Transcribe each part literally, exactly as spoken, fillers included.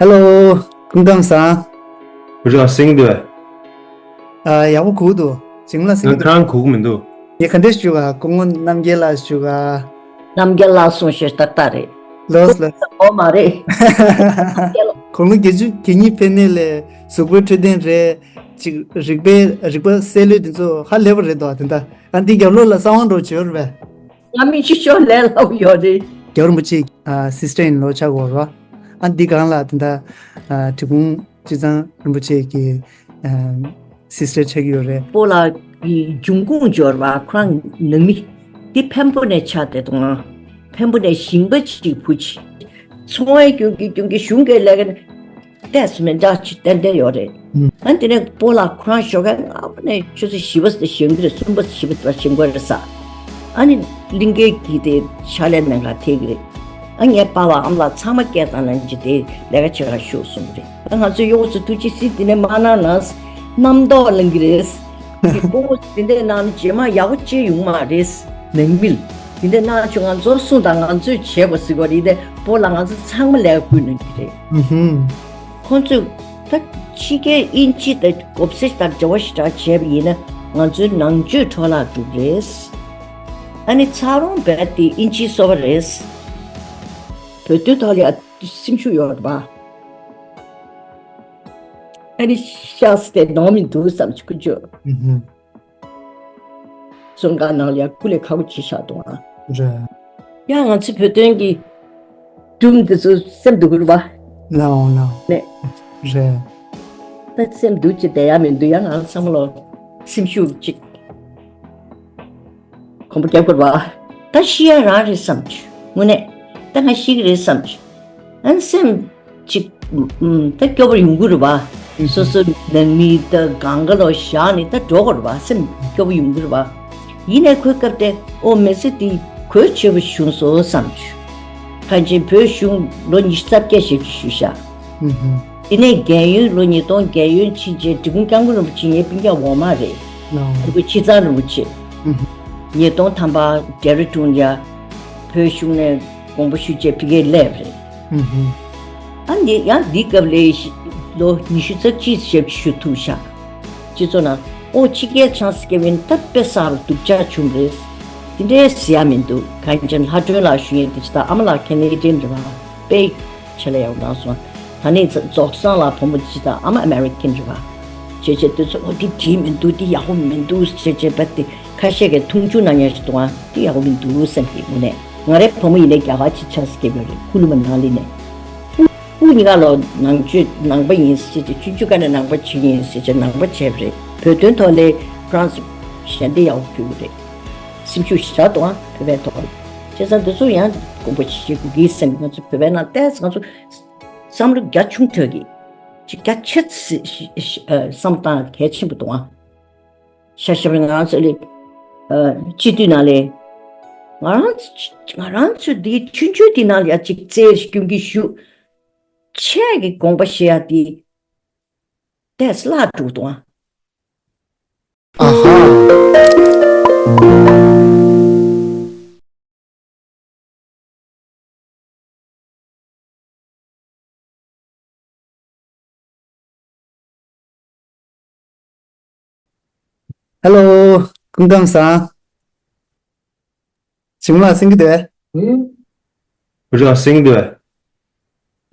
ཧེ་ལོ། སྐུ་ཁམས་བཟང་། བུ་ཅག་སེང་འདུག་ཨ། ཡག་པོ་གོ་འདུག་ཅིང་ལ་སེང་ང་འདུག་ཁང་གོ་གི་མི་འདུག་ངས་ག་འདྲས་ཞུ་ག་སྐུ་ངོ་རྣམ་རྒྱལ་ལགས་ཞུ་ག་རྣམ་རྒྱལ་ལགས་སོང་ཞེས་ཏག་ཏག་རེད། ལོས་ལོས། ཨོ་མ་རེད། དགུང་ལོ་བརྒྱད་ཅུ་གྱ་གཉིས་ཕེབས་ནས་ལས་གཟུགས་པོའི་འཕྲོད་བསྟེན་རེད། ཅིག་རིག་པའི་རིག་པ་གསལ་ལོས་དེ་ཚོ་ཧ་ལས་པ་རེད་དོ། དེ་འདྲ་ཨ་འདི་རྒྱབ་ལོགས་ལ་གསང་བ་འགྲོ་བྱོས་རེད་པས། ང་མི་ཆུ་ཤོར་ལས་ལབ་ཡོད་རེད། རྒྱལ་བ་རིན་པོ་ཆེ་ཨ་སིས་ཊར་ཨིན་ལོ་ཆགས་ཡོད་རེད། ཨ་འདི་སྒང་ལ་དེ་འདྲ་ཨ་འབྲི་གུང་སྤྱི་གཙང་རིན་པོ་ཆེ་གི་ཨ་སིས་ཊར་ཆགས་ཀྱི་ཡོད་རེད། སྤོ་ལགས་ཀྱི་འབྱུང་ཁུངས་འབྱོར་བ་ཁོ་རང་ནང་མི་འདི་འཕན་པོ་ནས་ཆགས་བསྡད་འདུག་ང་འཕན་པོ་ནས་ཞིང་པ་ཅིག་བུ་ཅིག་ཚོང་བའི་རྒྱུན་གྱི་རྒྱུན་གྱི་གཞུང་གི་ལས་ཀ་ཏོག་ཙམ་མི་འདྲ་ཅིག་ཏན་ཏན་ཡོད་རེད། ཨ་དེ་ནས་སྤོ་ལགས་ཁོ་རང་ཞོགས་ཀས་སྔ་པོ་ནས་ཆུ་ཚོད་བཞི་པ་ཙམ་བཞེངས་ཀྱི་རེད། གསུམ་པ་བཞི་པ་ཙམ་བཞེངས་དགོས་རེད་ས། ཨ་ནི་གླིང་གའི་གི་དེ་ཕྱག་ལས་གནང་ག་ཐད་ཀྱི་རེད། ཨ་ངའི་པ་ཕ་ཨ་མ་ལགས་ཚང་མ་སྐད་བཏང་ལན་ཅི་དེ་ལས་ཀ་བྱེད་ག་ཤོག་གསུངས་རེད། ཨ་ང་ཚོས་གཡོག་ཚོ་ཐུགས་རྗེ་གཟིགས་དེ་ནས་མ་གནང་ན་རྣམ་རྟོག་ལངས་ཀྱི་རེད། དེ་སྤོ་བོ་དེ་འདྲས་གནང་ན་རྗེས་མ་ཡག་པོ་བྱེད་ཡོང་མ་རེད། ནང་མི་ལ་དེ་འདྲས་གནང་ཆོག་ང་ཚོར་གསུངས་དང་ང་ཚོས་བྱེད་དགོས་ཟེར་བ་རེད་དེ་སྤོ་ལགས་ང་ཚོ་ཚང་མ་ལས་ཀ་ཕུལ་གནང་གི་རེད། ཁོང་ཚོས་ད་ཕྱི་རྒྱལ་དབྱིན་ཇི་དང་གོ་སེ་དང་འབྲེལ་བ་ཞེ་དྲག་བྱས་པ་ཡིན་ན་ང་ཚོའི་ནང་ཆོས་འཕྲོ་བརླག་འགྲོ་གི་རེད། ཨ་ནི་ཚ་རོང་རྦད་དེ་དབྱིན་ཇིའི་སོ་པ་རེད། བོད་དོན་ཐོག་ལ་ཡ་སེམས་ཤུགས་ཡོད་རེད་པ། ཨ་ནི་ཤག་སེ་དེ་ནོར་མི་འདུག་བསམ་གྱི་ཀུན་སྤྱོད། ཨུ་ཧུ། བཙོན་ཁང་ནང་ལ་ཡ་སྐུ་ལས་ཁག་པོ་བྱེད་བཞག་འདུག་ཨ། རེད། ཡང་ང་ཚོའི་བོད་དོན་གྱི་སྒྲུང་འདི་ཚོ་སེམས་སྡུག་གི་རེད་པ། ལའོ་ལའོ། ནས། རེད། ད་སེམས་སྡུག་ཅིག་བསྡད་ཡ་མི་འདུག་ཡ་ང་ཚང་མ་ལོ་སེམས་ཤུགས་ཅིག་གོམ་པ་རྒྱབ་དགོས་པ། ད་ཤི་ཡ་རང་རེད་བསམ་བྱུང་། དངོས་གནས་ད་ང་ཤི་གི་རེད་བསམ་བྱུང་། ཨ་ནི་སེམས་ཅིག་ཨུམ་ད་སྐྱོ་པོ་ཡོང་གི་རེད་པ། སོ་སོ་ནང་མི་ད་གང་ག་ལོ་བཞག་ནས་ད་འགྲོ་དགོས་རེད་པ། སེམས་སྐྱོ་པོ་ཡོང་གི་རེད་པ། ཡིན་ནའི་ཁོའི་སྐབས་དེ་ཨོ་མི་ཚེ་འདི་གོ་ཆོད་པོ་བྱུང་སོང་བསམ་བྱུང་། གང་ཅི་བོད་གཞུང་ལོ་ཉི་ཤུ་རྩ་བརྒྱད་ཞབས་ཞུ་ཞུས་ཤག་དེ་ནས་རྒན་ཡོལ་ལོ་ཉིས་སྟོང་རྒན་ཡོལ་ཕྱིན་རྗེས་འབྲི་གུང་སྐྱབས་མགོན་རིན་པོ་ཆེ་ངའི་སྤུན་ཀྱག་འོག་མ་རེད། ལའོ། ཨ་ཁུ་ཁྲི་ཚང་རིན་པོ་ཆེ། ཨུ་ཧུ། ཉིས་སྟོང་ཐམ་པ་ཌེ་ར་ཌུན་ལ་བོད་གཞུང་ནས་དགོངས་པ་ཞུས་རྗེས་ཕ་གིར་སླེབས་རེད། ཨུ་ཧུ། ཨ་ནི་ཡང་འདི་སྐབས་ལ་ལོ་ཉི་ཤུ་རྩ་གཅིག་ཞབས་ཞུ་ཐུབ་ཤག་སྤྱི་ཚོགས་ནང་ཨོ་ཕྱི་རྒྱལ་ཆང་ས་སྐྱེ་བའི་ད་དཔེ་བསགས་ལ་སྡུག་ཅག་བྱུང་རེད། དེ་འདྲའི་ཟེར་ཡ་མི་འདུག་གང་ཡིན་ལྷ་སྒྲོན་ལགས་ཞུ་ཡས་དེ་ཅི་ད་ཨ་མ་ལགས་ཁེ་ནེ་ཌི་ཡན་རེད་པ། དཔེ་ཆེ་ལ་ཡག་གནང་སོང་། ད་ནི་རྫོགས་བཟང་ལགས་བུ་མོ་ཅི་ད་ཨ་མ་ཨ་མེ་རི་ཀན་རེད་པ། བྱས་བྱས་དེ་ཚོ་ཨོ་དེ་བྲིས་མི་འདུག་དེ་ཡག་པོ་མི་འདུག་བྱས་བྱས་བས་དེ་ཁ་ཤས་ཀྱིས་མཐོང་ཆུང་གནང་ཡ་ཞིག་འདུག་ཨ་དེ་ཡག་པོ་མི་འདུག་བསམ་གྱི་དངོས་གནས་ང་རའི་བུ་མོ་ཡིན་ནའི་རྒྱ་གར་ཅིག་ཆགས་སི་སྐྱེས་པ་རེད། ཁུ་ལུ་མ་ནང་ལི་ནས། སྤུ་གུ་གཉིས་ཀ་ལོ་ནང་ཆོས་ནང་པ་ཡིན་ཟེར་བྱས་ཆུང་ཆུང་ཀ་ནས་ནང་པ་བྱེད་ཀྱི་ཡིན་ཟེར་བྱས་ནང་པ་བྱས་པ་རེད། བོད་དོན་ཐོག་ལས་ཁོ་རང་ཚོ་ཞལ་འདེབས་ཡག་པོ་ཕུལ་གྱི་རེད། སེམས་ཤུགས་ཞེ་དྲག་གཏོང་ཨ་བོད་པའི་ཐོག་ལ། བྱས་ཙང་འདི་ཚོ་ཡང་དགོངས་པ་བཞེས་དགོས་ཀྱི་སེམས་ང་ཚོ་བོད་པའི་ནང་བལྟས་ང་ཚོ་བསམ་བློ་རྒྱ་ཆུང་དྲགས་ཀྱི་ཅིག་རྒྱ་ཆེ་ཙི་ཞིག་བསམ་བཏང་གལ་ཆེན་པོ་གཏོང་ཨ། ཤ་ཤ་བའི་ང་རང་ཚོ་ལས་སྤྱི་འཐུས་ནང་ལས་ང་རང་ང་རང་ཚོ་འདི་ཆུང་ཆུང་འདི་ནང་ལ་ཡ་ཅིག་རྩེ་སྐྱོན་གྱི་ཞུ། ཆེ་གི་དགོངས་པ་བཞེས་ཡ་འདི་ཏེས་བརླག་འགྲོ་གཏོང་ཨ། ཨ་ཧ། ཧེ་ལོ། སྐུ་ཁམས་བཟང་། བྱིངས་ལ་སེང་གེ་འདུག་གས། བུ་ཅག་སེང་གེ་འདུག་གས།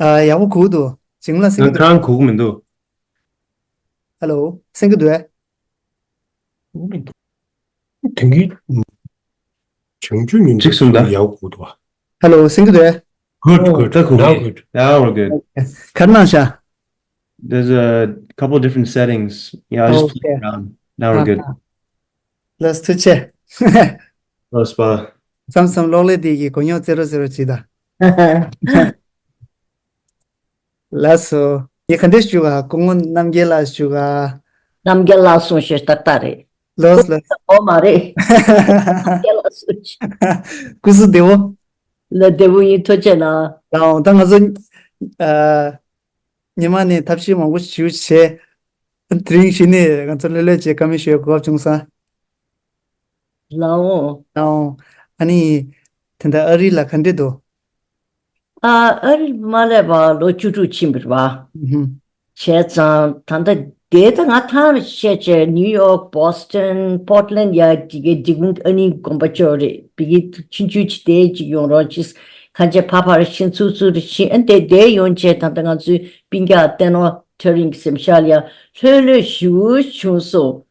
ཨ། ཡག་པོ་གོ་འདུག་བྱིངས་ལ་སེང་གེ་ང་འདུག་ཁོ་རང་གོ་གི་མི་འདུག་ཧེ་ལོ། སེང་གེ་འདུག་གས། གོ་གི་མི་འདུག་དེང་གི་བྱང་ཆུབ་ཉིན་གཅིག་གསུམ་ད་ཡག་པོ་གོ་འདུག་ཧེ་ལོ། སེང་གེ་འདུག་གས། Good, good. Now good. Now we're good. ག་རེ་གནང་ཤག There's a couple different settings. Yeah, I just played around. Now we're good. ལགས་ཐུགས་རྗེ་ཆེ། ལགས་པ། མཚམས་མཚམས་གློག་ཀླད་འདི་གི་གོ་རྙོག་རྩེ་རོགས་རྩེ་རོགས་བྱེད་ད། ལགས་སོ། ངས་ག་འདྲས་ཞུ་ག་སྐུ་ངོ་རྣམ་རྒྱལ་ལགས་ཞུ་ག་རྣམ་རྒྱལ་ལགས་སོང་ཞེས་ཏག་ཏག་རེད། ལགས་ལགས། ཨོ་མ་རེད། རྣམ་རྒྱལ་ལགས་སོང་ཞེས། སྐུ་གཟུགས་བདེ་པོ། ལགས་བདེ་པོ་ཡིན། ཐུགས་རྗེ་གནང་། ལགས་འོང་། ད་ང་ཚོ་ཨ། ཉི་མ་ནས་ཐབས་ཤེས་མང་པོ་ཞིག་བྱས། དེ་རིང་གཞི་ནས་ང་ཚོ་ལྷོད་ལྷོད་བྱས་བཀའ་མོལ་ཞུ་ཡ་གོ་སྐབས་བྱུང་སོང་། ལགས་འོང་། ལགས་འོང་། ཨ་ནི། དེ་འདྲ་ཨ་རི་ལ་ག་འདྲས་འདུག་ཨ་ཨ་རི་མ་སླེབས་པ་ལོ་བཅུ་དྲུག་ཕྱིན་པ་རེད་བ། ཧུམ། བྱས་ཙང་ད་ལྟ་དེ་ད་ང་ཐང་རེ་བཤད་བྱས་ནིའུ་ཡོག་བོ་སི་ཊོན་པོར་ཊི་ལེན་ཡ་དེ་གའི་འབྲི་གུང་ཨ་ནི་དགོན་པ་ཅོག་རེད། བི་གི་ཆུང་ཆུང་ཅིག་དེ་ཅིག་ཡོང་རོགས་ཅིག་ཁ་ཆེ་ཕ་ཕར་ཕྱིན་ཚུར་ཚུར་ཕྱིན་ཨ་དེ་དེ་ཡོང་བྱས་ད་ལྟ་ང་ཚོའི་སྤུན་ཀྱག་བསྟན་ནོ་ཐེ་རིང་གི་སེམས་ཤར་ལ་ཡ་ལྷོད་ལྷོད་ཞུ་བྱུང་སོང་།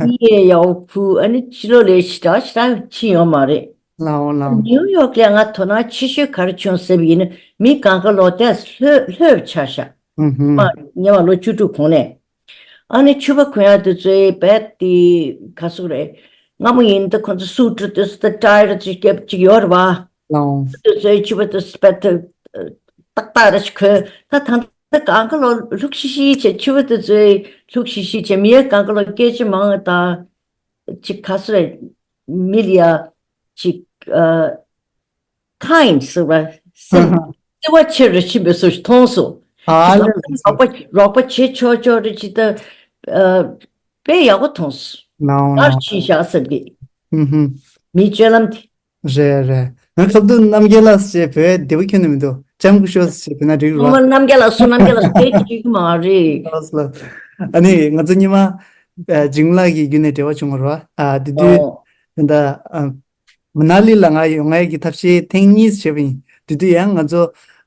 ཨ་ནི་ཡའོ་ཁུ་ཨ་ནི་ཕྱི་ལོགས་ལས་ཞེ་དྲག་ཞེ་དྲག་ཕྱིན་ཡོད་མ་རེད། ལའོ་ལའོ། ནིའུ་ཡོག་ལ་ང་དོ་སྣང་ཆེ་ཤོས་ག་རེ་བྱུང་ཟེར་བ་ཡིན་ན་མི་གང་ག་ལོ་ཏེས་ལྷོད་ལྷོད་ཆ་ཤག་ཧུམ་ཧུམ། མ་ཉེ་བ་ལོ་བཅུ་དྲུག་གོང་ནས། ཨ་ནི་ཕྱུ་པ་གོན་ཡག་དེ་ཚོའི་རྦད་དེ་ག་ཟེར་རེད། སྔ་མོ་ཡིན་ད་ཁོང་ཚོ་སུ་ཊི་དེ་ཚོ་ད་ཊའི་རེ་ཚོ་རྒྱབ་ཅིག་ཡོད་རེད་བ། ལའོ། དེ་ཚོའི་ཕྱུ་པ་དེ་ཚོ་རྦད་དེ་ཏག་ཏག་རེ་ཞིག་གོན། ད་ད་ད་གང་ག་ལོ་ལྷུག་ཤིག་ཤིག་བྱས་ཕྱུ་པ་དེ་ཚོའི་ལྷུག་ཤིག་ཤིག་བྱས་མི་ཡ་གང་ག་ལོ་སྐད་ཆ་མང་ང་ད། ཅིག་ག་ཚོད་མི་ལ་ཡ་ཅིག་ཨ་kind ཟེར་བ་སེམས་བརྩེ་བ་ཆེ་རུ་ཕྱིན་པའི་བཟོ་ཞིག་མཐོང་སོང་། ཨ་ཅིག་ལ་རོགས་པ་རོགས་པ་རོགས་པ་བྱེད་ཆོག་ཆོག་རེ་ཅིག་ད་ཨ་དཔེ་ཡག་པོ་མཐོང་སོང་། ལའོ་ལའོ། ཕྱིན་བཞག་ཟེར་གི། ཧུམ་ཧུམ། མིའི་སྤྱོད་ལམ་དེ། རེད་རེད། ང་ཁ་བསྡུར་རྣམ་རྒྱལ་ལགས་ཞེས་བོད་བདེ་པོ་ཁྱོན་ནས་མི་འདུག་ལྕམ་སྐུ་ཞབས་ཞེས་བོས་ན་འགྲིག་རོ། ངོ་མ་རྣམ་རྒྱལ་ལགས་སུ་རྣམ་རྒྱལ་ལགས་སུ་དེ་འགྲིག་མ་རེད། ལགས་ལགས། ཨ་ནི་ང་ཚོ་ཉི་མ་ཨ་འཇིགས་མེད་ལགས་ཀྱི་བརྒྱུད་ནས་འབྲེལ་བ་བྱུང་བ་རེད་བ། ཨ་དེ་དུས་ཨོ། ད་ལྟ་ཨ་མ་ན་ལི་ལ་ང་ཡོང་ཡས་ཀྱི་ཐབས་ཤེས་ཐེངས་གཉིས་བྱས་པ་ཡིན། དེ་དུས་ཡང་ང་ཚོ་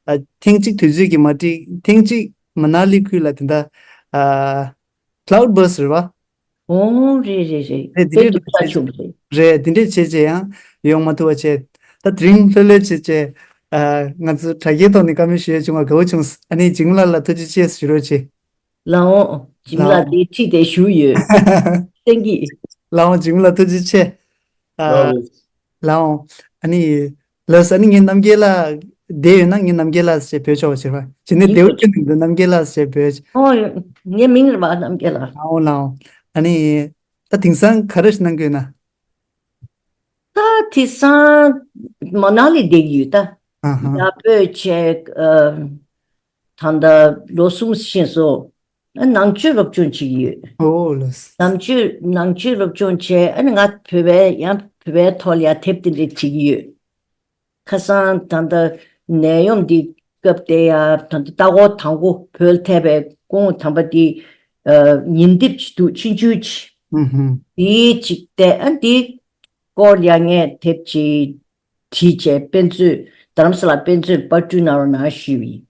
ཨ་ཐེངས་གཅིག་དུས་ཚོད་ཀྱིས་མ་འགྲིག་ཐེངས་གཅིག་མ་ན་ལི་ཁུལ་ལ་དེ་འདྲ་ཨ་cloud burst རེད་བ། ཨོ་རེད་རེད་རེད། རེད་དེ་དཔེ་འདྲ་སྡུག་ཅག་བྱས་བྱུང་བ་རེད། རེད་དེ་འདྲས་བྱས་བྱས་ཡང་ཡོང་མ་ཐུབ་པ་བྱས། ད་དེ་རིང་ལྷོད་ལྷོད་བྱས་བྱས་ཨ་ང་ཚོ་དྲ་རྒྱའི་ཐོག་ནས་བཀའ་མོལ་ཞུ་ཡས་བྱུང་བ་དགའ་བོ་བྱུང་། ཨ་ནི་འཇིགས་མེད་ལགས་ལ་ཐུགས་རྗེ་ཆེ་ཞུ་རོགས་བྱེད། ལའོ། འཇིགས་མེད་ལགས་དེ་ཁྲིད་དེ་བཞུགས་ཡོད། བསྟན་གྱིས། ལའོ་འཇིགས་མེད་ལགས་ཐུགས་རྗེ་ཆེ། ཨ་ལའོ། ལའོ། ཨ་ནི། ལགས་སོ། ཨ་ནི་ངའི་རྣམ་རྒྱལ་ལགས་བསྡད་ཡོད་ན་ངའི་རྣམ་རྒྱལ་ལགས་ཞེས་འབོད་ཆོག་པ་བྱེད་པ། བྱས་ནས་ཡིན་བདེ་པོ་ཁྱོད་ནི་འདི་རྣམ་རྒྱལ་ལགས་ཞེས་འབོད། ཨོ། ངའི་མིང་རེད་པ་རྣམ་རྒྱལ་ལགས། ལའོ་ལའོ། ཨ་ནི། ད་དེང་སང་ག་རེ་ཞིག་གནང་གི་ཡོད་ན། ད་དེང་སང་མ་ན་ལི་བསྡད་ཀྱི་ཡོད་ད། ཨ་ཧ། ཡར་བོད་བྱས། ཨ། ད་ལྟ་ལོ་གསུམ་ཕྱིན་སོང་། ཨ་ནང་ཆོས་སློབ་སྦྱོང་བྱེད་ཀྱི་ཡོད། ཨོ་ལགས། ནང་ཆོས་ནང་ཆོས་སློབ་སྦྱོང་བྱས། ཨ་ནི་ང་བོད་པའི་ཡང་བོད་པའི་ཐོག་ལ་ཡང་དེབ་དེ་འདྲ་བྲིས་ཀྱི་ཡོད། ཁ་སང་ད་ལྟ་ནད་ཡོམ་འདི་སྐབས་དེ་ཡང་ད་ལྟ་ལྟ་སྐོར་དང་པོ་བོད་ཐེབས་པའི་སྐུ་ངོ་དམ་པ་འདི་ཨ་ཉིན་དེབ་ཅིག་འདུག་ཆུང་ཆུང་ཅིག་ཧུམ་ཧུམ། དེའི་ཅིག་བལྟས། ཨ་འདི་སྐོར་ཡང་ངས་དེབ་ཅིག་བྲིས་བྱས་དཔེ་མཛོད་རྡ་རམ་ས་ལ་དཔེ་མཛོད་པར་སྐྲུན་གནང་རོགས་གནང་ཞུས་པ་ཡིན།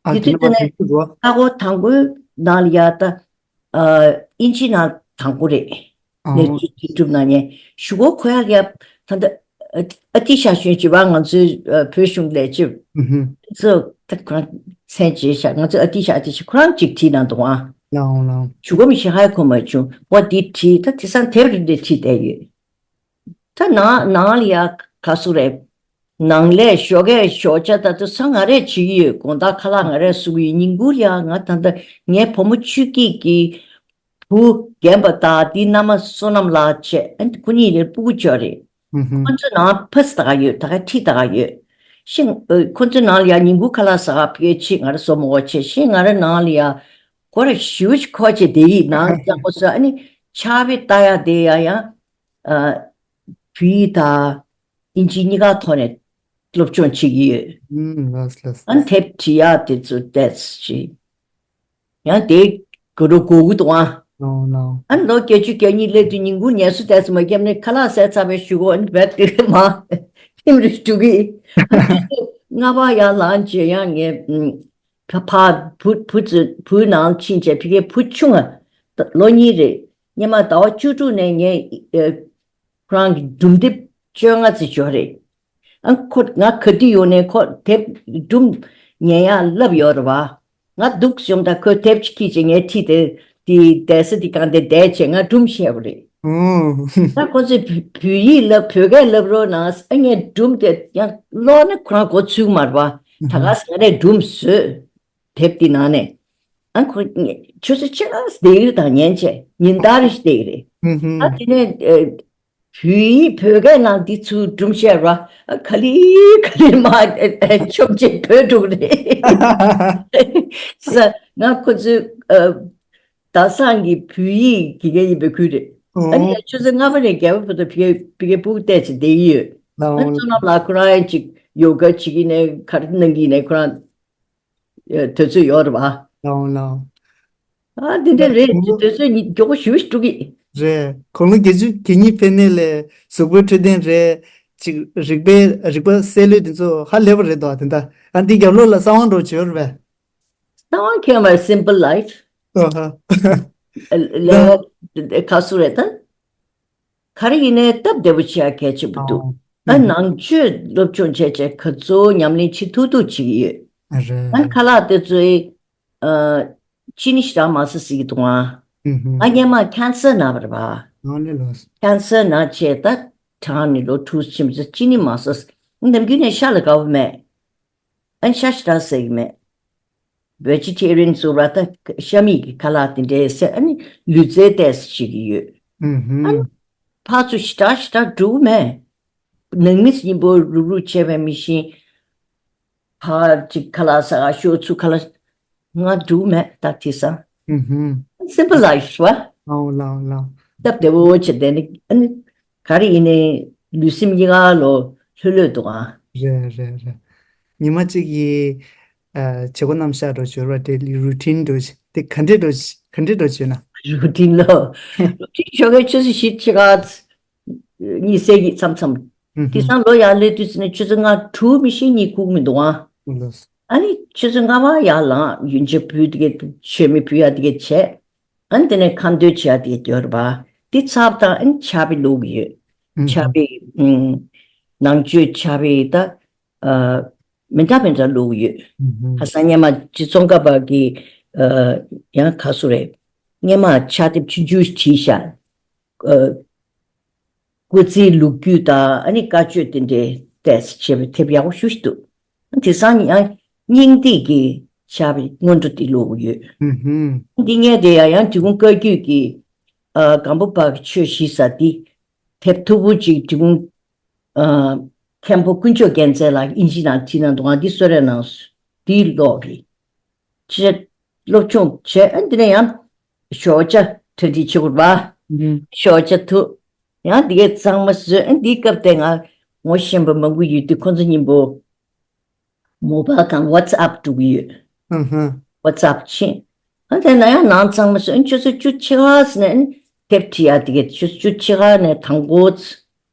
ཨ་དེ་དེ་དུས་ནས་དེ་ནས་ནས་ཞུ་རོགས། ལྟ་སྐོར་དང་པོའི་ནང་ལ་ཡ་ད་ཨ་ཨིན་ཇི་ནང་དང་པོ་རེད། ཨ་ནས་ཅིག་དེ་གྲུབ་ན་ངས་ཞུ་སྒོ་ཁོ་ཡ་ཡ་ད་ལྟ་ཨ་ཏི་ཤ་ཞུན་ཅི་བ་ང་ཚོའི་ཨ་བོད་གཞུང་ལས་བྱེད་ཧུམ་ཧུམ། ཚོ་ད་ཁོ་རང་མཚན་བརྗེས་ཤག་ང་ཚོ་ཨ་ཏི་ཤ་ཨ་ཏི་ཤ་ཁོ་རང་ཅིག་བྲིས་གནང་འདུག་ཨ། ལའོ་ལའོ། ཞུ་སྒོ་མི་ཤེས་ཧ་གོ་མ་བྱུང་། འོ་འདི་བྲིས། ད་དེང་སང་དེབ་རེ་འདྲ་བྲིས་བསྡད་ཡོད། ད་ནང་ནང་ལ་ཡ་ག་ཟེར་རེད། ནང་ལས་ཞོགས་ཀས་ཞོགས་ཇ་ད་དུང་ང་རས་བྱེད་ཀྱི་ཡོད། དགོང་དག་ཁ་ལག་ང་རས་བཟོ་གི་ཡོད། ཉིན་གུང་ལ་ཡ་ང་ད་ལྟ་ངའི་བུ་མོ་ཆོས་སྐྱིད་ཀྱི་བུ་རྒན་པ་དང་དེའི་མནའ་མ་བསོད་ནམས་ལགས་བྱས། ཨ་ནི་ཁོ་གཉིས་ལས་སྤུ་གུ་ཅིག་རེད། ཧུམ་ཧུམ། ཁོ་ཚོའི་ནང་ཕ་སི་ད་ག་ཡོད། ད་ག་ཁྲིད་ད་ག་ཡོད། ཤིང་ཨ་ཁོ་ཚོའི་ནང་ལ་ཡ་ཉིན་གུང་ཁ་ལག་ཟ་ག་ཕ་གི་ཅིག་ང་རས་བཟོ་མ་དགོས་བྱས། ཤིང་ང་རའི་ནང་ལ་ཡ་སྒོ་ར་ཞེ་པོ་ཅིག་ཁོ་བྱས་བསྡད་ཡིན། ནང་གཙང་པོ་བཟོས། ཨ་ནི་ཕྱག་དཔེ་ལྟ་ཡ་དེ་ཡ་ཡང་ཨ་བོད་ཡིག་དང་ཨིན་ཇི་གཉིས་ཀ་ཐོག་ནས་སློབ་སྦྱོང་བྱེད་ཀྱི་ཡོད། ཨུམ་ལགས་ལགས། ཨ་ནི་དེབ་བྲིས་ཡག་དེ་ཚོ་བལྟས་ཤིག་ཡང་དེ་གོ་རུ་གོ་གི་འདུག་ཨ། ལའོ་ལའོ། ཨ་ནི་ལོ་བརྒྱད་ཅུ་གྱ་གཉིས་སླེབས་དུས་ཉིན་གུང་ངལ་གསོ་ཏོག་ཙམ་མ་བརྒྱབ་ནས་ཁ་ལག་ཟས་ཚར་བའི་གཞུག་གུ་ཨ་ནི་རྦད་དེ་མར་ཁྱིམ་རུ་འགྲོ་གི། ཨ་ནི་སྔ་པ་ཡར་ལངས་བྱས་ཡང་ངས་ཨུམ་ཕ་ཕ་བུ་བུ་ཚོ་བུའི་ནང་ཕྱིན་བྱས། ཕ་གིའི་བུ་ཆུང་ང་ལོ་གཉིས་རེད། སྔོན་མ་ཟླ་བ་བཅུ་དྲུག་ནས་ངས་ཨ་ཁོ་རང་གི་སྒྲུང་དེབ་བཅོ་ལྔ་ཙམ་འབྱོར་རེད། ཨ་ཁོ་ང་ག་དུས་ཡོང་ནས་ཁོ་དེབ་སྒྲུང་ཉན་ཡག་ལབ་ཡོད་རེད་བ། ང་འདུག་སེ་ཡོང་དུས་ཁོས་དེབ་ཅིག་ཁྱེར་བྱས་ངའི་འཁྲིས་དེར་དེའི་བསྡད་ས་དེ་སྒང་དེར་བསྡད་བྱས་ང་སྒྲུང་བཤད་པ་རེད། ཨོ། ད་ཁོ་ཚོས་བོད་བོད་ཡིག་ལབ། བོད་སྐད་ལབ་རོགས་གནང་། ཨ་ངས་སྒྲུང་དེ་ཡང་ཀློག་ན་ཁོ་རང་མགོ་ཚོས་ཀྱི་མ་རེད་བ། ད་ག་ས་ང་རས་སྒྲུང་བཟོས། དེབ་དེ་ནང་ནས། ཨ་ཁོ་ཆུ་ཚོད་ཕྱེད་ཀ་ཙམ་བསྡད་ཀྱི་རེད། ད་ཉན་བྱས་ཉིན་ལྟར་རེ་བཞིན་བསྡད་ཀྱི་རེད། ཨ་དེ་ནས་ཨ་བོད་ཡིག་བོད་སྐད་ནང་འདི་ཚུར་སྒྲུང་བཤད་ར། ཨ་ག་ལེ་ག་ལེ་མར་ཨ་ཨ་ཆོབ་བྱས་བྲོས་འགྲོ་གི་རེད། ས་ང་ཁོ་ཚོའི་ཨ་ཟླ་བཟང་གི་བོད་ཡིག་དགེ་རྒན་ཡིན་པའི་ཁུལ་རེད། ཨ་ནི་ཨོ། ཆུ་ཚོད་ལྔ་པ་ནས་བརྒྱད་པ་བར་དུ་ཕ་གིའི་ཕ་གིའི་སྤུ་གུ་བལྟས་བྱས་བསྡད་ཀྱི་ཡོད། ལའོ། ཨ་བསོད་ནམས་ལགས་ཁོ་རང་ཡང་ཅིག་ ཡོ་ག་བྱེད་ཀྱི་ནས་ག་རེ་གནང་གི་ནས་ཁོ་རང་དུས་ཚོད་ཡོད་རེད་བ། ལའོ་ལའོ། ཨ་འདི་འདྲ་རེད། དུས་ཚོད་མགྱོགས་པོ་ཞེ་པོ་ཞིག་འགྲོ་གི། རེད། དགུང་ལོ་བརྒྱད་ཅུ་གྱ་གཉིས་ཕེབས་ནས་ལས་གཟུགས་པོའི་འཕྲོད་བསྟེན་རེད། ཅིག་རིག་པའི་རིག་པ་གསལ་ལོས་དེ་ཚོ་ཧ་ལས་པ་རེད་དོ། དེ་འདྲ་ཨ་འདི་རྒྱབ་ལོགས་ལ་གསང་བ་འགྲོ་བྱོས་རེད་པས། གསང་བ་ཁྱེད་མ་simple life། ཨོ་ཧ། ལས་ཁ་སུ་རེད་ད། ག་རེ་ཡིན་ནའི་སྟབས་བདེ་པོ་བྱེད་ཡ་གལ་ཆེན་པོ་འདུག་ཨ་ནང་ཆོས་སློབ་སྦྱོང་བྱས་བྱས་ག་ཚོད་ཉམས་ལེན་བྱེད་ཐུབ་ཐུབ་བྱེད་ཀྱི་ཡོད། ཨ་རེད། ཨ་ཁ་ལག་དེ་ཚོའི་ཨ་ཅི་ནི་ཞེ་དྲག་མ་ཟ་ཟེར་གྱི་འདུག་ཨ། ཨ་སྔོན་མ་ཁེན་སར་ན་བ་རེད་པ། ཨ་ནི་ལོས། ཁེན་སར་ན་བྱས་ད་གྲངས་ནི་ལོ་དྲུག་ཕྱིན་ཙང་ཅི་ནི་མ་ཟ། ནམ་རྒྱུན་ནས་ཤ་ལ་དགའ་བོ་མེད། ཨ་ཤ་ཞེ་དྲག་ཟ་གི་མེད། vegetarian་ཟེར་བ་ད་ཤ་མེད་ཀྱི་ཁ་ལག་དེ་འདྲའི་ཟས། ཨ་ནི་ལུས་རྩལ་ཏོག་ཙམ་བྱེད་ཀྱི་ཡོད། ཨ་ནི་ཕར་ཚུར་ཞེ་དྲག་ཞེ་དྲག་འགྲོ་གི་མེད། ནང་མི་གཉིས་པོ་རུག་རུག་བྱས་པའི་མི་ཤིང་། ཕར་ཅིག་ཁ་ལག་ཟ་ག་ཤོག་ཚུར་ཁ་ལག་ང་འགྲོ་གི་མེད་ད་དེང་སང་། simple life་བ། ལའོ་ལའོ་ལའོ། སྟབས་བདེ་བོ་བྱས་བསྡད་ནི། ཨ་ནི་ག་རེ་ཡིན་ནའི་ལུས་སེམས་གཉིས་ཀ་ལོ་ལྷོད་ལྷོད་འདུག་ཨ། རེད་རེད་རེད། ཉི་མ་གཅིག་གི་ཨ་བྱེད་སྒོ་རྣམ་གཞག་འགྲོ་འབྱོར་བ་དེ་རུ་ཊིན་འགྲོ་དེ་ག་འདྲས་འགྲོ་ག་འདྲས་འགྲོ་བྱོས་ན། རུ་ཊིན་ལོ། རུ་ཊིན་ཞོགས་ཀའི་ཆུ་ཚོད་བཞི་ཕྱེད་ཀ་གཉིད་སད་ཀྱི་མཚམས་མཚམས། དེང་སང་ལོ་ཡར་སླེབས་དུས་ཙམ་ནས་ཆུ་ཚོད་ལྔ་དྲུག་མི་ཤེས་གཉིད་ཁུག་མི་འདུག་ཨ། ཨ་ནི་ཆུ་ཚོད་ལྔ་པ་ཡར་ལངས། ཡོན་ཆབ་ཕུལ་དེ་གས་མཆོད་མེ་ཕུལ་ཡ་དེ་གས་བྱས། ཨ་ནི་དེ་ནས་ཁ་འདོན་བྱེད་ཡ་དེ་གས་ཡོད་རེད་པ། དེ་ཚར་དང་ཨ་ནི་ཕྱག་དཔེ་ཀློག་གི་ཡོད། ཕྱག་དཔེ་ཨུམ། ནང་ཆོས་ཕྱག་དཔེ་ད་ཨ་མི་འདྲ་མི་འདྲ་ཀློག་གི་ཡོད། ཁ་སང་སྔོན་མ་སྤྱི་ཚོགས་ཁང་པ་གི་ཨ་ཡང་ག་སུ་རེད། སྔོན་མ་ཕྱག་དེབ་ཆུང་ཆུང་བྲིས་ཤག་ཨ། སྐུ་ཚེའི་ལོ་རྒྱུས་དང་ཨ་ནི་བཀའ་ཆོས་དེ་འདྲའི་ཏོག་ཙམ་བྱས་པའི་དེབ་ཡག་པོ་ཞེ་པོ་ཞིག་འདུག་དེང་སང་ཡང་སྙིང་ཐིག་གི་ཕྱག་དཔེ་སྔོན་འགྲོ་དེ་ཀློག་གི་ཡོད། འདི་ངས་དེ་ཡང་ཡང་འབྲི་གུང་བཀའ་བརྒྱུད་ཀྱི་ཨ་སྒམ་པོ་པ་གི་ཆོས་ཞུས་ས་དེ་དེབ་མཐུག་པོ་ཅིག་འབྲི་གུང་ཨ་མཁན་པོ་དཀོན་མཆོག་རྒྱལ་མཚན་ལགས་ཨིན་ཇི་ནང་བྲིས་གནང་འདུག་ཨ་འདི་གསོལ་རས་གནང་སོང་། འདི་ཀློག་གི། ཅེས་སློབ་སྦྱོང་བྱས། ཨ་འདི་ནས་ཡང་ཞོགས་ཇ་གྲ་སྒྲིག་བྱེད་དགོས་པ། ཞོགས་ཇ་འཐུང་། ཡང་འདི་གའི་གཙང་མ་བཟོས། ཨ་འདིའི་སྐབས་དེ་ང་ངོ་ཤེས་པ་མང་པོ་ཡོད་དུས་ཁོང་ཚོ་མཉམ་པོ་མོ་བྷལ་དང་ཝ་ཙི་ཨེབ་འགྲོ་གི་ཡོད། ཝ་ཙི་ཨེབ་ཕྱིན། ཨ་དེ་ན་ཡང་ནང་གཙང་མ་བཟོས། ཨ་ཆུ་ཚོད་བཅུ་ཕྱེད་ཀ་ཟིན་ནས་ཨ་དེབ་བྲིས་ཡ་དེ་གའི་ཆུ་ཚོད་བཅུ་ཕྱེད་ཀ་ནས་དང་པོ།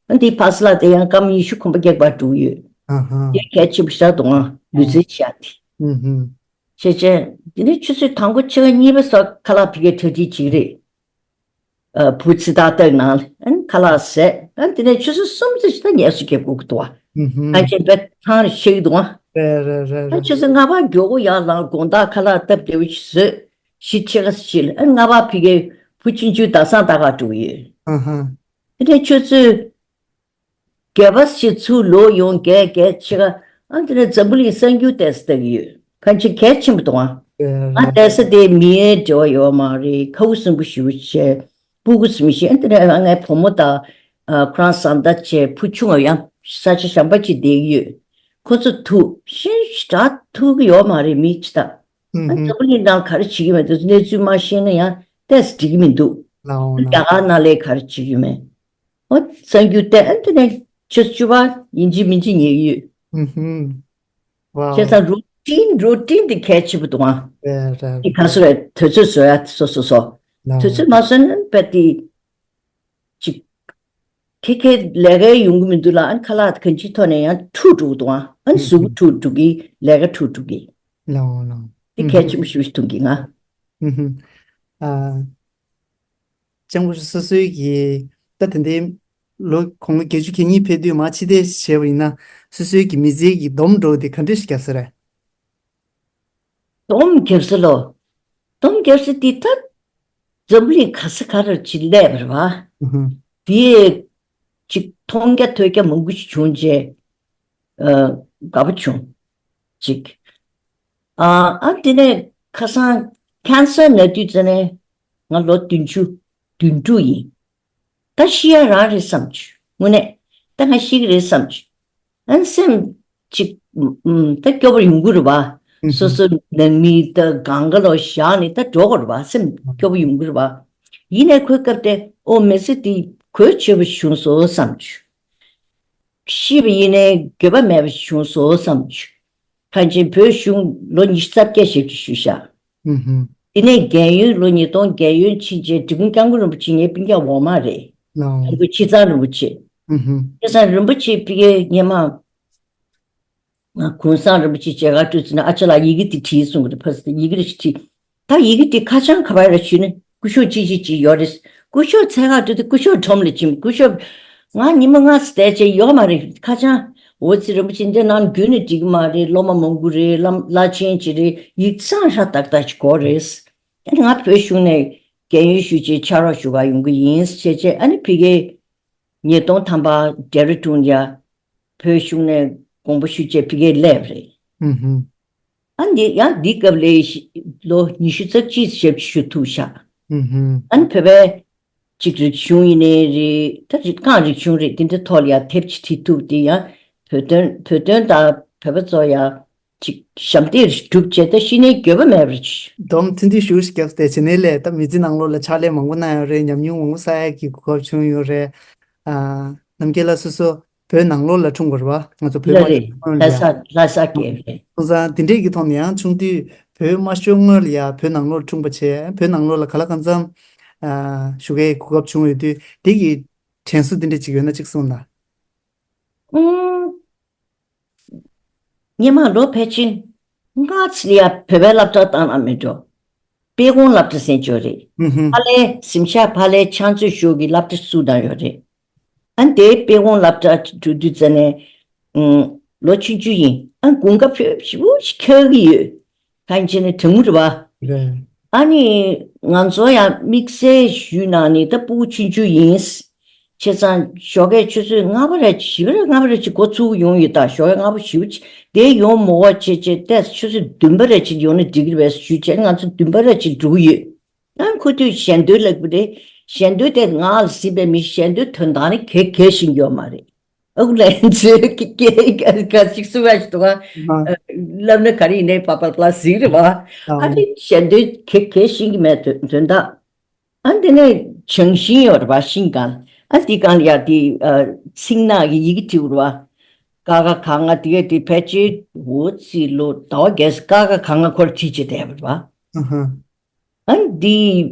ཨ་འདིའི་ཕར་ཚུར་ལ་དེ་ཡང་སྐར་མ་ཉི་ཤུ་གོམ་པ་རྒྱག་པར་འགྲོ་གི་ཡོད། དེ་གལ་ཆེན་པོ་ཞིག་འདུག་ཨ་ལུས་རྩལ་བྱེད་ཡ་དེ། བྱས་བྱས། དེ་ནས་ཆུ་ཚོད་དང་པོ་ཕྱེད་ཀ་གཉིས་པ་སོགས་ཁ་ལག་ཕ་གིར་གྲ་སྒྲིག་བྱེད་ཀྱི་རེད། ཨ་བུ་ཚེ་ཐར་སྟག་ནང་ལ་ཨ་ནི་ཁ་ལག་བཟས། ཨ་ནི་དེ་ནས་ཆུ་ཚོད་གསུམ་ཙམ་ཞིག་ད་ངལ་གསོ་རྒྱབ་དགོས་ཀྱི་འདུག་བ། ཨ་ཅེ་བས་ཐང་རེ་ཤེས་ཀྱི་འདུག་ཨ། རེད་རེད་རེད། ཨ་རེད། ཆུ་ཚོད་ལྔ་པ་མགྱོགས་པོ་ཡར་ལངས། དགོང་དག་ཁ་ལག་སྟབས་བདེ་བོ་ཞིག་བཟོས། བཞི་ཕྱེད་ཀ་ཞིག་ལ་ཨ་ལྔ་པ་ཕ་གིར་བུ་ཆུང་ཆུང་ཟླ་བཟང་ལྟ་གར་འགྲོ་གི་ཡོད། ཨ་ཧ། དེ་ནས་ཆུ་ཚོད་བརྒྱད་པ་ཞིག་ཚུར་ལོག་ཡོང་། བརྒྱད་བརྒྱད་ཕྱེད་ཀ་ཨ་དེ་ནས་འཛམ་བུ་གླིང་གསར་འགྱུར་ཏོག་ཙམ་ལྟ་གི་ཡོད། གང་ཅི་གལ་ཆེན་པོ་འདུག་ཨ། ཨ་ཏོག་ཙམ་དེ་མི་ཡའི་འབྲེལ་བ་ཡོད་མ་རེད། ཁ་ཁུ་སིམ་པོ་ཞེ་པོ་བྱས། སྤུ་གུ་སིམ་ཞིག་ཨ་དེ་ནས་ཨ་ངའི་བུ་མོ་དང་ཨ་ཁོ་རང་བཟའ་ཟླ་བྱས་བུ་ཆུང་བ་ཡང་ས་ཆ་གཞན་པ་ཅིག་བསྡད་ཀྱི་ཡོད། ཁོ་ཚོ་ཐུག་ཤིང་ཞེ་དྲག་ཐུག་གི་ཡོད་མ་རེད། མི་ཅི་ད་ཨ་འཛམ་བུ་གླིང་ནང་ག་རེ་བྱེད་ཀྱི་མེད་དུས་གནས་ཚུལ་མ་ཤེས་ན་ཡང་ཏོག་ཙམ་འགྲིག་གི་མི་འདུག་ལའོ་ལའོ། རྒྱ་གར་ནང་ལ་ག་རེ་བྱེད་ཀྱི་མེད། ཨོ་གསར་འགྱུར་བལྟས། ཨ་དེ་ནས་ཆུ་ཚོད་བཅུ་པ་ཡིན་གཅིག་མིན་གཅིག་ཉལ་གྱི་ཡོད། ཝའོ། བྱས་ཙང་རུ་ཊིན་རུ་ཊིན་དེ་གལ་ཆེན་པོ་འདུག་ཨ། རེད་རེད། དེ་ག་སོ་རེད། དུས་ཚོད་བཟོ་ཡ་སོ་སོ་སོ། ལའོ། དུས་ཚོད་མ་བཟོས་ན་དཔེ་དེ་ཅིག་ཁེ་ཁེ་ལས་ཀའི་ཡོང་གི་མི་འདུག་ལ། ཨ་ཁ་ལག་གང་ཅིའི་ཐོག་ནས་ཡང་འཁྲུག་འགྲོ་གི་འདུག་ཨ། ཨ་གཟུགས་པོ་འཁྲུག་འགྲོ་གི། ལས་ཀ་འཁྲུག་འགྲོ་གི། ལའོ་ལའོ། དེ་གལ་ཆེན་པོ་ཞེ་པོ་ཞིག་མཐོང་གི་ང་། ཨ། ལྕམ་སྐུ་ཞབས་སོ་སོའི་གི་ད་དེ་འདྲའི་ལོ་དགུང་ལོ་བརྒྱད་ཅུ་གྱ་གཉིས་ཕེབས་དུས་མར་ཕྱི་བལྟས་བྱས་པ་ཡིན་ན་སོ་སོའི་གི་མི་ཚེའི་གི་སྡོམ་འགྲོ་དེ་ག་འདྲ་ཞིག་བརྒྱབ་ས་རེད། སྡོམ་བརྒྱབ་ས་ལོ། སྡོམ་བརྒྱབ་ས་དེ་ད་འཛམ་བུ་གླིང་ག་ས་ག་རུ་ཅིག་སླེབས་པ་རེད་བ། དེ་ཅིག་མཐོང་རྒྱ་ཐོས་རྒྱ་མང་པོ་ཞིག་བྱུང་རྗེས་ཨ་དགའ་པོ་བྱུང་། ཅིག་ཨ་ཨ་དེ་ནས་ཁ་སང་ཁེན་སར་ན་དུས་ཙམ་ནས་ང་ལོ་བདུན་ཅུ་དོན་དྲུག་ཡིན། ད་ཤི་ཡ་རང་རེད་བསམ་བྱུང་། དངོས་གནས་ད་ང་ཤི་གི་རེད་བསམ་བྱུང་། ཨ་ནི་སེམས་ཅིག་ཨམ་ད་སྐྱོ་པོ་ཡོང་གི་རེད་བ། སོ་སོ་ནང་མི་ད་གང་ག་ལོ་བཞག་ནས་ད་འགྲོ་གི་རེད་བ། སེམས་སྐྱོ་པོ་ཡོང་གི་རེད་བ། ཡིན་ནའི་ཁོའི་སྐབས་དེ་ཨོ་མི་ཚེ་འདི་གོ་ཆོད་པོ་བྱུང་སོང་བསམ་བྱུང་། ཤི་བ་ཡིན་ནའི་འགྱོད་པ་མེད་པ་ཞིག་བྱུང་སོང་བསམ་བྱུང་། གང་ཅི་བོད་གཞུང་ལོ་ཉི་ཤུ་རྩ་བརྒྱད་ཞབས་ཕྱི་ཞུས་ཤག་ཨུ་ཧུམ། དེ་ནས་རྒན་ཡོལ་ལོ་ཉིས་སྟོང་རྒན་ཡོལ་ཕྱིན་རྗེས་འབྲི་གུང་སྐྱབས་མགོན་རིན་པོ་ཆེ་ངའི་སྤུན་ཀྱག་འོག་མ་རེད། ལའོ། ཨ་ཁུ་ཆེ་ཚང་རིན་པོ་ཆེ། ཨུ་ཧུམ། ཆེ་ཚང་རིན་པོ་ཆེ་ཕ་གིར་སྔོན་མ། ང་གུང་སེང་རིན་པོ་ཆེ་མཇལ་ཁ་སྤྲོད་ཚུལ་ནས་ཨ་ཅག་ལགས་ཡི་གེ་དེ་བྲིས་གསུང་གི་རེད། ཕ་སི་ཡི་གེ་རེ་ཞིག་བྲིས། ད་ཡི་གེ་དེ་ཁ་བྱང་ག་པར་རེ་ཞུས་ནས་སྐུ་ཞབས་ཅི་ཅི་ཅི་ཡོད་རེད། སྐུ་ཞབས་འཚོལ་ག་འགྲོ་དུས་སྐུ་ཞབས་ཁྲོམ་ལ་ཕྱིན། སྐུ་ཞབས་ང་ཉི་མ་ལྔ་ཙམ་བསྡད་བྱས་ཡོད་མ་རེད་ཁ་བྱང་། འོ་ཙི་རིན་པོ་ཆེ་འདི་ནང་རྒྱུན་ནས་འགྲིག་གི་མ་རེད། སློབ་མ་མང་པོ་རེད། བླ་བླ་ཆེན་ཅིག་རེད། ཡིག་ཚང་ཧྲ་ཏག་ཏག་ཅིག་དགོས་རེད། ཨ་ནི་ང་བོད་གཞུང་ནས་རྒན་ཡོལ་ཞུས་བྱས་ཕྱག་རོགས་ཞུ་ག་ཡོང་གི་ཡིན་ཟེར་བྱས། ཨ་ནི་ཕ་གིར་ཉིས་སྟོང་ཐམ་པ་ཌེ་ར་ཌུན་ཡ་བོད་གཞུང་ནས་དགོངས་པ་ཞུས་བྱས་ཕ་གིར་སླེབས་རེད། ཨུ་ཧུམ། ཨ་ནི་ཡང་འདི་སྐབས་ལས་ལོ་ཉི་ཤུ་རྩ་གཅིག་ཞབས་ཕྱི་ཞུ་ཐུབ་ཤག་ཨུ་ཧུམ། ཨ་ནི་བོད་པའི་གཅིག་རིག་གཞུང་ཡིན་ནའི་རེད། ད་རིག་རྐང་རིག་གཞུང་རེད། དེ་འདྲའི་ཐོག་ལ་ཡང་དེབ་ཅིག་བྲིས་ཐུབ་དེ་ཡང་བོད་དོན་བོད་དོན་དང་བོད་པ་ཚོ་ཡང་ཅིག་ཞབས་འདེགས་སྒྲུབ་བྱས་ད་ཤི་ནའི་འགྱོད་པ་མེད་པར་བྱས། སྡོམ་ཐུང་ཐུང་ཞུ་སྐབས་དེ་བྱས་ནས་ལས་ད་མི་ཚེ་ནང་ལོགས་ལ་ཕྱག་ལས་མང་པོ་གནང་ཡོད་རེད། ཉམས་མྱོང་མང་པོ་བསགས་ཡག་གི་གོ་སྐབས་བྱུང་ཡོད་རེད། ཨ། རྣམ་རྒྱལ་ལགས་སོ་སོ་བོད་ནང་ལོགས་ལ་འཁྲུངས་པ་རེད་བ། ང་ཚོ་བོད་ལ་པ་རེད། སྔོན་ལྷ་ལ་ས་ལྷ་ས་སྐྱེས་རེད། སོང་ཙང་དེ་འདྲས་ཀྱི་ཐོག་ནས་ཡང་ཆུང་དུས་བོད་དམར་ཤོག་སྔོན་ལ་ཡ་བོད་ནང་ལོགས་ལ་འཁྲུངས་པ་བྱས། བོད་ནང་ལོགས་ལ་ག་ལ་གང་འཚམ་ཨ་བཞུགས་ཡག་གི་གོ་སྐབས་བྱུང་ཡོད་དུས་དེ་གི་དྲན་གསོ་དེ་འདྲས་ཅིག་ཡོད་ན་ཅིག་གསུངས་དང་། ཨུམ། སྔོན་མ་ལོ་ཕལ་ཆེར་ལྔ་ཙམ་ལ་ཡ་བོད་པའི་སློབ་གྲྭ་བཏང་ན་མི་འགྲོ། དཔལ་གོང་སློབ་གྲྭ་ཟེར་ཅིག་ཡོད་རེད། ཧུམ་ཧུམ། ཕ་ལའི་གཟིམ་ཤག་ཕ་ལའི་ཕྱག་མཛོད་ཞུ་གི་སློབ་གྲྭ་བཙུགས་བཏང་ཡོད་རེད། ཨ་ནི་དེའི་དཔལ་གོང་སློབ་གྲྭ་འགྲོ་དུས་ཙ་ནས་ཨུམ་ལོ་ཆུང་ཆུང་ཡིན། ཨ་ནི་དགུན་ཁ་ཕྱུག་པོ་ཞིག་འཁྱག་གི་ཡོད། གང་བྱས་ནས་དྲང་མོ་རེད་བ། རེད། ཨ་ནི་ང་ཚོ་ཡང་དམིགས་བསལ་ཞུས་ན་ནི་ད་ཕྲུ་གུ་ཆུང་ཆུང་ཡིན། བྱས་ཙང་ཞོགས་ཀས་ཆུ་ཚོད་ལྔ་པ་རེ་བཞི་པ་རེ་ལྔ་པ་རེ་ཅིག་འགོ་ཚུགས་ཡོང་ཡོད། ད་ཞོགས་ཀས་ལྔ་པ་བཞི་པ་ཅིག་དེ་ཡོང་མོ་བ་བྱས་བྱས་ཏེ་ཆུ་ཚོད་བདུན་པ་རེ་ཅིག་ཡོང་ན་འགྲིག་གི་རེད་པས་ཞུས་བྱས་ང་ཚོ་བདུན་པ་རེ་ཅིག་འགྲོ་གི་ཡོད། ཨ་ཁོ་ཚོས་ཞལ་འདོན་ལབ་གི་རེད། ཞལ་འདོན་དེ་ང་ལ་ཟིན་པའི་མི་ཞལ་འདོན་དོན་དག་ནི་གལ་གལ་ཤེས་ཀྱི་ཡོད་མ་རེད། ཨ་ཁུ་ལགས་ཚོས་ཀྱི་ཀྱི་ག་ཅིག་གསུང་ཡ་ཞིག་འདུག་ག་ཨ། ལབ་ན་ག་རེ་ཡིན་ནའི་པ་པ་ལ་ཟིག་རེད་བ། ཨ། ཨ་དེ་ཞལ་འདོན་གལ་གལ་ཤེས་ཀྱི་མེད་དོན་དོན་དག་ཨ་དེ་ནས་བྱང་ཤིང་ཡོད་རེད་བ། ཤིང་གང་ཨ་དེ་གང་ལ་ཡ་དེ་ཨ་ཚིག་ནག་གི་ཡི་གེ་བྲིས་ཡོད་རེད་བ། ཀ་ཁ་ག་ང་དེ་ག་དེ་ཕལ་ཆེར་འོ་ཙི་ལོ་ཟླ་བ་བརྒྱད་ཀ་ཁ་ག་ང་ཁོར་བྲིས་བྱས་བསྡད་པ་རེད་བ། ཨ་ཧ། ཨ་འདི་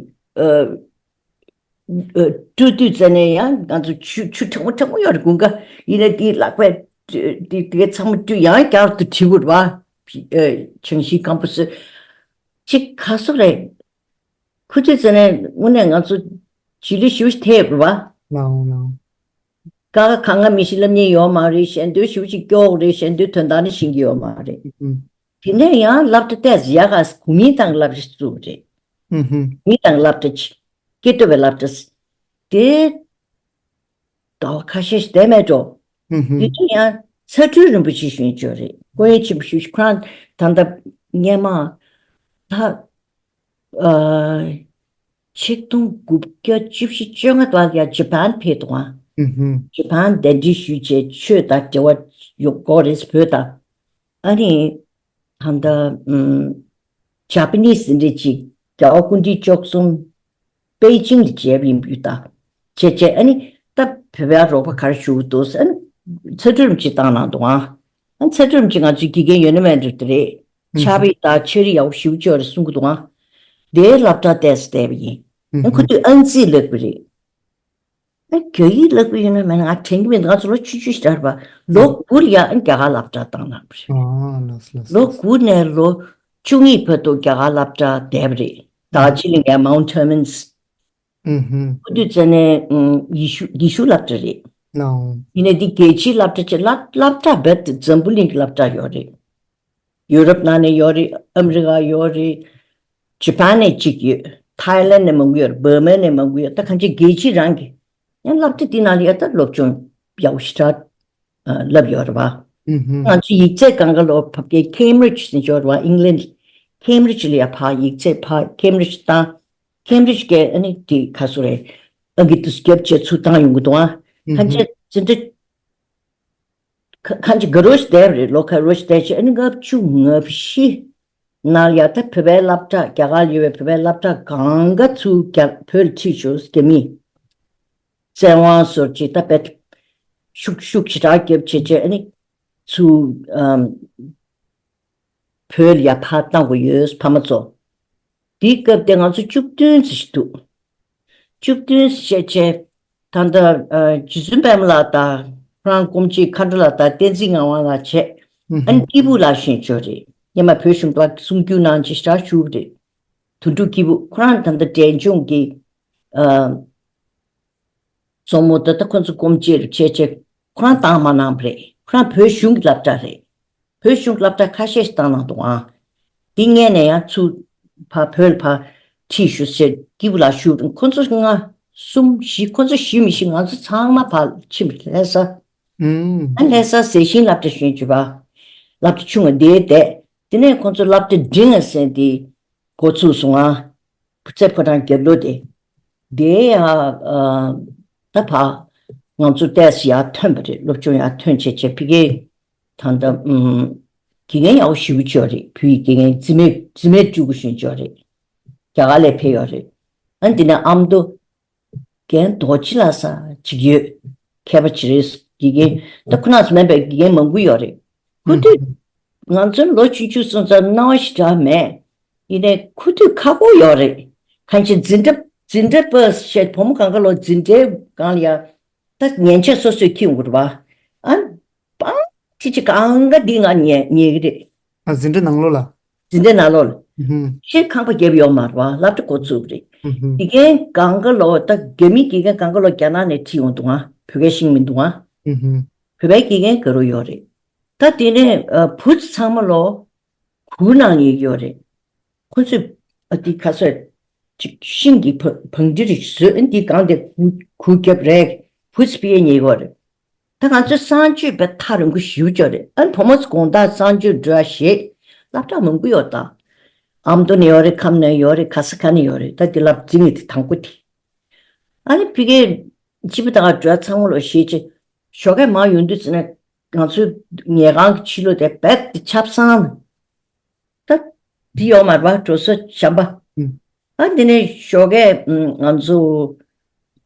ཨ་ཨ་བཀྲུ་དུས་ཙ་ནས་ཡང་ང་ཚོ་ཆུ་ཆུ་གྲང་མོ་གྲང་མོ་ཡོད་རེད་དགུན་ཁ། ཡིན་ནའི་དེའི་ལག་པས་དེ་དེ་ཚང་མ་བཀྲུས་ཡང་བསྐྱར་དུ་བྲི་དགོས་རེད་བ། ཨ་བྱང་ཤིང་སྐམ་པོ་བཟོས། ཅིག་ག་སོ་རེད། ཁོ་ཚོས་ཟེར་ནས་དངོས་གནས་ང་ཚོ་བྱིས་བློ་ཞེ་པོ་ཞིག་ཐེབས་རེད་བ། ལའོ་ལའོ། ཀ་ཁ་ག་ང་མི་ཤེས་ལབ་མཁན་ཡོད་མ་རེད། ཞལ་འདོན་ཞེ་པོ་ཞིག་སྐྱོ་བོ་རེད། ཞལ་འདོན་དོན་དག་ནི་ཤེས་ཀྱི་ཡོད་མ་རེད། ཨུ། དེ་ནས་ཡང་སློབ་གྲྭ་ཏོག་ཙམ་ཡག་ག་གུང་སེང་དང་སློབ་གྲྭ་བཙུགས་རེད། ཨུ་ཧུ། གུང་སེང་དང་སློབ་གྲྭ་ཅིག་སྐྱེ་སྟོབས་པའི་སློབ་གྲྭ། དེ་ཟླ་བ་ཁ་ཤས་ཤིག་བསྡད་མེད་འགྲོ། ཧུམ་ཧུམ། དེ་དུས་ཡང་ཚ་སྤྲུལ་རིན་པོ་ཆེ་ཞུ་ཡིན་ཅོ་རེད། སྐུ་ཡོན་ཆེན་པོ་ཞུ་ཞིག་ཁོ་རང་ད་ལྟ་སྔས་མ་ད་ཨ་ཆིག་སྟོང་དགུ་བརྒྱ་བཅུ་བཞི་བཅོ་ལྔ་ལ་ཡ་ཇ་པན་ཕེབས་འདུག་ཨ། ཧུམ་ཧུམ། ཇ་པན་གདན་འདྲེན་ཞུས་བྱས་ཆོས་དང་འབྲེལ་བ་ཡོད་དགོས་རེད་བོད་དང་། ཨ་ནི་ད་ལྟ་ཨུམ་ཇ་པ་ནིས་འདི་འདྲ་ཅིག་རྒྱལ་བ་སྐུ་ཕྲེང་བཅུ་གསུམ་པེ་ཅིང་ལ་མཇལ་བ་ཡིན་པ་ཡོད་ད། བྱས་བྱས་ཨ་ནི་ད་བོད་པའི་རོགས་པ་ག་རེ་ཞུ་གི་འདུག་ཟེར་ཨ་ནི་ཚ་སྤྲུལ་རིན་པོ་ཆེ་བཏང་གནང་འདུག་ཨ། ཨ་ནི་ཚ་སྤྲུལ་རིན་པོ་ཆེ་ང་ཚོའི་དགེ་རྒན་ཡོད་ན་མེད་འདྲ་དེ་རེད། ཨུ་ཕྱག་དཔེ་དང་ཆོས་རིག་ཡག་པོ་ཞེ་པོ་ཅིག་ཡོད་རེད་གསུང་གི་འདུག་ཨ། དེའི་སློབ་གྲྭ་ཏོག་ཙམ་བསྡད་པ་ཡིན། ཨ་ནི་ཁོ་ཚོས་ཨང་རྩིས་ལབ་པ་རེད། ཨ་རྒྱ་ཡིག་ལབ་ཀྱི་ཡོད་ན་མེད་ན་ང་དྲན་གྱི་མི་འདུག་ང་ཚོ་ལོ་ཆུང་ཆུང་ཞིག་རེད་པ། ལོ་དགུ་ལ་ཡ་ཨ་རྒྱ་གར་སློབ་གྲྭ་བཏང་གནང་བ་རེད། ཨ་ལགས་སོ་ལགས་སོ། ལོ་དགུ་ནས་ལོ་བཅུ་གཉིས་བར་དུ་རྒྱ་གར་སློབ་གྲྭ་བསྡད་པ་རེད། ད་ཅི་ལིང་ཡ་མའུན་ཊར་མིན་སི། ཨུ་ཧུམ། ཁོ་དུས་ཙ་ནས་ཨུམ་ཡེ་ཤུ་ཡེ་ཤུ་སློབ་གྲྭ་རེད། ལའོ། ཡིན་ནའི་འདི་རྒྱལ་སྤྱིའི་སློབ་གྲྭ་ཆེ་སློབ་སློབ་གྲྭ་རྦད་དེ་འཛམ་བུ་གླིང་གི་སློབ་གྲྭ་ཡོད་རེད། ཡུ་རོབ་ནང་ནས་ཡོད་རེད། ཨ་མི་རི་ཀ་ཡོད་རེད། ཇ་པན་ནས་གཅིག་ཡོད། ཐའི་ལེན་ནས་མང་པོ་ཡོད་རེད། འབར་མ་ནས་མང་པོ་ཡོད། ད་གང་ཅི་རྒྱལ་སྤྱི་རང་གི་ཡང་སློབ་གྲྭ་དེ་ནང་ལ་ཡ་ད་སློབ་སྦྱོང་ཡག་པོ་ཞེ་དྲག་ཨ་བསླབས་ཡོད་རེད་བ། ཨུ་ཧུམ། ང་ཚོ་ཡིག་ཚད་སྒང་ག་ལོ་ཕབ་སྐད་ཁེམ་རིཇ་ཟེར་ཡོད་རེད་བ། ཨིང་ལན་ཁེམ་རིཇ་ལ་ཡ་ཕར་ཡིག་ཚད་ཕར་ཁེམ་རིཇ་བཏང་། ཁེམ་རིཇ་གི་ཨ་ནི་དེ་ག་སུ་རེད། ཨང་ཀི་དུས་རྒྱབ་བྱས་ཚུར་བཏང་ཡོང་གི་འདུག་ཨ། ཨུ་ཧུམ། གང་ཅི་ཟིན་བྲིས། ཁ་ཁ་ཅིག་ག་རོ་ཞིག་བསྡད་རེད། ལོ་ཁ་རོ་ཞིག་བསྡད་ཅིག་ཨ་ནི་ལྔ་བཅུ་ང་བཞི་ནང་ལ་ཡ་ད་བོད་པའི་སློབ་གྲྭ་རྒྱ་གར་ལ་ཡོད་པའི་བོད་པའི་སློབ་གྲྭ་གང་ག་ཚུར་རྒྱ་བོད་ལ་ཁྲིད་ཤོག་རྒྱ་མི་བཙན་དབང་ཟོར་ཅིག་ད་བེད་ ཤུགས་ཤུགས་ཞེ་དྲག་བརྒྱབ་བྱས་བྱས་ཨ་ནི་ཚུར་ཨམ་བོད་ལ་ཡར་ཕར་བཏང་དགོས་ཡོད་ཕ་མ་ཚོ། དེའི་སྐབས་དེ་ང་ཚོ་བཅུ་བདུན་ཙམ་ཞིག་འདུག་བཅུ་བདུན་ཙམ་བྱས་བྱས་ད་ལྟ་ཨ་རྗེ་བཙུན་པད་མ་ལགས་དང་ཁོ་རང་སྐུ་མཆེད་མཁའ་འགྲོ་ལགས་དང་བསྟན་འཛིན་ངག་དབང་ལགས་བྱས། ཨ་ནི་ཧུམ་སྐྱིད་པོ་ལགས་ཞུ་ཆོག་རེད། སྔོན་མ་བོད་གཞུང་ལ་གསུང་རྒྱུ་གནང་ཅིག་ཞེ་དྲག་ཞུ་གི་རེད། དོན་གྲུབ་སྐྱིད་པོ་ཁོ་རང་ད་ལྟ་འབྲས་ལྗོངས་ཀྱི་ཨ་མཚོ་མོ་ད་ལྟ་ཁོ་ཚོ་སྐུ་མཆེད་རུ་བྱས་བྱས་ཁོ་རང་བཏང་མ་གནང་བ་རེད། ཁོ་རང་བོད་གཞུང་གི་སློབ་གྲྭ་རེད། བོད་གཞུང་གི་སློབ་གྲྭ་ཁ་ཤས་ཤིག་བཏང་གནང་འདུག་ཨང་། འདི་སྔོན་ནས་ཡང་ཚུར་ཕར་བོད་ལ་ཕར་ཁྲིད་ཞུ་ཟེར་སྐྱིད་པོ་ལགས་ཞུ་ཁོ་ཚོ་ལྔ་གསུམ་བཞི་ཁོ་ཚོ་བཞི་མི་བཞི་ང་ཚོ་ཚང་མ་ཕར་ཕྱིན་པ་ལྷ་ས། ཨ་ལྷ་ས་ཟས་ཞིང་སློབ་གྲྭ་གཞོན་གྱི་བ་སློབ་གྲྭ་ཆུང་བ་འདིའི་བསྡད། དེ་ནས་ཁོ་ཚོ་སློབ་གྲྭ་འབྲིང་ང་ཟེར་འདི་འགོ་ཚུགས་སོང་ང་། བུ་ཚ་ཕོ་བྲང་རྒྱབ་ལོགས་དེ། དེ་ཡང་ཨ་ད་ཕ་ང་ཚོ་ཏོག་ཙམ་ཡར་ཐོན་པ་རེད། སློབ་སྦྱོང་ཡར་ཐོན་བྱས་བྱས་ཕ་གིའི་ད་ལྟ་ཨུམ་དགེ་རྒན་ཡག་པོ་ཞེ་པོ་ཅིག་ཡོད་རེད། བོད་ཡིག་དགེ་རྒན་རྩིས་མེད་རྩིས་མེད་སྤྲུལ་སྐུ་གཞོན་ཅིག་ཡོད་རེད། རྒྱ་གར་ལ་ཕེབས་ཡོད་རེད། ཨ་འདི་ནས་ཨ་མདོ་རྒན་རྡོ་རྗེ་ལགས་ཟེར་ཅིག་ཡོད། མཁས་པ་ཅིག་རེད། དགེ་རྒན་ད་ཁོ་ན་ཚོ་མིན་པའི་དགེ་རྒན་མང་པོ་ཡོད་རེད། ཁོ་ཚོས་ང་ཚོ་ལོ་ཆུང་ཆུང་སོང་ཙང་སྣང་བ་ཞེ་དྲག་མེད། ཡིན་ནའི་ཁོ་ཚོས་ཁག་པོ་ཡོད་རེད། གང་ཅི་འཛིན་གྲྭ་འཛིན་གྲྭ་པ་བཤད་བུ་མོ་གང་ག་ལོ་འཛིན་གྲྭའི་སྒང་ལ་ཡ་ད་ཉན་ཆས་སོ་སོས་ཁྱེར་ཡོང་གི་རེད་པ། ཨ་པང་ཅི་ཅི་གང་ག་འདི་ང་ཉན་ཉན་གི་རེད། ཨ་འཛིན་གྲྭ་ནང་ལོགས་ལ། འཛིན་གྲྭ་ནང་ལོགས་ལ། ཧུམ། ཤེས་ཁང་པ་བརྒྱབ་ཡོད་མ་རེད་པ། སློབ་གྲྭ་འགོ་ཚུགས་རེད། ཧུམ་ཧུམ། དགེ་རྒན་གང་ག་ལོ་ད་རྒྱ་མིའི་དགེ་རྒན་གང་ག་ལོ་རྒྱ་ནག་ནས་ཁྲིད་ཡོང་འདུག་ཨ། བོད་སྐད་ཤེས་མི་འདུག་ཨ། ཧུམ་ཧུམ། བོད་པའི་དགེ་རྒན་ག་རུ་ཡོད་རེད། ད་དེ་ནས་ཨ་བུ་ཚོ་ཚང་མ་ལོ་གུར་ནང་ཡོད་ཡོད་རེད། ཁོ་ཚོས་ཨ་དེ་ཁ་སོས་ཅིག་ཤིང་གི་བ་བང་སྒྲིག་རེ་བཟོས། ཨ་འདི་སྒང་དེ་གུར་གུར་བརྒྱབ་རེད། བུ་ཚོ་ཕ་གིར་ཉལ་ཡོད་རེད། ད་ང་ཚོའི་གསང་སྤྱོད་པའི་ཐག་རིང་པོ་ཞེ་པོ་ཅིག་རེད། ཨ་བུ་མོ་ཚོ་དགོང་དག་གསང་སྤྱོད་འགྲོ་ཡ་ཞེད། སློབ་གྲྭ་མང་པོ་ཡོད་ད། ཨ་མདོ་ནས་ཡོད་རེད། ཁམས་ནས་ཡོད་རེད། ག་ས་ག་ནས་ཡོད་རེད། ད་དེ་སློབ་འཛིན་གྱི་དེ་དང་པོ་དེ། ཨ་ནི་ཕ་གིར་སྤྱི་པ་དང་འགྲོ་ཡ་ཚང་མ་ལོ་ཞེད་ཅིག་ཞོགས་ཀས་མར་ཡོང་དུས་ཙམ་ནས་ང་ཚོའི་ཉལ་ཁང་གི་ཕྱི་ལོགས་དེ་རྦད་དེ་ཆབ་གསང་། ད་འདི་ཡོད་མ་རེད་པ། གྲོ་སོ་ཞམ་པ། ཨ་འདི་ནས་ཞོགས་ཀས་ང་ཚོ་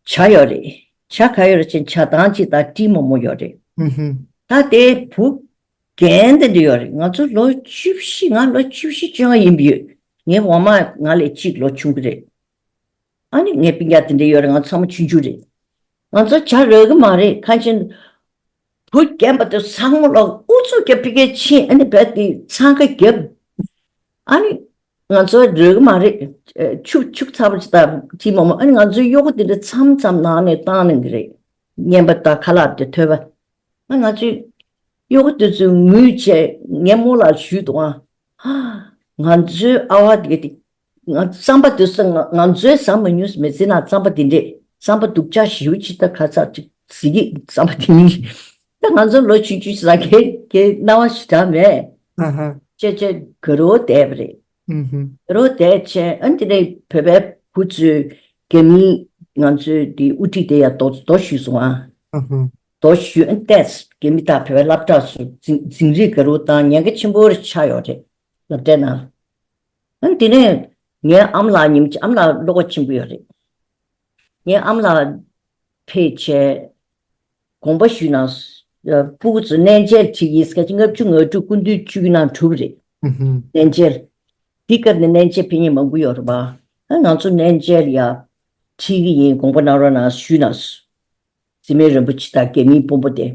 ཇ་ཡོད་རེད། ཇ་ག་ཡོད་རེད་ཅེ་ན་ཇ་དང་གཅིག་དང་ཏིལ་མོག་མོག་ཡོད་རེད། ད་དེ་བུ་རྒན་དེ་འདྲ་ཡོད་རེད། ང་ཚོ་ལོ་བཅུ་བཞི། ང་ལོ་བཅུ་བཞི་བཅོ་ལྔ་ཡིན་པ་ཡོད། ངའི་འོག་མ་ང་ལས་གཅིག་ལོ་ཆུང་གི་རེད། ཨ་ནི་ངའི་སྤུན་ཀྱག་དེ་འདྲ་ཡོད་རེད། ང་ཚང་མ་ཆུང་ཆུང་རེད། ང་ཚོ་ཇ་རག་གི་མ་རེད། ཁ་ཆེན་བུ་རྒན་པ་དེ་ཚང་མ་ལོག་ཨུ་ཚུགས་རྒྱབ་ཕ་གིར་ཕྱིན། ཨ་ནི་རྦད་དེ་འཚང་ཁ་བརྒྱབ། ཨ་ནི་ང་ཚོ་རག་གི་མ་རེད། ཨ་ཆུ་ཆུ་ཚ་པོ་ཅིག་དང་ཏིལ་མོག་མོག་ཨ་ནི་ང་ཚོའི་གཡོག་པོ་དེ་འདྲ་མཚམས་མཚམས་ནང་ནས་བཏང་གནང་གི་རེད། རྔན་པ་དང་ཁ་ལག་དེ་ཐོད་པ། ང་ང་ཚོའི་གཡོག་པོ་དེ་ཚོས་ངུས་བྱས་ངའི་རྨོ་ལགས་ཞུས་འདུག་ཨ། ང་ཚོའི་ཨ་བ་དེ་དེ་ང་རྩམ་པ་དེ་ཚོ་ང་ང་ཚོའི་ཟ་མ་མྱོང་མི་ཚེ་ནང་རྩམ་པ་དེ་འདྲས། རྩམ་པ་སྡུག་ཅག་ཞེ་པོ་ཅིག་ད་ག་ཚ་ཅིག་ཟེར་གི་རྩམ་པ་དེ་མིན། ད་ང་ཚོ་ལོ་ཆུང་ཆུང་ཟ་མཁན་གྱི་སྣང་བ་ཞེ་དྲག་མེད། ཨ་ཧ། ཅེ་ཅེ་ག་རོ་བསྡད་པ་རེད། ཨུ་ཧུ། ག་རོ་བསྡད་བྱས་ཨ་ནི་དེ་ནས་བོད་པའི་བུ་ཚོས་རྒྱ་མིའི་ང་ཚོའི་དེ་དབུ་ཁྲིད་དེ་ཡར་རྡོ་རྡོ་གཞུས་སོང་ཨ། ཨུ་ཧུ། རྡོ་གཞུས་ཨ་ནི་བལྟས། རྒྱ་མི་དང་བོད་པའི་སློབ་གྲྭ་ཚོ་འཛིང་འཛིང་རེས་ག་རོ་བཏང་། ཉེན་ཁ་ཆེན་པོ་རེ་ཆགས་ཡོད་རེད་སློབ་གྲྭའི་ནང་། ཨ་ནི་དེ་ནས་ངའི་ཨ་མ་ལགས་ཉིན་གཅིག་ཨ་མ་ལགས་ཀློག་པ་ཆེན་པོ་ཡོད་རེད། ངའི་ཨ་མ་ལགས་ཕེབས་བྱས་དགོངས་པ་ཞུས་ན། ཨ་སྤུ་གུ་ཚོ་གནས་མཇལ་ཁྲིད་ཀྱི་སྐད་ཆ་ལྔ་བཅུ་ང་དྲུག་སྐུ་མདུན་བཅུ་གི་ནང་གྲུབ་རེད། ཨུ་ཧུ། གནས་མཇལ། འདི་སྐབས་ནས་གནས་མཇལ་ཕེབས་མཁན་མང་པོ་ཡོད་རེད་པ། ཨ་ང་ཚོ་གནས་མཇལ་ཡ་ཁྲིད་ཀྱི་ཡིན། དགོངས་པ་གནང་རོགས་གནང་ཞུས་ན། རྩིས་མེད་རིན་པོ་ཆེ་དང་རྒྱ་མིའི་དཔོན་པོ་དེ།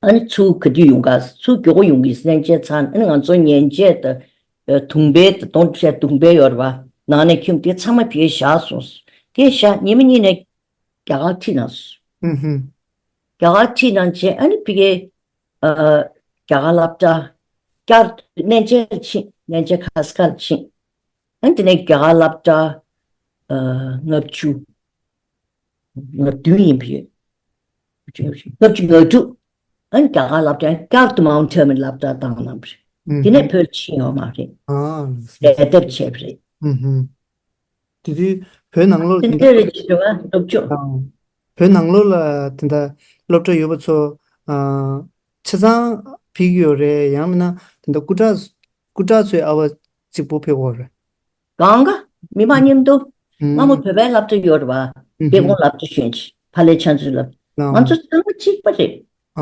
ཨ་ནི་ཚུར་ག་དུས་ཡོང་ག་ཚུར་མགྱོགས་པོ་ཡོང་གི་གནས་མཇལ་ཚར། ཨ་ནི་ང་ཚོ་ཉལ་ཆས་དང་དུང་བས་དང་དོང་བྱས་དུང་བས་ཡོད་རེད་པ། ནང་ནས་ཁྱིམ་དེ་ཚང་མ་ཕ་གིར་བཞག་སོང་། དེ་བཞག་ཉི་མ་གཉིས་ནས་རྒྱ་གར་ཁྲིད་གནང་སོང་། ཨུ་ཧུ། རྒྱ་གར་ཁྲིད་གནང་རྗེས་ཨ་ནི་ཕ་གིའི་ཨ་རྒྱ་གར་སློབ་གྲྭ་བསྐྱར་དུ་གནས་མཇལ་ཕྱིན། གནས་མཇལ་ཁ་སང་ལ་ཕྱིན། ཨ་ནི་དེ་ནས་རྒྱ་གར་སློབ་གྲྭ་ཨ་ལྔ་བཅུ། ང་བདུན་ཡིན་པ་ཡོད། ལྔ་བཅུ་ང་དྲུག་ཨ་ནི་རྒྱ་གར་སློབ་གྲྭ་བསྐྱར་དུ་མའོན་ཊར་མན་སློབ་གྲྭ་བཏང་གནང་བ་རེད། ཨུ་དེ་ནས་ཧུ། བོད་ཕྱིན་ཡོད་མ་རེད། ཨ་ལས་ལས་བསྡད་བྱས་པ་རེད། ཨུ་ཧུ། དེ་དུས་བོད་ནང་ལོགས་དེ་འདྲ་རེད་ཅེས་པ་སློབ་སྦྱོང་། དང་། བོད་ནང་ལོགས་ལ་དེ་འདྲ་སློབ་གྲྭ་ཡོད་པ་ཚོ་ཨ་ཆ་ཚང་ཕེབས་ཀྱི་ཡོད་རེད། ཡང་མིན་ན་དེ་འདྲ་སྐུ་དྲག་སྐུ་དྲག་ཚོའི་ཨ་བ་གཅིག་པུ་ཕེབས་ཀྱི་ཡོད་རེད། གང་ག་མི་མང་མཉམ་དུ། ཨུམ། སྔ་མོ་བོད་པའི་སློབ་གྲྭ་ཡོད་རེད་པ། ཨུམ། དཔེ་ཁོང་སློབ་གྲྭ་གཞོན་ཆེ་ཕ་ལེ་ཕྱག་མཛོད་སློབ། ང་ཚོ་ཚང་མ་གཅིག་པ་རེད།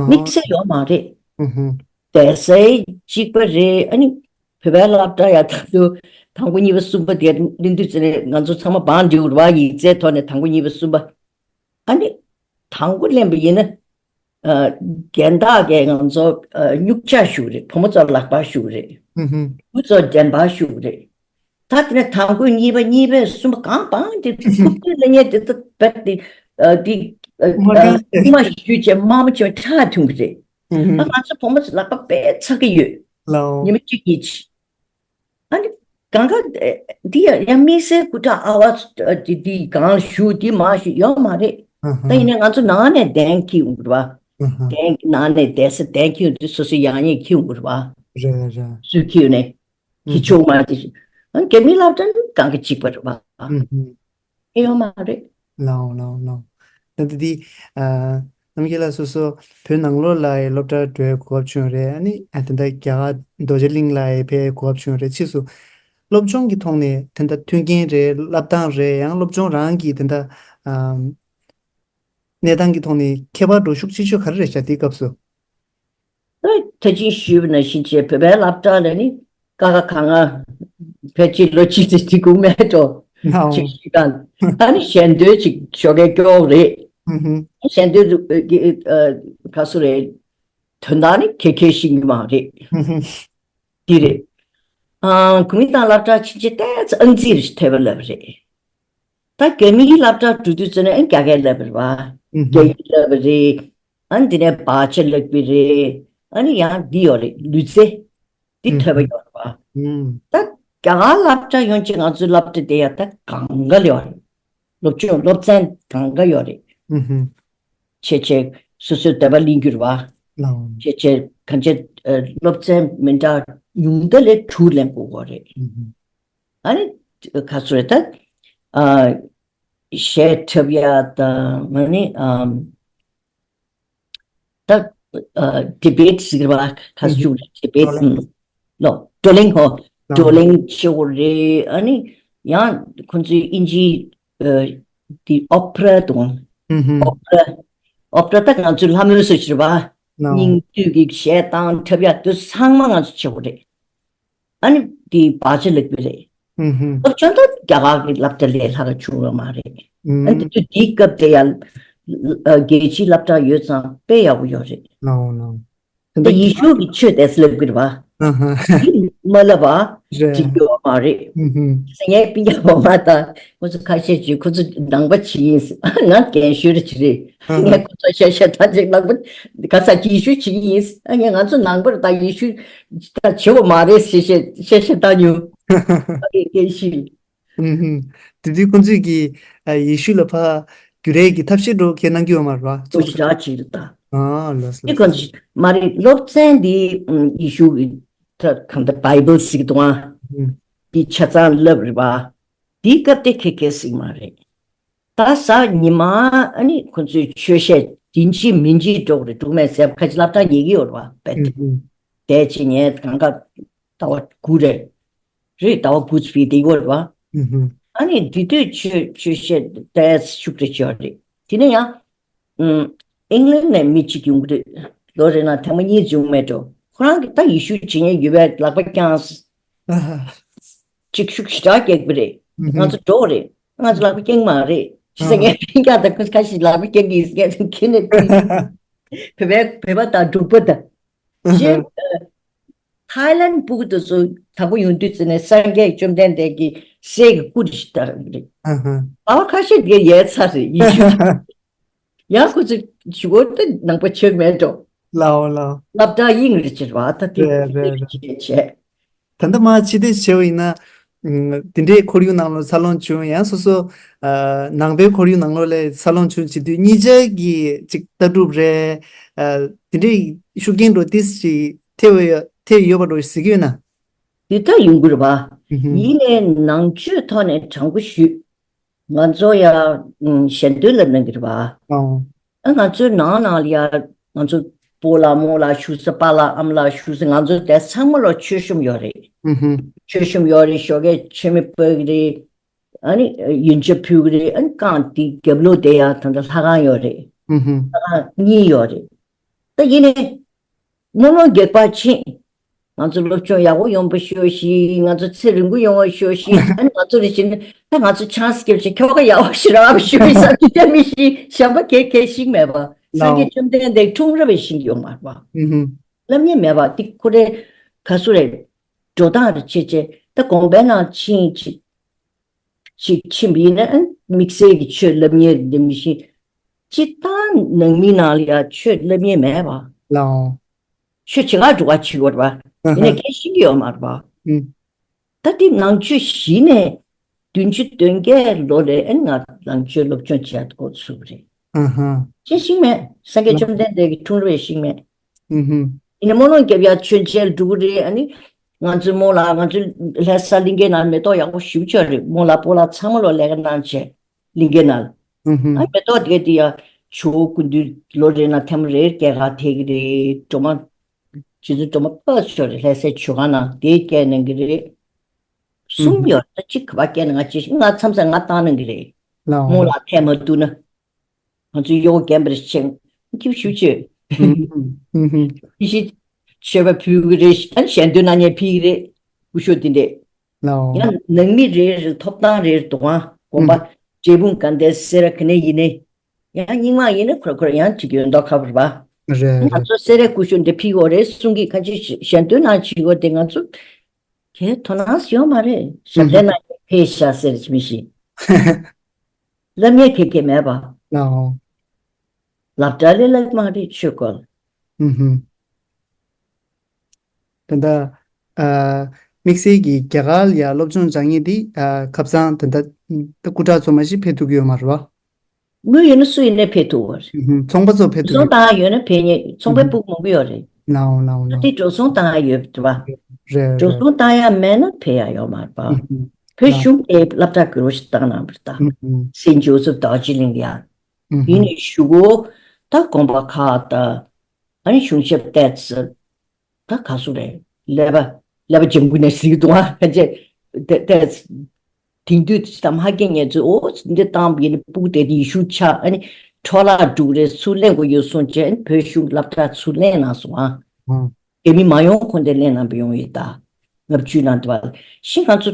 དམིགས་བསལ་ཡོད་མ་རེད། བསྡད་ས་གཅིག་པ་རེད། ཨ་ནི་བོད་པའི་སློབ་གྲྭ་ཡ་ད་དུང་དང་པོ་གཉིས་པ་གསུམ་པ་དེ་གླེང་དུས་ཙམ་ནས་ང་ཚོ་ཚང་མ་བང་སྒྲིག་དགོས་རེད་བ། ཡིག་ཚད་ཐོག་ནས་དང་པོ་གཉིས་པ་གསུམ་པ། ཨ་ནི་དང་པོ་གླེང་པ་ཡིན་ན། ཨ། རྒན་བདག་གིས་ང་ཚོ་ཨ། སྨྱུག་ཆ་ཞུ་གི་རེད། བུ་མོ་ཚོ་ལག་པ་ཞུ་གི་རེད། ཨུ་ཧུ། བུ་ཚོ་འགྲེམས་པ་ཞུ་གི་རེད། ད་དེ་ནས་དང་པོ་གཉིས་པ་གཉིས་པ་གསུམ་པ་གང་བང་དེ་རྐུབ་སྟེགས་ལ་ཉལ་དེ་ད་བེད་དེ་ཨ། དེ་ཨ། མ་ཨ། ཁ་ཤས་རྐུ་མ་ཞུས་བྱས་དམག་མི་བྱས་ཁྲག་འཐུང་གི་རེད། ཨུ་ཧུ། ཨ། ང་ཚོ་བུ་མོ་ཚོ་ལག་པ་དཔེ་ཚ་གི་ཡོད། ལའོ། ཉི་མ་གཅིག་གཉིས་ཅིག་ཨ་ནི་གང་ག་ཨེ། འདི་ཡང་ཡང་དམིགས་བསལ་སྐུ་དྲག་ཨ་བ་འདི་འདི་གང་ཞུ་འདི་མ་ཞུ་ཡོད་མ་རེད། ཨ་ཧ། ད་ཡིན་ནའི་ང་ཚོ་ནང་ནས་གདན་འཁྱེར་ཡོང་གི་རེད་བ། ཨ་ཧ། གདན་ནང་ནས་བསྡད་ས་གདན་འཁྱེར་ཡོང་དུས་སོ་སོའི་ཡག་ཉེས་འཁྱེར་ཡོང་གི་རེད་བ། རེད་རེད། སུས་འཁྱེར་ཡོང་ནས་ཨ་འཁྱེར་ཧ། ཆོག་མ་རེད། ཨ་སྒེར་མི་སློབ་གྲྭ་ནི་གང་ག་གཅིག་པ་རེད་བ། ཨ་ཧ། ཨེ་ཡོད་མ་རེད། ལའོ་ལའོ་ལའོ། ད་ལྟ་འདི་ཨ་རྣམ་རྒྱལ་ལགས་སོ་སོ་བོད་ནང་ལོགས་ལ་ཡི་སློབ་གྲྭར་འགྲོ་བའི་གོ་སྐབས་བྱུང་རེད། ཨ་ནི་ཨ་དེ་འདྲ་རྒྱ་གར་རྡོ་རྗེ་གླིང་ལ་ཡི་ཕེབས་གོ་སྐབས་བྱུང་རེད། ཕྱིས་སུ་སློབ་སྦྱོང་གི་ཐོག་ནས་དེ་འདྲ་མཐུན་རྐྱེན་རེད། བསླབ་སྟངས་རེད། ཡང་སློབ་སྦྱོང་རང་གི་དེ་འདྲ་ཨ་གནས་སྟངས་ཀྱི་ཐོག་ནས་ཁྱད་པར་འགྲོ་ཤུགས་ཆེ་ཤོས་ག་རེ་རེད་ཤག་དེའི་སྐབས་སུ། ད་ད་ཅི་ཞུས་པ་ནང་བཞིན་བྱས་བོད་པའི་སློབ་གྲྭ་ལ་ནི་ཀ་ཁ་ག་ང་ཕལ་ཆེར་ལོ་གཅིག་ཙམ་འགྲིག་གི་མེད་འགྲོ། ནའོ། ཅིག་ཞུས་དང་ཨ་ནི་གཞན་དོན་ཅིག་ཞོགས་ཀས་སྐྱོ་བོ་རེད། ཨུ་ཧུ། གཞན་དོན་ཨ་ག་སུ་རེད། དོན་དག་ནི་ཁེ་ཁེ་ཤེས་ཀྱི་མ་རེད། ཨུ་ཧུ། འདི་རེད། ཨ། གུང་ཡིན་དང་སློབ་གྲྭ་ཕྱིན་ཆད་ཏོག་ཙམ་ཨང་རྩིས་ཐོས་པ་ལབ་རེད། ད་རྒྱ་མིའི་སློབ་གྲྭ་འགྲོ་དུས་ཙམ་ནས་ཨ་རྒྱ་སྐད་ལབ་རེད་བ། ཨུ་ཧུ། རྒྱ་ཡིག་ལབ་རེད། ཨ་འདི་ནས་བག་ཆགས་ལབ་པ་རེད། ཨ་ནི་ཡང་འདི་ཡོད་རེད། ལུས་རྩལ། འདི་ཨུ་ཐོས་པ་ཧུ། ཡོད་རེད་བ། ཨུ། ད་རྒྱ་གར་སློབ་གྲྭ་ཡོང་ཅིག་ང་ཚོའི་སློབ་གྲྭ་དེ་ཡང་ད་གང་ག་ལ་ཡོད་རེད། སློབ་སྦྱོང་སློབ་ཚན་གང་ག་ཡོད་རེད། ཨུ་ཧུ། བྱས་བྱས་སོ་སོའི་འདོད་པ་ལེན་རྒྱུ་རེད་བ། ལའོ། བྱས་བྱས་གང་བྱས་ཨ་སློབ་ཚན་མི་འདྲ་ཉུང་མཐའ་ལས་དྲུག་ལེན་དགོས་ཀྱི་རེད། ཨུ་ཧུ། ཨ་ནི་ག་ཚོད་རེད་ད། ཨ་གཞས་འཁྲབ་ཡ་དང་ཨ་ནི་ཨམ་ད་ཨ་ཌི་བེཊ་ཟེར་བ་ག་ཚོད་ཅིག་རེད། ཌི་བེཊ་བགྲོ་གླེང་། ཨམ་ལོ་བགྲོ་གླེང་། ཧོ། ཨ་བགྲོ་གླེང་བྱེད་དགོས་རེད། ཨ་ནི་ཡང་ཁོང་ཚོའི་དབྱིན་ཇིའི་ཨ་དེ་ཨོ་པེ་ར་དང་། ཨུ་ཧུ། ཨོ་པེ་ར། ཨོ་པེ་ར་ད་ང་ཚོའི་ལྷ་མོའི་སྲོལ་ཞིག་རེད་བ། ནའོ། སྙིང་བསྡུས་ཀྱི་གཞས་དང་འཁྲབ་ཡ་དེ་ཚང་མ་ང་ཚོ་བྱེད་དགོས་རེད། ཨ་ནི་དེ་བག་ཆགས་ལབ་ཀྱི་རེད། ཧུམ་ཧུམ། སློབ་སྦྱོང་ད་རྒྱ་གར་གྱི་སློབ་གྲྭ་ལས་ལྷག་ག་བྱུང་ཡོད་མ་རེད། ཨ་ནི་ཧུམ། དུས་དེའི་སྐབས་དེ་ཡང་རྒྱལ་སྤྱིའི་སློབ་གྲྭ་ཡོད་ཙང་དཔེ་ཡག་པོ་ཡོད་རེད། ནའོ་ནའོ། དེ་ད་ཡེ་ཤུ་གི་ཆོས་དེ་ལབ་ཀྱི་རེད་བ། ཨ་ཧ། དེ་མ་ལབ་པ་རེད། འགྲིག་གི་ཡོད་མ་རེད། ཧུམ་ཧུམ། ངའི་སྤུན་ཀྱག་བུ་མོ་དང་ཁོ་ཚོ་ཁ་ཤས་ཀྱིས་ཁོ་ཚོ་ནང་པ་ཅིག་ཡིན། ང་རྒན་ཤོས་རེ་ཅིག་རེད། ཨ་ཧ། ངས་ཁོ་ཚོ་བཤད་བཤད་ད་ཅིག་ནང་པ་ག་ས་ཡེ་ཤུ་ཅིག་ཡིན། ཨ་ངས་ང་ཚོ་ནང་པར་ད་ཡེ་ཤུ་ད་བྱེད་དགོས་མ་རེད་ཟེར་བཤད་བཤད་བཤད་ད་མྱོང་། ཨ་རེ་སྐད་ཤིག་ཧུམ་ཧུམ། དེ་དུས་ཁོང་ཚོས་ཀྱིས་ཨ་ཡེ་ཤུ་ལ་ཕར་བསྒྱུར་ཡས་ཀྱི་ཐབས་ཤེས་འགྲོ་ཁྱེད་གནང་གི་ཡོད་མ་རེད་བ། ཨོ་ཅི་འདྲ་ཅིག་རེད་ད། ཨ་ལགས་སོ་དེ་ལགས་སོ། ཁོང་ཚོས་མ་རེད། སློབ་ཚན་འདི་ཨམ་ཡེ་ཤུ་གི་ད་གང་ལྟར་བྷའི་བལ་ཟེར་གི་འདུག་ཨ། ཧུམ། འདི་ཆ་ཚང་ལབ་རེད་བ། དེའི་སྐབས་དེ་ཁེ་ཁེ་ཟིག་མ་རེད། ད་གཟའ་ཉི་མ་ཨ་ནི་ཁོང་ཚོའི་ཆོས་བཤད་ཡིན་གཅིག་མིན་གཅིག་འགྲོ་གི་རེད། འགྲོ་མེད་ཟེར་ཁ་ཅིག་སློབ་གྲྭ་ཉལ་གི་ཡོད་རེད་བ། དཔེ་ཨུ་ཧུ། དེ་བྱས་ཉལ་གང་ག་ཟླ་བ་དགུ་རེད། རེད། ཟླ་བ་དགུ་ཙམ་བསྡད་ཡོད་རེད་བ། ཨུ་ཧུ། ཨ་ནི་དེ་དུས་ཆོས་ཆོས་བཤད་དེ་ཤུགས་རེ་བྱས་རེད། དེ་ནས་ཡང་ཨུམ། ཨིང་ལན་ནས་མི་གཅིག་ཡོང་གི་རེད། ལོ་རེ་ན་ཐེངས་མ་གཉིས་བྱུང་མེད་འགྲོ། ཁོ་རང་གིས་ད་ཡེ་ཤུ་བྱེད་མཁན་ཡོད་པའི་ལག་པ་བརྐྱངས། ཨ་ཧ། ཅིག་ཤུགས་ཞེ་དྲག་སྐྱེས་པ་རེད། ང་ཚོ་འགྲོ་རེད། ང་ཚོ་ལག་པ་བརྐྱངས་མ་རེད། ཅི་ཟེར། ཨ་ངས་ཕན་ཀྱང་ད་ཁོ་ཁ་ཤས་ལག་པ་བརྐྱངས་ཀྱི་ཡིན་ཟེར་ཁྱེད་ནས་བོད་པའི་བོད་པ་དང་འབྲུག་པ་དང་། ཨ་ཧ། ཅེས། ཐའི་ལན་སྤུ་གུ་དེ་ཚོ་དང་པོ་ཡོང་དུས་ཙམ་ནས་སངས་རྒྱས་བཅོམ་ལྡན་འདས་ཀྱི་སྲས་ཀྱི་སྐུ་རེད་ཞིག་ལྟ་རེད། ཨ་ཧ། ཟླ་བ་ཁ་ཤས་དེ་ཡལ་ཚར་རེད། ཡེ་ཤུ། ཡང་ཁོ་ཚོས་ཞུ་སྒོ་དེ་ནང་པ་ཆགས་མེད་འགྲོ། ལའོ་ལའོ། སློབ་གྲྭ་དབྱིངས་རེ་ཕྱིར་བ་ད་དེ་རེད་རེད་རེད། བྱས་བྱས། ད་ལྟ་མ་ཕྱི་བལྟས་བྱས་པ་ཡིན་ན། ཨ་དེ་འདྲའི་ཁོར་ཡུག་ནང་ལ་འཚར་ལོངས་བྱུང་ཡང་སོ་སོ་ཨ་ནང་པའི་ཁོར་ཡུག་ནང་ལོགས་ལ་འཚར་ལོངས་བྱུང་བྱེད་དུས་གཉིས་ཆར་གྱི་ཅིག་ལྟ་གྲུབ་རེད། ཨ་དེ་འདྲའི་ཤུགས་རྐྱེན་འགྲོ་ཏིས་ཅིག་ཐེབས་ཡོད་ཐེབས་ཡོད་པ་འགྲོ་ཟེར་གྱི་ཡོད་ན། དེ་ད་ཡོང་གི་རེད་བ། ཨུ་ཧུ། ཡིན་ནའི་ནང་ཆོས་ཐོག་ནས་དྲང་པོ་ཞུས། ང་ཚོ་ཡ་ཨུམ་གཞན་དོན་ལ་གནང་གི་རེད་བ། ཨོ། ཨ་ང་ཚོའི་ནང་ནང་ལ་ཡ་ང་ཚོ་སྤོ་ལགས་རྨོ་ལགས་བཞུགས་ས། པཱ་ལགས་ཨ་མ་ལགས་བཞུགས་ས། ང་ཚོ་དེ་ཚང་མ་ལ་མཆོད་གཤོམ་ཡོད་རེད། ཨུ་ཧུ། མཆོད་གཤོམ་ཡོད་རེད། ཞོགས་ཀས་མཆོད་མེ་སྤོས་ཀྱི་རེད། ཨ་ནི་ཡོན་ཆབ་ཕུལ་གྱི་རེད། ཨ་ནི་རྐང་དེ་རྒྱབ་ལོགས་དེ་ཡ་ད་ལྟ་ལྷ་ཁང་ཡོད་རེད། ཧུམ་ཧུམ། ལྷ་ཁང་གཉིས་ཡོད་རེད། ད་ཡིན་ནའི་སྨོན་ལམ་རྒྱག་པ་ཕྱིན། ང་ཚོ་སློབ་སྦྱོང་ཡག་པོ་ཡོང་བ་ཤོག་ཤིག་ང་ཚོ་ཚེ་རིང་པོ་ཡོང་བ་ཤོག་ཤིག་ཨ་ནི་ང་ཚོ་ལ་བྱིན་ནས་ད་ང་ཚོ་ཆང་སི་སྐྱེབ་ཤིག་ཁྱོ་ག་ཡག་པོ་ཞིག་རག་པ་ཤོག་ཤིག་བསམ་གྱི་དེ་མི་ཤེས་གཞན་པ་གས་གས་ཤིག་མེད་པ། སངས་རྒྱས་བཅོམ་ལྡན་འདས་འཁྲུངས་རབས་ཤིག་ཡོང་མ་རེད་པ། ཧུམ་ཧུམ། ལབ་མཁན་མེད་པ་འདི་ཁོ་རེ་ག་སུ་རེད། འགྲོ་སྟངས་རེ་བྱེད་བྱེད་ད་དགོན་པའི་ནང་ཕྱིན་ཅིག་ཅིག་ཕྱིན་པ་ཡིན་ན་ཨ་དམིགས་བསལ་གྱི་ཆོས་ལབ་མཁན་འདི་མི་ཤེས། སྤྱིར་བཏང་ནང་མི་ནང་ལ་ཡང་ཆོས་ལབ་མཁན་མེད་པ། ལའོ། ཆོས་བྱེད་ག་འགྲོ་ག་བྱེད་དགོས་པ། ཡིན་ནའི་སྐད་ཤེས་ཀྱི་ཡོད་མ་རེད་པ། ཨུམ། ད་འདི་ནང་ཆོས་གཞི་ནས་བདུན་ཅུ་དོན་བརྒྱད་ལོ་ལས་ཨ་ནི་ང་ནང་ཆོས་སློབ་སྦྱོང་བྱས་འགོ་ཚུགས་པ་རེད། ཨ་ཧ། ཅི་ཤེས་མེད། སངས་རྒྱས་བཅོམ་ལྡན་འདས་ཀྱི་འཁྲུངས་རབས་ཤེས་མེད། ཨུ་ཧུ། ཡིན་ནའི་སྨོན་ལམ་རྒྱབ་ཡ་མཆོད་མཇལ་འགྲོ་གི་རེད། ཨ་ནི་ང་ཚོའི་རྨོ་ལགས་ང་ཚོའི་ལྷ་ས་གླིང་གའི་ནང་མེ་ཏོག་ཡག་པོ་ཞེ་པོ་ཅིག་རེད། རྨོ་ལགས་སྤོ་ལགས་ཚང་མ་ལོ་ལས་ཀ་གནང་བྱས་གླིང་གའི་ནང་། ཨུ་ཧུ། ཨ་མེ་ཏོག་དེ་ག་དེ་ཡ་ཇོ་བོ་སྐུ་མདུན་ལོ་རེ་ནང་ཐེངས་མ་རེ་སྐྱེལ་ག་ཐེག་གི་རེད། སྒྲོལ་མ་རྗེ་བཙུན་སྒྲོལ་མ་དཔའ་ཤོས་རེད། ལྷ་སའི་ཇོ་ཁང་ནང་དེ་སྐྱེལ་གནང་གི་རེད། གསུམ་ཡོད་ད་གཅིག་ག་པར་སྐྱེལ་ན་ང་ཅི་ང་མཚམས་མཚམས་ང་བཏང་གནང་གི་རེད། རྨོ་ལགས་ཐད་མ་ཐུབ་ན། ང་ཚོའི་གཡོག་རྒན་པར་ཆེན་ཁྱིམ་ཞུ་ཆེ། ཨུ་ཧུ། ཨུ་ཧུ། ཕྱི་ཤི་མཆོད་པ་ཕུལ་གི་རེད། ཨ་ནི་ཞལ་འདོན་གནང་མཁན་ཕུལ་གི་རེད། སྐུ་ཞབས་དེ་འདྲས། ལའོ། ཡང་ནང་མི་རེ་རེ་ཐོབ་ཐང་རེ་རེ་འདུག་ཨང་། དགོན་པ་ཨུ། འབྲས་སྤུངས་དགའ་ལྡན་སེ་ར་ག་ནས་ཡིན་ནའི། ཡང་རྙིང་མ་ཡིན་ན་ཁོ་ར་ཁོ་ར་ཡང་ཅིག་ཡོད་མདོག་ཁ་པོ་རེད་པ། རེད་ང་རེད། ཚོ་སེ་རའི་སྐུ་ཞབས་འདི་ཕུལ་གི་ཡོད་རེད་གསུང་གི་ཁ་ཅིག་ཞལ་འདོན་གནང་བྱེད་དགོས་དེ་ང་ཚོ། གའི་དོ་སྣང་ཡོད་མ་རེད། ཞབས་བརྟན་ན་ཕེབས་ཤག་ཟེར་གྱི་མི་ཤེས། ལབ་མཁན་ག་གེ་མེད་པ། ལའོ། ལབ་གྲྭ་ལས་ལབ་མ་རེད་ཆོས་སྐོར། ཨུ་ཧུ། ད་ལྟ་ཨ་དམིགས་བསལ་གྱི་རྒྱ་གར་ལ་ཡ་སློབ་སྦྱོང་སྦྱང་མཁན་དེ་ཨ་ཁ་སང་ད་ལྟ་ད་སྐུ་དྲག་ཚོ་མ་ཞིག་ཕེབས་ཐུབ་ཀྱི་ཡོད་མ་རེད་པ། དངུལ་ཡོད་ན་སུ་ཡིན་ནའི་ཕེབས་ཐུབ་པ་རེད། ཨུ་ཧུ། ཚོང་པ་ཚོ་ཕེབས་འགྲོ་སོང་ཐུབ་བཏང་ཡ་ཡོད་ན་ཕེབས་མཁན་ཚོང་པའི་ཨུ་ཧུ། སྤུ་གུ་མང་པོ་ཡོད་རེད། ལའོ་ལའོ་ད་ལའོ། དེ་འགྲོ་སོང་བཏང་ཡ་ཡོད་པ། རེད་འགྲོ་རེད། སོང་བཏང་ཡ་མེད་ན་ཕེབས་ཡ་ཡོད་མ་རེད་པ། ཨུ་ཧུ། བོད་ལའོ། གཞུང་གིས་སློབ་གྲྭ་གུ་རུ་ཞིག་བཏང་གནང་བ་རེད་ད། ཨུ་ཧུ། སེན་ཇོ་སེབ་རྡོ་རྗེ་གླིང་ལ་ཡ། ཨུ་ཧུ། ཡིན་ནའི་གཞུག་གུ་ད་དགོན་པ་ཁག་ད་ཨ་ནི་གཞུང་ཞབས་བལྟས་ཚེ། ད་ག་སུ་རེད། ཀླད་པ་ཀླད་པ་ལྗང་གུ་ནས་ཟིག་འདུག་ཨ་ཕལ་ཆེར་དེ་དེ་དེང་དུས་ད་ཕ་སྐད་ངལ་རྩོལ་འོ་འདི་བཏང་བ་ཡིན་ན་སྤུ་གུ་དེ་ཡེ་ཤུ་ཆགས་ཨ་ནི་འཕྲོ་བརླག་འགྲོ་གི་རེད། ཚུར་ལེན་དགོས་ཡོད་གསུངས་བྱས་ཨ་ནི་བོད་གཞུང་སློབ་གྲྭ་ཚུར་ལེན་གནང་སོང་ཨ། ཨང་། རྒྱ་མི་མ་ཡོང་གོང་དེ་ལེན་གནང་བ་ཡོང་ཡོད་ད། ལྔ་བཅུ་ནང་དུ་བ་ཤི་ང་ཚོ་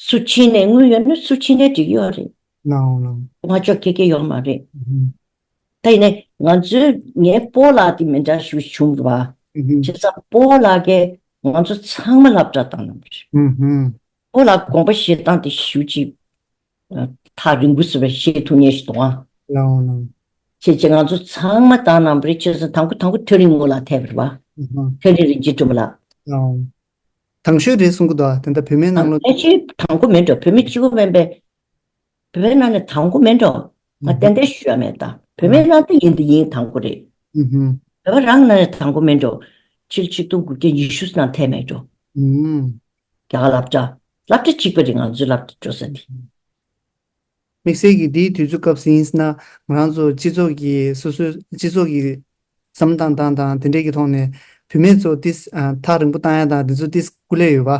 ཚུར་ཕྱིན་ནས་དངུལ་ཡོད་ན་ཚུར་ཕྱིན་ནས་འགྲིག་ཡོད་རེད། ལའོ་ལའོ། ང་ཅོག་ཁེ་ཁེ་ཡོད་མ་རེད། ཨུ་ཧུ། ད་ཡིན་ནའི་ང་ཚོའི་ངའི་སྤོ་ལགས་དེ་མི་འདྲ་ཞིག་བྱུང་འདུག་བ། ཨུ་ཧུ། བྱས་ཙང་སྤོ་ལགས་ཀྱིས་ང་ཚོ་ཚང་མ་སློབ་གྲྭ་བཏང་གནང་བ་རེད། ཨུ་ཧུ། སྤོ་ལགས་དགོངས་པ་བཞེས་སྟངས་དེ་ཞེ་པོ་ཅིག་ཨ་ཐག་རིང་པོ་བཟོས་པ་བཞེས་ཐུབ་མཁན་ཞིག་འདུག་ཨ། ལའོ་ལའོ། བྱས་ཙང་ང་ཚོ་ཚང་མ་བཏང་གནང་བ་རེད། བྱས་ཙང་དང་པོ་དང་པོ་ཐག་རིང་མོ་ལ་ཐེབས་པ་རེད་བ། ཨུ་ཧུ། ཐག་རིང་རིན་ཆེན་སྒྲོལ་མ་ལགས། ལའོ། དང་ཤོས་རེད་གསུང་གི་འདུག་ཨ། དེ་འདྲ་བུད་མེད་ནང་ལོགས། ཕལ་ཆེར་དང་པོ་མིན་འགྲོ། བུད་མེད་གཅིག་པོ་མིན་པས། བུད་མེད་ནང་ནས་དང་པོ་མིན་འགྲོ། ང་ཏན་ཏན་ཞུ་ཡ་མེད་ད། བུད་མེད་ནང་དུ་ཡིན་དུ་ཡིན་དང་པོ་རེད། ཨུ་ཧུ། བོད་པ་རང་ནང་ནས་དང་པོ་མིན་འགྲོ། ཕྱི་ལོ་ཆིག་སྟོང་དགུ་བརྒྱ་ཉི་ཤུ་ནང་ཐེབས་མེད་འགྲོ། ཨུ། རྒྱ་གར་སློབ་གྲྭ། སློབ་གྲྭ་གཅིག་པ་རེད་ང་ཚོའི་སློབ་གྲྭ་འགྲོ་ས་དེ། དམིགས་བསལ་གྱི་དེའི་དུས་ཚོད་སྐབས་སུ་ཡིན་ཟེར་ན་ང་རང་ཚོ་སྤྱི་ཚོགས་ཀྱི་སོ་སོའི་སྤྱི་ཚོགས་ཀྱི་བསམ་བློ་བཏང་སྟངས་དང་དེ་འདྲས་ཀྱི་ཐོག་ནས་བུད་མེད་ཚོ་ཏིས་ཨ་ཐག་རིང་པོ་བཏང་ཡ་དང་དེ་ཚོ་ཏིས་སྐུ་ལས་ཡོད་པ།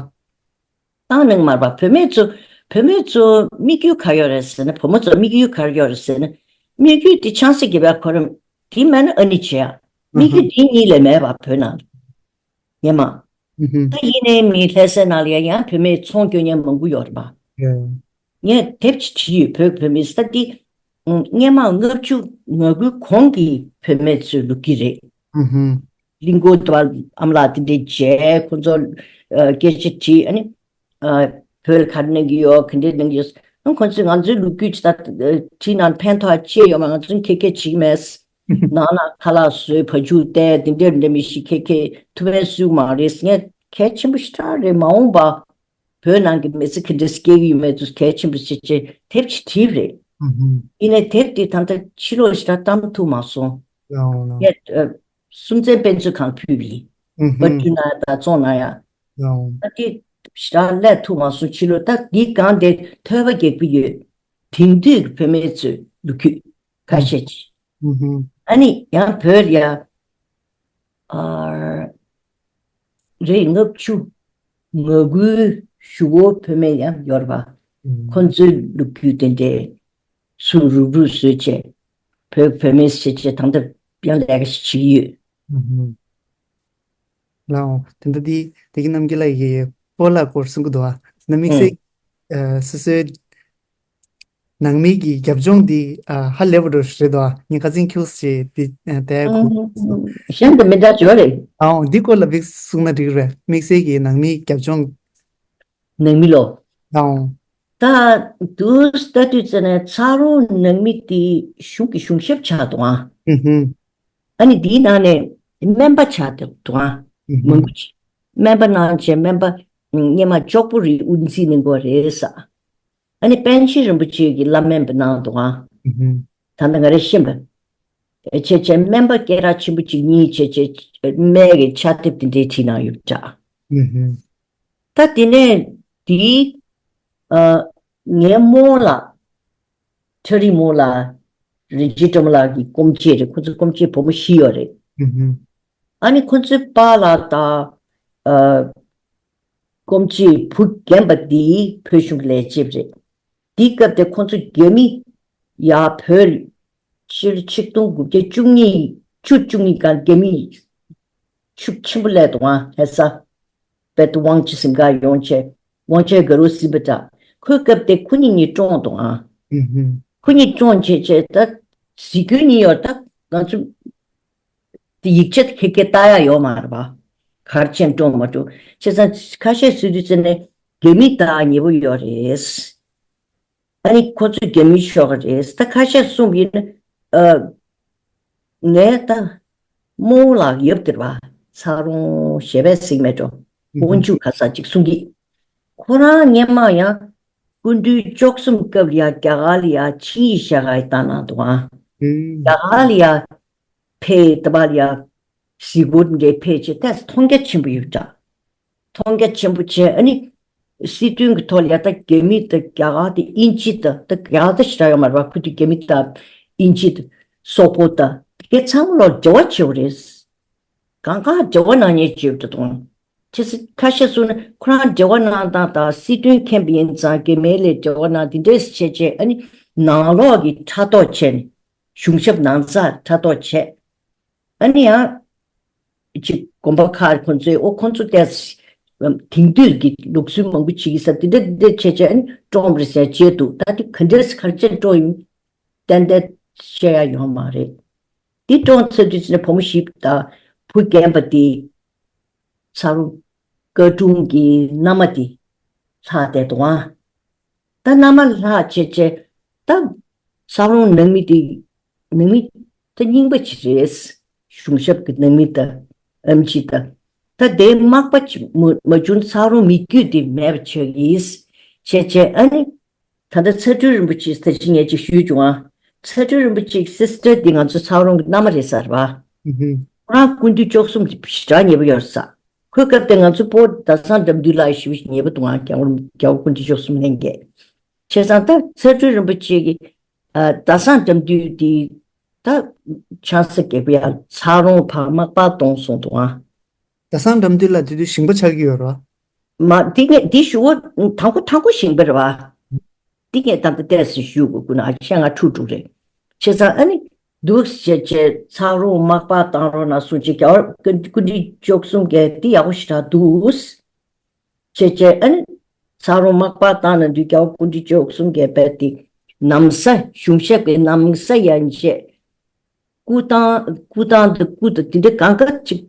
བཏང་གནང་མ་རེད་པ། བུད་མེད་ཚོ་བུད་མེད་ཚོ་དམིགས་ཡུལ་ག་ཡོད་རེད་ཟེར་ན། བུ་མོ་ཚོ་དམིགས་ཡུལ་ག་ཡོད་རེད་ཟེར་ན། དམིགས་ཡུལ་དེ་ཆང་ས་རྒྱབ་ཡ་གོ་རིམ་དེ་མེད་ན་ཨ་ནི་བྱེད་ཡ། དམིགས་ཡུལ་དེ་གཉིས་ལས་མེད་པ་བོད་ནང་ངས་མ། ཨུ་ཧུ། ད་ཡིན་ནའི་མི་ལྷ་སའི་ནང་ལ་ཡ་ཡང་བུད་མེད་ཚོང་སྐྱོན་མཁན་མང་པོ་ཡོད་རེད་པ། ཡ། ངས་དེབ་ཅིག་བྲིས་ཡོད་བོད་བུད་མེད་ས་དེ། སྔས་མ་ལྔ་བཅུ་ང་དགུའི་གོང་གི་བུད་མེད་ཚོའི་ལོ་རྒྱུས་རེད། ཨུ་ཧུ། གླིང་སྐོར་དུ་བ་ཨ་མ་ལགས་དེ་འདྲས་མཇལ་ཁོང་ཚོ་སྐད་ཆ་དྲིས་ཨ་ནི། བོད་ལ་ག་རེ་གནང་གི་ཡོད་ག་འདྲས་གནང་གི་ཡོད། ཨ་ཁོང་ཚོས་ང་ཚོའི་ལོ་རྒྱུས་ཅི་ལྟར་བྲིས་ན་ཕན་ཐོགས་ཅི་ཡོད་མ། ང་ཚོས་ཁེ་ཁེ་བྱེད་ཀྱི་མེད། ནང་ན་ཁ་ལག་བཟོས་བ་ཕྱུགས་བལྟས་དེ་འདྲས་འདྲ་མི་ཤེས་ཁེ་ཁེ་ཐུབ་པའི་སུས་མ་རེད་ངས་གལ་ཆེན་པོ་ཞེ་དྲག་རེད། མ་འོངས་པ་བོད་ནང་གི་མི་ཚེ་ག་འདྲས་སྐྱེལ་གི་ཡོད་མེད་དུ་གལ་ཆེན་པོ་ཞེ་ཆེ་དེབ་ཅིག་བྲིས་རེད། ཨུ་ཧུ། ཡིན་ནའི་དེབ་དེ་ད་ལྟ་ཕྱི་ལོགས་ཞེ་དྲག་བཏང་ཐུབ་མ་སོང་། ཡང་ལ། ངས་སུམ་རྩེན་དཔེ་མཛོད་ཁང་ཕུལ་བ་ཡིན། ཨུ་ཧུ། པར་སྐྲུན་གནང་ཡ་དང་བཙོང་གནང་ཡ། ཡང་། ད་དེ་ཞེ་དྲག་སླེབས་ཐུབ་མ་སོང་། ཕྱི་ལོགས་ད་འདི་གང་དེ་ཐོས་པ་རྒྱག་གི་ཡོད། དེང་དུས་ཀྱི་བུད་མེད་ཚོའི་ལོ་རྒྱུས་ཁ་ཤས་ཅིག་ཨུ་ཧུ། ཨ་ནི་ཡང་བོད་ལ་ཡ། ཨ། རེད། ལྔ་བཅུ་ང་དགུའི་གཞུག་གུ་བུད་མེད་ཡང་ཡོད་རེད་པ། ཨུ། ཁོང་ཚོའི་ལོ་རྒྱུས་དེ་འདྲས་ཚུར་རུབ་རུབ་བཟོས་བྱས། བོད་བོད་མིས་བྱས་བྱས་ད་ལྟ་ཡང་ལས་ཀ་ཞིག་བྱེད་ཀྱི་ཡོད། ཨུ་ཧུམ། ལའོ། དེ་འདྲ་དེ་དེ་གི་རྣམ་རྒྱལ་ལགས་ཀྱིས་སྤོ་ལགས་སྐོར་གསུང་གི་འདུག་ཨ། ན་དམིགས་ཨུ། བསལ་ཨ་སོ་སོའི་ནང་མི་གི་རྒྱབ་ལྗོངས་འདི་ཨ་ཧ་ལས་པ་འདྲ་རེད་འདུག་ཨ། ངས་ཁ་སང་ཁྱོད་ཞེས་འདི་ཨ་དེ་གོ། ཨུ་ཧུམ། གཞན་དང་མི་འདྲ་ཅིག་ཡོད་རེད། ཨའོ། འདི་སྐོར་ལ་བིག་གསུང་ན་འགྲིག་རེད། དམིགས་བསལ་གྱི་ནང་མི་རྒྱབ་ལྗོངས། ནང་མི་ལོ། ཨའོ། ད་དུས་ལྟ་དུས་ཙམ་ནས་ཚ་རོང་ནང་མི་དེ་གཞུང་གི་གཞུང་ཞབས་ཆགས་འདུག་ཨ། ཨུ་ཧུམ། ཨ་ནི་དེའི་ནང་ནས་སྨན་པ་ཆགས་འདུག་ཨ། ཨུ་ཧུམ། མང་པོ་ཅིག་སྨན་པ་གནང་བྱས་སྨན་པ་སྔོན་མ་ལྕོག་པོ་རེད། དབུ་འཛིན་གནང་གི་རེད་ས། ཨ་ནི་པཎ་ཆེན་རིན་པོ་ཆེ་གི་བླ་སྨན་པ་གནང་འདུག་ཨ། ཨུ་ཧུམ། ད་ལྟ་ང་རས་ཤེས་པ། བྱས་བྱས་སྨན་པ་སྐད་གྲགས་ཆེན་པོ་ཅིག་གཉིས་བྱས་བྱས་སྨན་གྱི་ཕྱག་དེབ་དེ་འདྲའི་བྲིས་གནང་ཡོད་འདྲ། ཨུ་ཧུམ། ད་དེ་ནས་དེའི་ཨ་ངའི་རྨོ་ལགས། ཁྲ་རིག་རྨོ་ལགས། རིན་ཆེན་སྒྲོལ་མ་ལགས་ཀྱི་སྐུ་མཆེད་རེད། ཁོ་ཚོ་སྐུ་མཆེད་བུ་མོ་བཞི་ཡོད་རེད། ཨུ་ཧུམ། ཨ་ནི་ཁོ་ཚོའི་པཱ་ལགས་དང་ཨ་སྐུ་མཆེད་བུ་རྒན་པ་འདིས་བོད་གཞུང་གི་ལས་བྱེད་རེད། དེའི་སྐབས་དེ་ཁོ་ཚོ་རྒྱ་མི་ཡར་བོད་ཕྱི་ལོ་ཆིག་སྟོང་དགུ་བརྒྱ་བཅུ་གཉིས་བཅུ་བཅུ་གཉིས་སྒང་རྒྱ་མི་ཤུགས་ཆེན་པོ་སླེབས་འདུག་ཨ། ཧེ་ས་བེད་དུ་དབང་ཆེ་ཟིན་ག་ཡོང་བྱས་དབང་ཆེན་དགའ་རུ་སྲིད་པ་འདྲ། ཁོའི་སྐབས་དེ་ཁོ་གཉིས་གཉིས་བཀྲོངས་འདུག་ཨ། ཨུ་ཧུམ། ཁོ་གཉིས་བཀྲོངས་བྱས་བྱས་ད་གཟིགས་སྐྱོན་གཉིས་ཡོད། ད་ང་ཚོ་དེ་ཡིག་ཆ་ཁེ་ཁེ་ལྟ་ཡ་ཡོད་མ་རེད་པ། ག་རེ་བྱས་ནས་བཀྲོངས་མ་བཀྲོངས། བྱས་ཙང་ཁ་ཤས་སུ་དུས་ཙམ་ནས་རྒྱ་མི་དང་ཉེ་པོ་ཡོད་རེད། ཨ་ནི་ཁོ་ཚོས་རྒྱ་མིའི་ཕྱོགས་རེད། ད་ཁ་ཤས་གསུངས་པ་ཡིན་ན། ཨ། ངས་ད་རྨོ་ལགས་ཡབ་དེ་རེད་པ། ཚ་རོང་ཞེ་པས་གཟིགས་མེད་འགྲོ། ཨུ་ཧུམ། དབང་ཕྱུག་ག་ས་ཅིག་གསུང་གི། ཁོ་རང་སྔོན་མ་ཡང་སྐུ་ཕྲེང་བཅུ་གསུམ་སྐབས་ལ་ཡ་རྒྱ་གར་ལ་ཡ་ཆིངས་ཡིག་བཞག་ག་ཡི་བཏང་གནང་འདུག་ཨ། ཨུམ། རྒྱ་གར་ལ་ཡ་ཕེབས་ད་པ་ལ་ཡ་གཟིགས་སྐོར་འདྲ་ཕེབས་བྱས་ཏེ་མཐོང་རྒྱ་ཆེན་པོ་ཡོད་འདྲ། མཐོང་རྒྱ་ཆེན་པོ་བྱས། ཨ་ནི་སྲིད་དོན་གྱི་ཐོག་ལ་ཡ་ད་རྒྱ་མི་དང་རྒྱ་གར་དང་དབྱིན་ཇི་དང་། ད་རྒྱ་གར་ད་ཞེ་དྲག་ཡོད་མ་རེད་པ། ཁོ་ཚོ་རྒྱ་མི་དང་དབྱིན་ཇི་དང་སོག་པོ་དང་དེ་གའི་ཚང་མ་ལ་འབྲེལ་བ་བྱེད་པ་རེད། གང་ག་འབྲེལ་བ་གནང་མཁན་ཅིག་ཡོད་འགྲོ་འདུག། ཁ་ཤས་གསུངས་ན་ཁོ་རང་འབྲེལ་བ་གནང་སྟངས་དང་སྲིད་དོན་མཁན་པོ་ཡིན་ཙང་རྒྱ་མི་ལ་འབྲེལ་བ་གནང་དེ་འདྲས་བྱས་བྱས། ཨ་ནི་ནང་ལོགས་ཀྱི་ཕྲག་དོག་བྱས་ནས་གཞུང་ཞབས་ནང་ཚགས་ཕྲག་དོག་བྱས། ཨ་ནི་ཡང་ཅིག་དགོན་པ་ཁག་ཁོ་ཚོས་ཨོ་ཁོ་ཚོ་ཏོག་ཙམ་དེང་དུས་ཀྱི་ལུགས་སྲོལ་མང་པོ་བྱེད་ཀྱི་ས་དེ་འདྲ་དེ་འདྲ་བྱས་བྱས། ཨ་ནི་བཀྲོངས་པ་རེད་ཟེར་བྱས་འདུག། ད་དེ་ག་འདྲས་ག་རེ་བྱས་བཀྲོངས་ཡིན་ཏན་ཏན་བཤད་ཡ་ཡོད་མ་རེད། དེ་བཀྲོངས་ཚར་དུས་ཙམ་ནས་བུ་མོ་བཞི་དང་བུ་རྒན་པ་དེ་ཚ་རོང་ཀ་སྒྲུང་གི་མནའ་མ་དེ་ལྷག་བསྡད་འདུག་ཨ། ད་མནའ་མ་ལྷག་བྱས་བྱས་ད་ཚ་རོང་ནང་མི་དེ་ནང་མི་ད་རྙིང་པ་ཅིག་རེད། གཞུང་ཞབས་ཀྱི་ནང་མི་དང་ཨེམ་ཆི་དང་། ད་དེའི་མག་པ་ཅིག་མ་མ་བྱུང་ཚ་རོང་མི་རྒྱུད་དེ་མེད་པ་ཆགས་ཀྱི་བྱས་བྱས། ཨ་ནི་ད་ལྟ་ཚ་སྤྲུལ་རིན་པོ་ཆེ་ད་ཅི་ངས་ཅིག་ཞུས་བྱུང་ཨ། ཚ་སྤྲུལ་རིན་པོ་ཆེའི་སི་སི་ཊར་འདི་ང་ཚོ་ཚ་རོང་གི་མནའ་མ་རེད་ཟེར་བ། ཨུ་ཧུམ། ཁོ་རང་སྐུ་མདུན་བཅུ་གསུམ་ཞེ་དྲག་ཉེ་པོ་ཡོད་ས། ཁོའི་སྐབས་དེ་ང་ཚོ་སྤོ་ཟླ་བཟང་དགྲ་འདུལ་ལགས་ཞེ་པོ་ཉེ་པོ་འདུག་ཨ། རྒྱལ་བ་རྒྱལ་བ་སྐུ་མདུན་བཅུ་གསུམ་ལྷན་རྒྱས། བྱས་ཙང་ད་ཚ་སྤྲུལ་རིན་པོ་ཆེ་གི་ཨ་ཟླ་བཟང་དགྲ་འདུལ་འདི་ད་ཆང་ས་རྒྱག་པ་ཡ་ཚ་རོང་ཕར་མག་པ་གཏོང་སོང་འདུག་ཨ། ཟླ་བཟང་དགྲ་འདུལ་ལགས་དེ་དུས་ཞིང་པ་ཆགས་ཀྱི་ཡོད་རེད་བ། མ་དེ་ངས་དེ་ཞུ་བ་དང་པོ་དང་པོ་ཞིང་པ་རེད་བ། དེ་ངས་ད་ལྟ་ཏོག་ཙམ་ཞུ་དགོས་ཀྱི་ན་ཤ་ང་ཁྲུག་ཁྲུག་རེད། བྱས་ཙང་ཨ་ནི་འདུག་བྱས་བྱས་ཚ་རོང་མག་པ་གཏོང་རོགས་གནང་གསུངས་བྱས། རྒྱལ་བ་སྐུ་མདུན་བཅུ་གསུམ་གྱིས་དེ་ཡག་པོ་ཞེ་དྲག་འདུག། བྱས་བྱས་ཨ་ནི་ཚ་རོང་མག་པ་བཏང་ན་འདུག། རྒྱལ་བ་སྐུ་མདུན་བཅུ་གསུམ་གྱིས་རྦད་དེ་ན་བཟའ་གཞུང་ཞབས་ཀྱི་ན་བཟའ་ཡན་ཆད་སྐུ་ཐང་སྐུ་ཐང་དང་སྐུ་དང་དེ་འདྲ་གང་ག་ཅིག་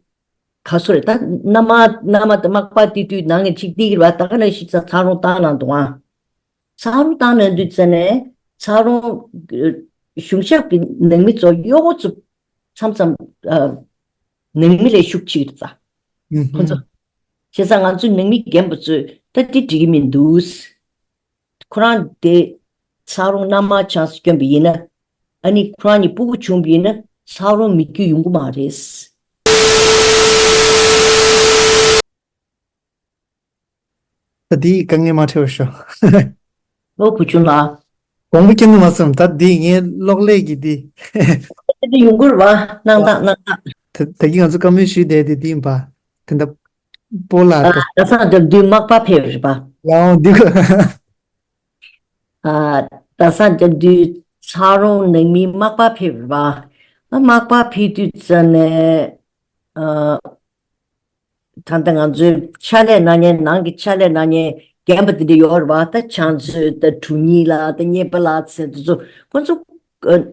ག་སོ་རེད། ད་མནའ་མ་མནའ་མ་དང་མག་པ་དེ་དུས་ནང་ནས་ཅིག་བསྡད་ཀྱི་རེད་བ། ད་ག་ནང་བཞིན་ཚ་ཚ་རོང་བཏང་གནང་འདུག་ཨ། ཚ་རོང་བཏང་གནང་དུས་ཙ་ནས་ཚ་རོང་གཞུང་ཞབས་ཀྱི་ནང་མི་ཚོ་གཡོག་པོ་ཚོ་མཚམས་མཚམས་ཨ་ནང་མི་ལས་ཤུགས་ཆེ་གི་རེད་ད། ཨུ་ཧུམ། ཁོ་ཚོ། བྱས་ཙང་ང་ཚོ་ནང་མི་རྒན་པ་ཚོས་ད་དེ་འགྲིག་གི་མི་འདུག། ཁོ་རང་དེ་ཚ་རོང་མནའ་མ་ཆང་ས་བསྐྱོན་པ་ཡིན་ན། ཨ་ནི་ཁོ་རང་གཉིས་སྤུ་གུ་བྱུང་པ་ཡིན་ན་ཚ་རོང་མི་རྒྱུད་ཡོང་གི་མ་རེད། ད་དེའི་དཀའ་ངལ་མ་འཕྲད་པར་ཤོག། ཨོ་བུ་ཆུང་ལགས། དགོངས་པ་ཁྱེད་ནི་མ་སོང་། ད་འདི་ངའི་གློག་ཀླད་ཀྱི་འདི། དེ་ཡོང་གི་རེད་བ། སྣང་དག་སྣང་དག། ད་ད་གིན་ང་ཚོ་བཀའ་མོལ་ཞུས་བསྡད་དེ་འདི་ཡིན་པ། དེ་འདྲ་སྤོ་ལགས་ད། ཟླ་བཟང་དགྲ་འདུལ་མག་པ་ཕེབས་རེད་པ། ལའོ་འདི་ག་ཨ། ཟླ་བཟང་དགྲ་འདུལ་ ཚ་རོང་ནང་མི་མག་པ་ཕེབས་པ། ཨ་མག་པ་ཕེབས་དུས་ཙ་ནས་ཨ། ད་ལྟ་ང་ཚོའི་ཕྱག་ལས་གནང་མཁན་ནང་གི་ཕྱག་ལས་གནང་མཁན་རྒན་པ་དེ་འདྲ་ཡོད་རེད་བ། ད་ཕྱག་མཛོད་ད་དྲུང་ཉིད་ལ་ད་གཉེར་པ་ལ་ཟེར་དེ་ཚོ་ཁོ་ཚོ་ཨ།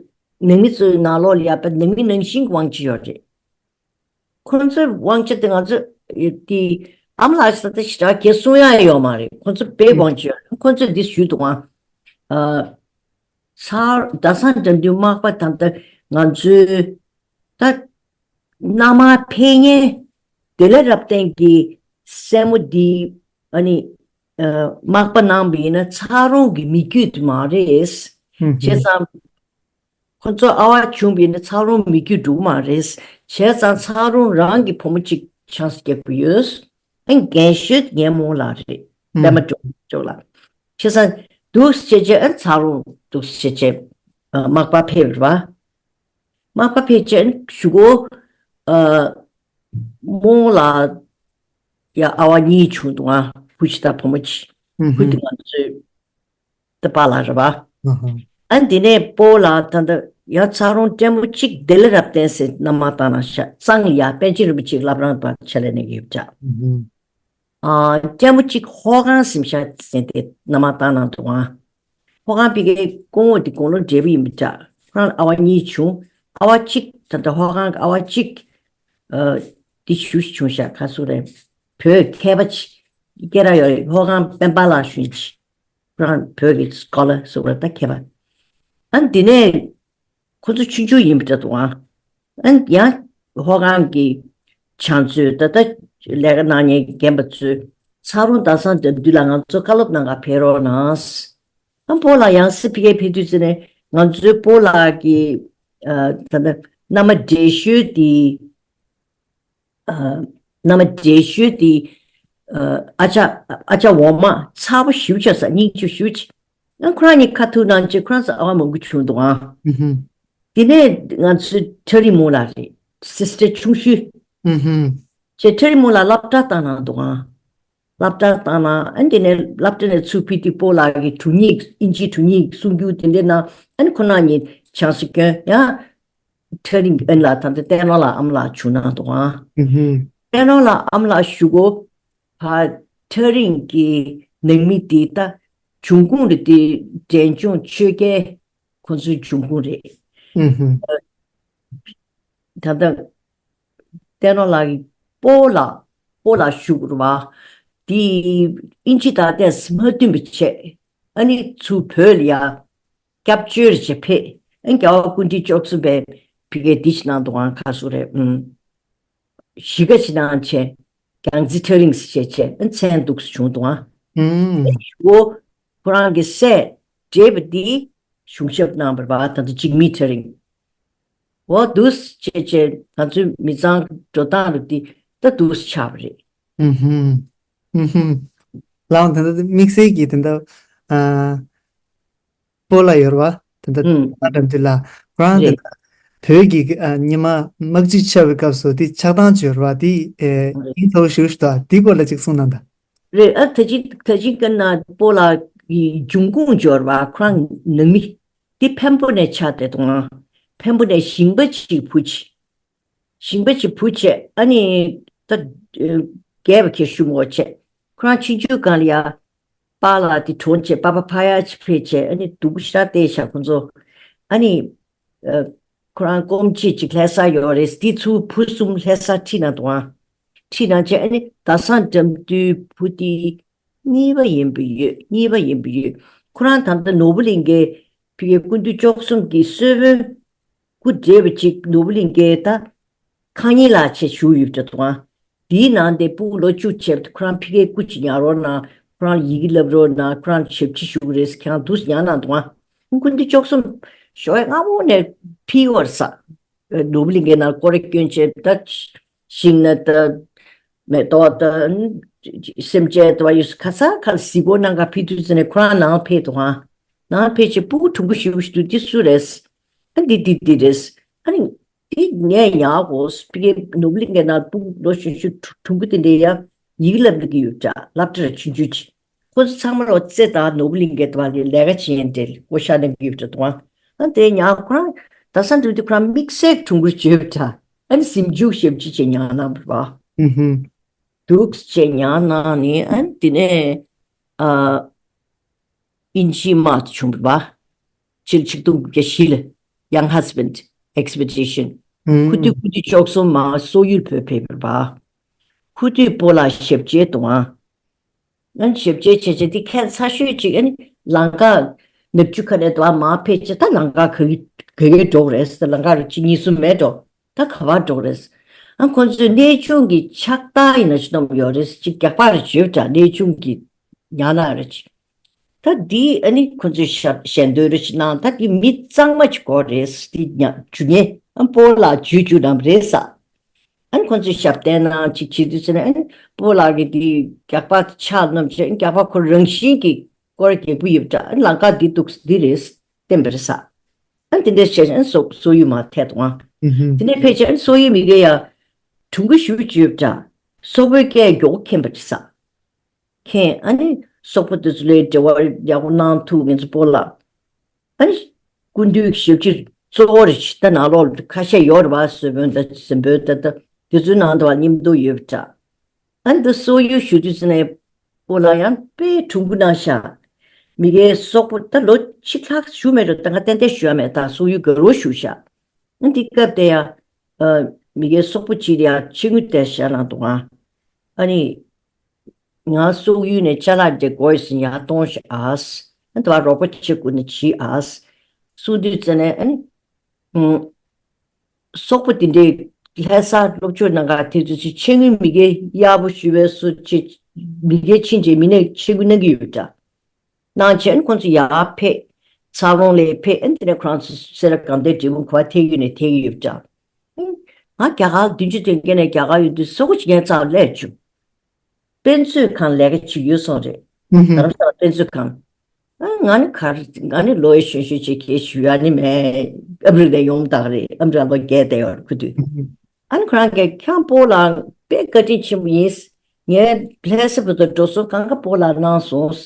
ནང་མི་ཚོའི་ནང་ལོགས་ལ་ཡ་པ་ནང་མི་ནང་བཞིན་གྱི་དབང་ཆ་ཡོད་རེད། ཁོ་ཚོའི་དབང་ཆ་དེ་ང་ཚོ་དེ་ཨ་མ་ལགས་ས་དེ་ཞེ་དྲག་གས་གསུང་ཡ་ཡོད་མ་རེད། ཁོ་ཚོ་དཔེ་དབང་ཆ་ཡོད་རེད། ཁོ་ཚོས་འདི་ཞུས་འདུག་ཨ། ཨ། ཚ་རྡ་ས་འགྲམ་དུ་མག་པ་དང་ད་ང་ཚོའི་ད་མནའ་མར་ཕེབས་མཁན་བདེ་ལེགས་རབ་བརྟན་གྱི་སྲས་མོ་འདི་ཨ་ནི་ཨ། མག་པ་གནང་བ་ཡིན་ན་ཚ་རོང་གི་མི་རྒྱུད་དུ་མ་རེད། ཧུམ་ཧུམ། བྱས་ཙང་ཁོ་ཚོ་ཨ་བ་བྱུང་བ་ཡིན་ན་ཚ་རོང་མི་རྒྱུད་འགྲོ་གི་མ་རེད། བྱས་ཙང་ཚ་རོང་རང་གི་བུ་མོ་གཅིག་ཆང་ས་རྒྱག་གི་ཡོད། ཨ་ནི་རྒན་ཤོས་ངའི་མོ་ལགས་རེད། ཨུམ། པད་མ་ཀྲོང་ཀྲོ་ལགས། བྱས་ཙང་འདུག་སེ་བྱས་བྱས་ཨ་ནི་ཚ་རོང་འདུག་སེ་བྱས་བྱས་ཨ། མག་པ་ཕེབས་རེད་བ། མག་པ་ཕེབས་བྱས་ཨ་ནི་གཞུག་གུ་ཨ། མོ་ལ་ཡ་ཨ་བ་གཉིས་བྱུང་འདུག་ཨ། བུ་གཅིག་དང་བུ་མོ་གཅིག་ཨུམ། བུ་དེ་ཧུམ། ང་ཚོའི་ད་པཱ་ལགས་རེད་བ། ཨ་ཧ། ཨ་འདི་ནས་སྤོ་ལགས་ད་ལྟ་ཡང་ཚ་རོང་སྲས་མོ་གཅིག་བདེ་ལེགས་རབ་བརྟན་ཟེར་མནའ་མ་བཏང་ན་ཤག་གཙང་ལ་ཡ་པཎ་ཆེན་རིན་པོ་ཆེ་བླ་བྲང་དུ་ཕར་ཕྱག་ལས་གནང་གི་ཡོད་ཅག་ཨུ་ཧུ། ཨ་སྲས་མོ་གཅིག་ཧོ་ཁང་ཟེར་ཤག་ཟེར་དེ་མནའ་མ་བཏང་གནང་འདུག་ཨ། ཧོ་ཁང་ཕ་གིའི་སྐུ་ངོ་དེ་དགུང་ལོ་བགྲེས་པོ་ཡིན་པ་འདྲ། ཁོ་རང་ཨ་བ་གཉིས་བྱུང་། ཨ་བ་གཅིག་ད་ལྟ་ཧོ་ཁང་གི་ཨ་བ་གཅིག་ཨ་དེ་ཞུ་ཞིག་བྱུང་ཤག་ག་སུ་རེད། བོད་མཁས་པ་ཅིག་སྐད་གྲགས་ཡོད་རེད། ཧོ་ཁང་སྤེན་པ་ལགས་ཞུ་ཅིག་ཁོ་རང་བོད་ཀྱི་སྐོ་ལ་སུ་རེད་ད་མཁས་པ། ཨ་འདི་ནས་ཁོ་ཚོ་ཆུང་ཆུང་ཡིན་པ་འདྲ་འདུག་ཨ། ཨ་ཡང་ཧོ་ཁང་གི་ཕྱག་མཛོད་ད་ལྟ་ལས་ཀ་གནང་མཁན་རྒན་པ་ཚོས་ཚ་རོང་རྡ་ས་འགྲམ་དུ་ལ་ང་ཚོ་བཀའ་སློབ་གནང་ག་ཕེབས་རོགས་གནང་། ཨ་སྤོ་ལགས་ཡང་སེ་ཕ་གིར་ཕེབས་དུས་ཙ་ནས་ང་ཚོའི་སྤོ་ལགས་ཀྱི་ཨ་ད་ལྟ་མནའ་མ་བགྲེས་ཤོས་དེ་ཨ་མནའ་མ་བགྲེས་ཤོས་དེ་ཨ་ཨ་ཅག་ཨ་ཅག་འོག་མ་ཚ་པོ་ཞེ་པོ་ཅིག་ཡོད་ས། སྙིང་རྗེ་ཞེ་པོ་ཅིག་ཨ་ཁོ་རང་གཉིས་ཁ་ཐུག་གནང་བྱས་ཁོ་རང་ཚོ་ཨ་བ་མང་པོ་བྱུང་འདུག་ཨ། ཨུ་ཧུ། དེ་ནས་ང་ཚོའི་ཁྲ་རིང་མོ་ལགས་རེད། སིས་ཊར་ཆུང་ཤོས། ཨུ་ཧུ། བྱས་ཁྲ་རིང་མོ་ལགས་སློབ་གྲྭ་བཏང་གནང་འདུག་ཨ། སློབ་གྲྭ་བཏང་གནང་། ཨ་ནི་དེ་ནས་སློབ་གྲྭ་ནས་ཚུར་ཕེབས་དུས་སྤོ་ལགས་ཀྱིས་དྲུང་ཡིག་དབྱིན་ཇིའི་དྲུང་ཡིག་གསུང་རྒྱུ་དེ་འདྲ་གནང་། ཨ་ནི་ཁོ་རང་གཉིས་ཆང་ས་བསྐྱོན། ཡང་ཁྲ་རིང་ཨ་ནི་ལགས་ད་ལྟ་བསྟན་ནོར་ལགས་ཨ་མ་ལགས་བྱུང་གནང་འདུག་ཨ། ཨུ་ཧུ། བསྟན་ནོར་ལགས་ཨ་མ་ལགས་གཞུག་གུ་ཕར་ཁྲ་རིང་གི་ནང་མི་དེ་ད་འབྱུང་ཁུངས་རེད་དེ། འབྲས་ལྗོངས་ཆོས་རྒྱལ་ཁོ་ཚོའི་འབྱུང་ཁུངས་རེད། ཨུ་ཧུ། ད་ལྟ་བསྟན་ནོར་ལགས་ཀྱི་སྤོ་ལགས་སྤོ་ལགས་ཞུ་དགོས་རེད་བ། དེ་དབྱིན་ཇི་དང་ཏོག་ཙམ་མ་མཐུན་པ་བྱས། ཨ་ནི་ཚུར་བོད་ལ་ཡ་སྐྱབས་བཅོལ་བྱས་ཕེབས། ཨ་ནི་རྒྱལ་བ་སྐུ་ཕྲེང་བཅུ་གསུམ་པས་ཕ་གིར་འདི་ཞིག་གནང་འདུག་ཨང་། ག་སུ་རེད། ཨུམ། གཞིས་ཀ་ཞིག་གནང་བྱས། རྒྱང་རྩེ་ཁྲ་རིང་ཞེས་བྱས་ཨ་ནི་མཚན་འདུག་སེ་བྱུང་འདུག་ཨང་། ཨུམ། ཨ་ནི་ཞུ་བོ་ཁོ་རང་གི་སྲས་བགྲེས་པ་འདི་གཞུང་ཞབས་གནང་བ་རེད་བ། ད་ལྟ་འཇིགས་མེད་ཁྲ་རིང་། འོ་འདུག་སེ་བྱས་བྱས་ང་ཚོའི་མི་ཚང་འགྲོ་སྟངས་རེད་དེ་ད་འདུག་སེ་ཆགས་པ་རེད། ཨུ་ཧུམ། ཨུ་ཧུམ། ལགས་འོང་། དེ་འདྲ་དམིགས་བསལ་གྱི་དེ་འདྲ་ཨ་སྤོ་ལགས་ཡོད་རེད་བ། དེ་འདྲ་ཨུམ། ཨ་འགྲམ་དུ་ལ་ཁོ་རང་དེ་རེད། འདྲ་བོད་ཀྱི་ཨ་ཉི་མ་དམག་སྤྱི་ཆགས་པའི་སྐབས་སུ་དེ་ཆགས་སྡང་བྱོས་རེད་བ། དེ་ཨེ་རེད། སྙིང་ཚ་པོ་ཞེ་པོ་ཞིག་འདུག་ཨ། དེའི་སྐོར་ལ་ཅིག་གསུངས་གནང་དང་། རེད། ཨ་ད་ཅི་ད་ཅི་ཀ་ན་སྤོ་ལགས་ཀྱི་འབྱུང་ཁུངས་བྱོས་རེད་བ། ཁོ་རང་ནང་མི་དེ་འཕན་པོ་ནས་ཆགས་བསྡད་འདུག་ཨང་། འཕན་པོ་ནས་ཞིང་པ་ཅིག་བུ་ཅིག་ཞིང་པ་ཅིག་བུ་བྱས། ཨ་ནི་ད་ཨ་རྒས་པ་ཁྱེད་ཞུ་ངོ་བྱས། ཁོ་རང་ཆུང་ཆུང་སྒང་ལ་ཡ་པཱ་ལགས་དེ་གྲོངས་བྱས། པཱ་པཱ་ཕ་ཡ་ཅིག་ཕེབས་བྱས། ཨ་ནི་སྡུག་ཤ་སྟེ་ཤ་ཁོ་ཚོ། ཨ་ནི་ཨ་ཁོ་རང་སྐོམ་ཆེད་ཅིག་ལྷ་ས་ཡོད་རེད། དེ་ཚུར་བུ་གསུམ་ལྷ་ས་ཁྲིད་གནང་འདུག་ཨང་། ཁྲིད་གནང་བྱས་ཨ་ནི་རྡ་ས་འགྲམ་དུ་བུ་དེ་གཉིས་པ་ཡིན་པ་ཡོད། གཉིས་པ་ཡིན་པ་ཡོད། ཁོ་རང་ད་ལྟ་ནོར་བུ་གླིང་གའི་ཕ་གིའི་སྐུ་མདུན་བཅུ་གསུམ་གྱི་གསོལ་དཔོན་སྐུ་བགྲེས་པ་ཅིག་ནོར་བུ་གླིང་གའི་ད་ཁང་གཉེར་ལགས་བྱས་བཞུགས་ཡོད་པ་འདྲ་འདུག་ཨང་། དེའི་ནང་དེ་སྤུ་གུ་ལོ་བཅུ་བྱས་པ་ཁོ་རང་ཕ་གིའི་སྐུ་ཅིག་ཉར་རོགས་གནང་། ཁོ་རང་ཡི་གེ་བསླབ་རོགས་གནང་། ཁོ་རང་ཞབས་ཕྱི་ཞུ་གི་རེད། ཁྱེད་རང་འདུག་སེ་ཉར་གནང་འདུག་ཨང་། སྐུ་མདུན་བཅུ་གསུམ་ཞོགས་པ་སྔ་མོ་ནས་ཕེབས་ཡོད་རེད་ས། ནོར་བུ་གླིང་གའི་ནང་སྐོར་ར་སྐྱོན་བྱས། ད་ཤིང་ནགས་ད་མེ་ཏོག་ད་སེམས་ཅན་ད་བ་ཡོད་ས་ག་ས་ག་ལ་གཟིགས་སྐོར་གནང་ག་ཕེབས་དུས་ཙ་ནས་ཁོ་རང་ནང་ཕེབས་འདུག་ཨང་། ནང་ཕེབས་བྱས་སྤུ་གུ་ཕྲུ་གུ་ཞིག་ཞིག་འདུག་འདི་སུ་རེད། ཨ་འདི་འདི་འདི་རེད། ཨ་ནི་འདི་ངས་ཉར་དགོས། ཕ་གིའི་ནོར་བུ་གླིང་གའི་ནང་སྤུ་གུ་ལོ་གཞོན་གཞོན་ཕྲུ་གུ་དེ་འདྲ་ཡ་ཡི་གེ་བསླབ་ལས་ཀྱི་ཡོད་འདྲ། སློབ་གྲྭ་ཆུང་ཆུང་ཅིག་ཁོ་ཚོ་ཚང་མ་ལོ་རྩེ་དང་ནོར་བུ་གླིང་གའི་དུ་བ་ལས་ལས་ཀ་བྱེད་ཡན་འབྲེལ་བསྐོ་བཞག་གནང་གི་ཡོད་འདྲ་འདུག་ཨང་། ཨ་དེ་ཉག་ཁོ་རང་ད་ས་འགྲོ་དུས་ཁོ་རང་དམིགས་བསལ་གྲུང་གུར་བྱོས་པ་འདྲ། ཨ་ནི་གཟིམ་ཆུང་ཞབས་ཕྱི་བྱས་ཉག་གནང་བ་རེད་པ། ཨུ་ཧུམ། འདུག་བྱས་ཉག་གནང་ནས་ཨ་ནི་དེ་ནས་ཨ་དབྱིན་ཇིའི་དམག་དེ་བྱུང་བ་རེད་པ། ཕྱི་ལོ་ཆིག་སྟོང་དགུ་བརྒྱ་བཞི་ལ་Young Husband Expedition། ཁུ་ཐུག་ཨུ་ཁུ་ཐུག་བཅུ་གསུམ་མར་སོག་ཡུལ་བོད་ཕེབས་པ་རེད་པ། ཁུ་ཐུག་སྤོ་ལགས་ཞབས་ཕྱི་དང་། ཨ་ནི་ཞབས་ཕྱི་བྱས་བྱས་དེ་ཁྱད་མཚར་ཤོས་ཅིག་ཨ་ནི་ལམ་ཁ་ནག་ཆུ་ཁ་ནས་དུ་བ་མར་ཕེབས་བྱས་ད་ལམ་ཁ་ག་གི་ག་གི་འགྲོ་རེད་ཟེར། ལམ་ཁ་རུ་གཅིག་གཉིས་གསུམ་མེད་འགྲོ། ད་ག་པར་འགྲོ་རེད། ཨ་ཁོང་ཚོས་གནས་ཆུང་གི་ཕྱག་རྟགས་ཡིན་ན་ཅི་གནང་ཡོད་རེད། ཅིག་རྒྱག་པ་རེ་བྱོས་འདྲ། གནས་ཆུང་གི་ཉག་གནང་རེ་ཅིག་ད་འདི་ཨ་ནི་ཁོང་ཚོས་ཞལ་ཞལ་འདོན་རེ་ཅིག་གནང་། ད་འདི་མི་གཙང་མ་ཅིག་དགོས་རེད། འདི་ཉག་འཇུ་མཁན་ཨ་སྤོ་ལགས་འཇུ་འཇུ་གནང་རེད་ས། ཨ་ནི་ཁོང་ཚོས་ཞབས་བརྟན་གནང་ཅིག་བྱེད་དུས་ཙམ་ནས་ཨ་ནི་སྤོ་ལགས་ཀྱིས་འདི་རྒྱག་པ་ཆག་གནང་བྱས། རྒྱག་པ་ཁོ་རང་བཞིན་གྱིས་སྐོར་རྒྱག་པོ་ཡོད་འདྲ། ཨ་ནི་ལམ་ཁ་འདི་འདུག་འདི་རེད་བསྟན་པ་རེད་ས། ཨ་ནི་དེ་འདྲ་བྱས་ཨ་ནི་སོག་སོག་ཡུལ་མར་ཐད་དང་། དེ་ནས་ཕལ་ཆེར་ཨ་ནི་སོག་ཡུལ་མི་སྒེར་ཡ་གྲུང་གུ་ཞུ་བཅུག་འདྲ། སོག་པོའི་སྐད་མགྱོགས་མཁྱེན་པ་རེད་ས། མཁྱེན། ཨ་ནི་སོག་པོ་དེ་ཚོ་ལས་འབྲེལ་བ་ཡག་པོ་གནང་ཐུབ། ངེད་ཚོ་སྤོ་ལགས། ཨ་ནི་སྐུ་མདུན་ཞབས་ཕྱི་གཙོ་བོ་རེད། ད་ནང་ལོགས་ལ་ཁ་ཤས་ཡོད་རེད་པ། བཟོད་དཔོན་དང་སེམས་དཔོན་ད་ད་དེ་ཚོའི་ནང་དུ་བ་མཉམ་དུ་ཡོད་པ་འདྲ། ཨ་ནི་འདི་སོག་ཡུལ་ཞུ་དུས་ཙམ་ནས་སྤོ་ལགས་ཡང་དཔེ་གྲུང་གུ་གནང་ཤག་མི་སྒེར་སོག་པོ་ད་ལོ་ཆིག་ལྷག་བཞུགས་མེད་འགྲོ། ད་ང་ཏན་ཏན་ཞུ་ཡ་མེད། ད་སོག་ཡུལ་དགའ་རོགས་བཞུགས་ཤག་ཨ་ནི་འདི་སྐབས་དེ་ཡ་ཨ་མི་སྒེར་སོག་པོ་གཅིག་ལ་ཡ་ཕྱི་དངུལ་སྟེར་བཞག་གནང་འདུག་ཨ་ནི། ང་སོག་ཡུལ་ནས་ཅ་ལག་འདྲ་དགོས་ཡོད་ཟེར་ཡར་གཏོང་ཤག་ཨ་ཟེར། ཨ་ནི་དེ་བ་རོགས་པ་བྱེད་དགོས་ན་བྱེད་ཨ་ཟེར་གསུངས་དུས་ཙམ་ནས་ཨ་ནི། ཨུམ། སོག་པོ་དེ་འདྲའི་ལྷ་སར་སློབ་སྦྱོང་གནང་གར་ཐེག་ཚུལ་ཕྱི་ཆེད་དངུལ་མི་སྒེར་གཡར་པོ་ཞུ་བའི་སུ་ཆེ་མི་སྒེར་ཕྱིན་རྗེས་མི་སྣས་ཆེད་དངུལ་གནང་གི་ཡོད་པ་འདྲ། གནང་བྱས་ཁོང་ཚོ་ཡར་ཕེབས། འཚར་ལོངས་ལ་ཕེབས། ཨ་ནི་དེ་ནས་ཁོ་རང་ཚོ་སེ་ར་དགའ་ལྡན་འབྲས་སྤུངས་ག་པར་ཐེག་ཡོད་ནས་ཐེག་གི་ཡོད་པ་འདྲ། ཨ་ནི་ང་རྒྱ་གར་བདུན་ཅུ་དོན་བརྒྱད་ནས་རྒྱ་གར་ཡོང་དུས་སོ་གོ་ཅིག་ངའི་རྩར་སླེབས་བྱུང་། དཔེ་མཛོད་ཁང་ལས་ཀ་བྱེད་ཀྱི་ཡོད་སོང་རེད། ཧུམ་ཧུམ། རྡ་རམ་ས་ལ་དཔེ་མཛོད་ཁང་། ཨ་ང་ནི་གར་ང་ནི་ལོ་ཡི་གཞོན་གཞོན་ཅིག་གིས་ཞུ་ཡ་ནི་མེད། ཨ་མི་རི་ཀ་ནས་ཡོང་བཏང་རེད། ཨ་མི་རི་ཀ་ལོ་བརྒྱད་བསྡད་ཡོད་རེད་ཁུ་དུས། ཧུམ་ཧུམ། ཨ་ནི་ཁོ་རང་གིས་ཁྱེད་རང་སྤོ་ལགས་དཔེ་བཀའ་དྲིན་ཆེན་པོ་ཡིན། ངའི་ལྷ་ས་བར་དུ་འགྲོ་སོང་གང་ག་སྤོ་ལགས་གནང་སོང་།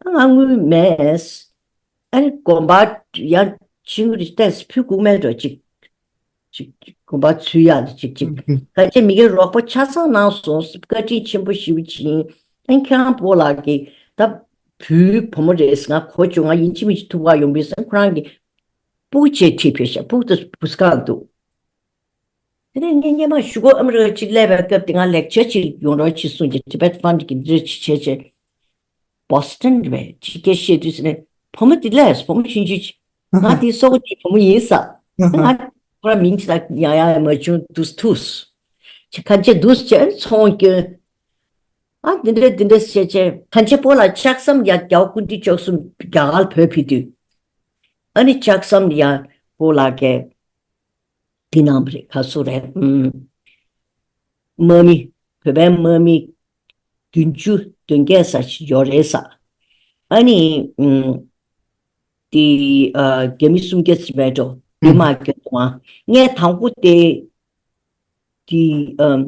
ཨ་ང་དངུལ་མེད། ཨ་ནི་དགོན་པ་ཡང་ཕྱི་དངུལ་ཏོག་ཙམ་ཕུལ་དགོས་མེད་འགྲོ་ཅིག་ཅིག་དགོན་པ་ཚུད་ཡག་ལ་ཅིག་ཅིག་ཧུམ་ཧུམ། ག་ཅེ་མི་སྒེར་རོགས་པ་ཆ་ཚང་གནང་སོང་། བཀའ་དྲིན་ཆེན་པོ་ཞེ་པོ་ཅིག་ཡིན། ཨ་ནི་ཁྱེད་རང་སྤོ་ལགས་ཀྱི་ད་བུའི་བུ་མོ་རེད། ང་གོ་བྱུང་། ང་ཡིན་གཅིག་མིན་གཅིག་ཐུག་པ་ཡོང་བས་ཟེར་ཁོ་རང་གི་སྤུ་གུ་ཅིག་ཁྲིད་ཕེབས་ཤག་སྤུ་གུ་དེ་བུ་སྐང་འདུག་དེ་ནས་ངས་སྔོན་མ་གཞུག་གུ་ཨ་མི་རི་ཀ་ཅིག་སླེབས་པའི་སྐབས་དེ་ང་ལེགས་ཆར་ཅིག་ཡོང་རོགས་བྱེད་གསུངས་ཀྱི། Tibet Fund གི་འདིར་ཅིག་བྱས་བྱས། Boston རེད་པས། ཅིག་སྐད་བཤད་དུས་ཙམ་ནས་བུ་མོ་དེ་ལས་བུ་མོ་ཆུང་ཆུང་ཅིག་ང་དེ་སོག་པོ་ཅིག་བུ་མོ་ཡིན་ས། ང་ཁོ་ར་མིང་ཅིག་ལ་ཡང་ཡང་མ་བྱུང་། འདུག་ཐུག་ཅིག་གང་བྱས་འདུག་བྱས་ཚོང་སྐྱོན། ཨ་འདི་འདྲ་འདི་འདྲ་བྱས་བྱས་གང་བྱས་སྤོ་ལགས་ལྕགས་ཟམ་ཡ་རྒྱལ་བ་སྐུ་ཕྲེང་བཅུ་གསུམ་རྒྱ་གར་བོད་ཕེབས་དུས། ཨ་ནི་ལྕགས་ཟམ་ཡ་སྤོ་ལགས་ཀྱིས། འདི་གནང་བ་རེད། ག་སུ་རེད། ཨུམ། དམག་མི། བོད་པའི་དམག་མི་བདུན་ཅུ་དོན་བརྒྱད་ཙམ་ཞིག་ཡོད་རེད་ས། ཨ་ནི། ཨུམ། འདི། ཨ། རྒྱ་མི་སུམ་བརྒྱ་ཙམ་མེད་འགྲོ། འདི་ཨུམ། མར་བསྐྱོད་འདུག་ཨ། ངས་དང་པོ་དེ། འདི། ཨམ།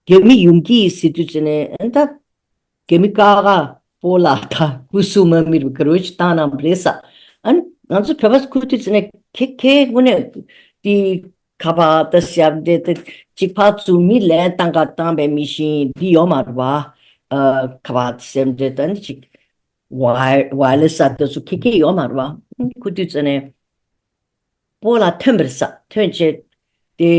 རྒྱ་མི་ཡོང་གི་ཡིན་ཟེར་དུས་ཙམ་ནས་ཨ་ད། རྒྱ་མི་ཀ་ཁ་སྤོ་ལགས་དང་སྐུ་སྲུང་དམག་མི་རུ་ག་རོལ་ཅིག་བཏང་གནང་བ་རེད་ས། ཨ་ནི་ང་ཚོ་བོད་པ་ཚོ་ཁུ་ཐུག་ཙམ་ནས་ཁེ་ཁེ་དངོས་གནས་དེ་ཁ་པར་ད་ཞབས་འདྲེ་ད་གཅིག་ཕར་ཚུར་མི་ལན་བཏང་ག་བཏང་བའི་མི་ཤེས་འདི་ཡོད་མ་རེད་པ། ཨ་ཁ་པར་ཞབས་འདྲེ་ད་ནི་ཅིག་ཝའི་ཝའི་ལེ་སི་ད་ཚོ་ཁེ་ཁེ་ཡོད་མ་རེད་པ། ཁུ་ཐུག་ཙམ་ནས་སྤོ་ལགས་ཐོན་པ་རེད་ས། ཐོན་བྱས་དེ།